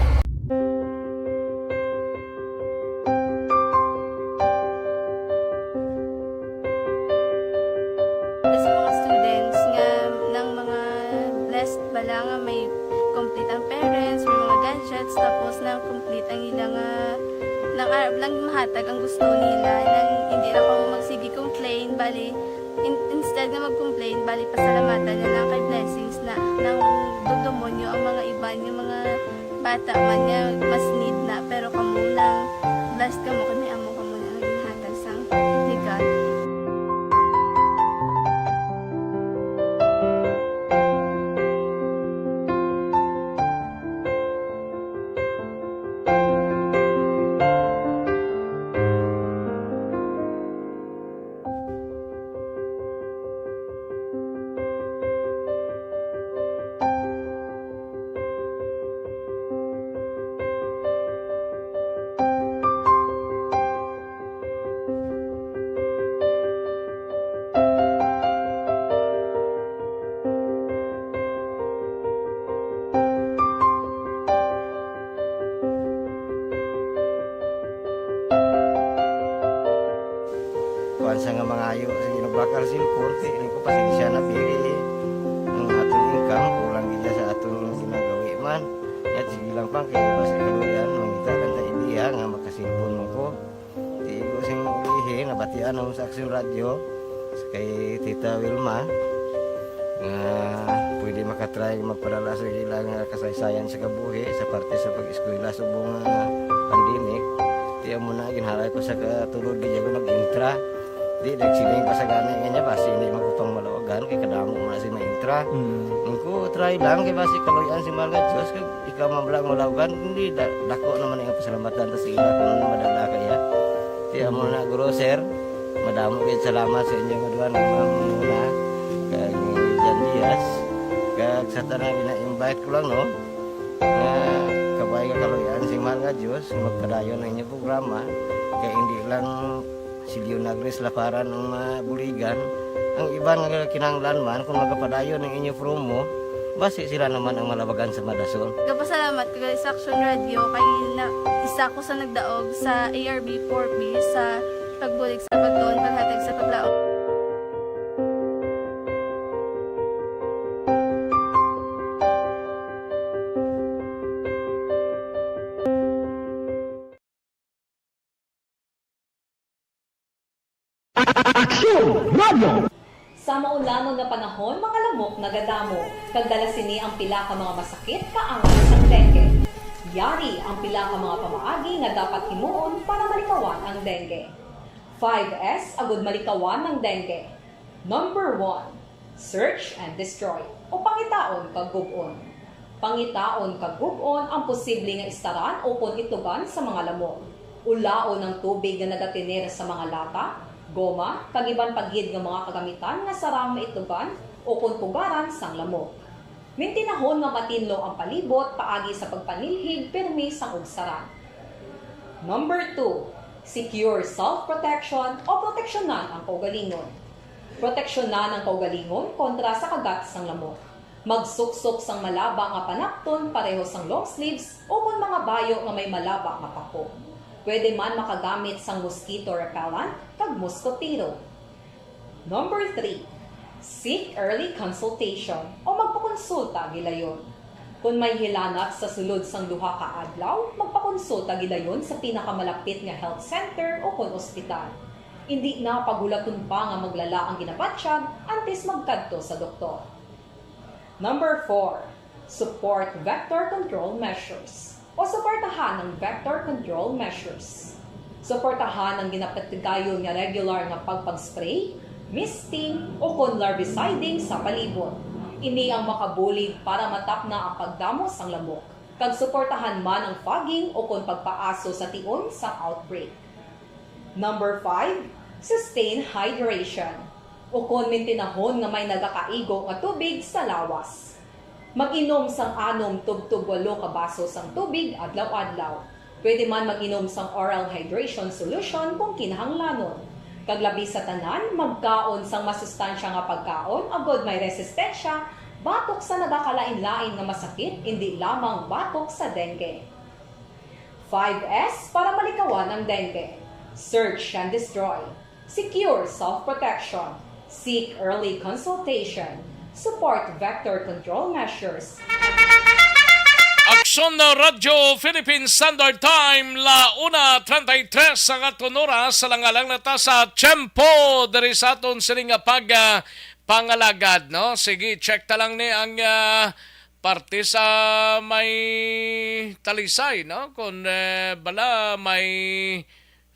Sa mga students nga nang mga blessed bala nga may complete ang parents, may mga gadgets, tapos nang complete ang ila nga, nang arab lang mahatag ang gusto nila, nang hindi na kamo magsige complain, bali, in-, instead nga mag-complain, bali, pasalamatan na lang kay blessings na, nang dumdumo nyo ang mga iban nga mga bata man nga mas need na, pero kamo nang blessed kamo kay may amo kamo na nga ginhatag sang legal. Kuan sa nga mangayo, sige, nagbakal sa iyo, korte, ini ko pasensya na, pili. Ang aton income, kulang gid sa aton ginagawi man. Yat, sige lang, pang, kaya basta kaluyan, mangita lang sa ideya nga makasilpon mo ko. Di ko sing ulihi, nabatian ako sa Aksyon Radyo, kay Tita Wilma, nga pwede makatry magpadala sa ilang, ah, kasaysayan sa kabuhi sa parte sa pag-eskwela subong nga pandemic. Di amo na, ginhalay ko sa katulod, di ako nag-intra. Di, nagsiling pa sa gani nga niya, basi hindi man ko pang malawagan, kay kadamo man si maintra. Mm. Ang ko, try lang, kay basi kaluyan si mahal nga Diyos, kag ikaw man lang malawagan, hindi, da-, dako naman ang pasalamatan ta sa ila kung madala kaya. Di amo na, guro, sir, madamo gid salamat sa inyo nga duha nga mga muna, kag ni Jan Diaz, kag sa tanan, gina-invite ko lang, no, nga kabay nga kaluyan si mahal nga Diyos, magpadayon ang inyong programa, kay hindi lang si Leonagris Laparan ang mabuligan, ang iban nga kinahanglan man kung magapadayon ang inyo promo, basi sila naman ang malabagan sa madason. Gapasalamat ko kay sa Action Radio kay na, isa ko sa nagdaog sa A R B four B sa pagbulig sa pagtuon, paghatag sa paglaom. Aksyon Radio! Sa maulangon nga panahon, mga lamok nagadamo, kag dala sini ang pila ka mga masakit kaangay sang dengue. Yari ang pila ka mga pamaagi nga dapat himuon para malikawan ang dengue. Five S agud malikawan ang dengue. Number one, search and destroy, o pangitaon kag gub-on. Pangitaon kag gub-on ang posible nga istaran ukon itugan sa mga lamok. Ulaon ang tubig nga nagatener sa mga lata, goma, kag iban pa gid nga mga kagamitan nga sarang maitugan ukon pugaran sang lamok. Mintinahon nga matinlo ang palibot paagi sa pagpanilhig pirmi sang ugsaran. Number two, secure self-protection o proteksyonan ang kaugalingon. Proteksyonan ang kaugalingon kontra sa kagat sang lamok. Magsuksok sang malaba nga panapton pareho sang long sleeves ukon mga bayo nga may malaba nga pako. Pwede man makagamit sang mosquito repellent kag mosquitero. Number three, seek early consultation o magpakonsulta gilayon. Kon may hilanat sa sulod sang duha ka adlaw, magpakonsulta gilayon sa pinakamalapit nga health center ukon ospital. Indi na paghulaton pa nga maglala ang ginabatyag antes magkadto sa doktor. Number four, support vector control measures o suportahan ang vector control measures. Suportahan ang ginapatigayon nga regular nga pagpag-spray, misting, ukon larviciding sa palibot. Ini ang makabulig para matapna ang pagdamo sang lamok, kag suportahan man ang fogging ukon pagpaaso sa tion sang outbreak. Number five, sustain hydration, ukon mintinahon nga may nagakaigo nga tubig sa lawas. Mag-inom sang anom tubtob walo ka baso sang tubig adlaw-adlaw. Pwede man mag-inom sang oral hydration solution kung kinahanglanon. Kag labi sa tanan, magkaon sang masustansya nga pagkaon agod may resistensya batok sa nagakalain-lain nga masakit, indi lamang batok sa dengue. Five S para malikawan ang dengue. Search and destroy. Secure self-protection. Seek early consultation. Support vector control measures. Aksyon na Radyo Philippine Standard Time, la una treinta y tres ang aton oras, sa langalang na ta sa tiyempo diri sa aton sining nga pag ah, pangalagad, no? Sige, check ta lang ni ang ah, parte sa may Talisay, no? Kung eh, bala may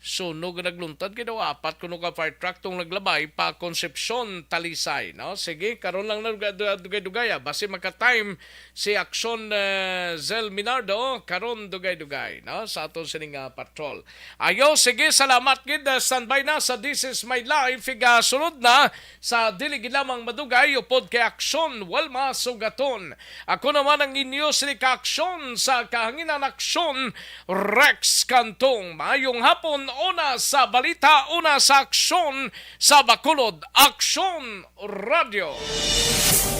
sunog nga nagluntad kay daw apat kuno ka fire truck tong naglabay pa Concepcion, Talisay, no? Sige, karon lang na duga- duga- dugay-dugaya, basi maka-time si Aksyon eh, Zel Minardo karon dugay-dugay, no? Sa aton sining ah, patrol. Ayo, sige, salamat gid. Ah, standby na sa This Is My Life. Igasunod na sa dili gid lamang madugay upod kay Aksyon Walma Sugaton. Ako naman ang inyo sini ka Aksyon sa kahanginan, Aksyon Rex Cantong. Maayong hapon, una sa balita, una sa aksyon sa Bacolod, Aksyon Radio.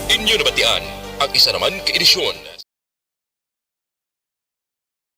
Inyo nabatian ang isa naman ka edisyon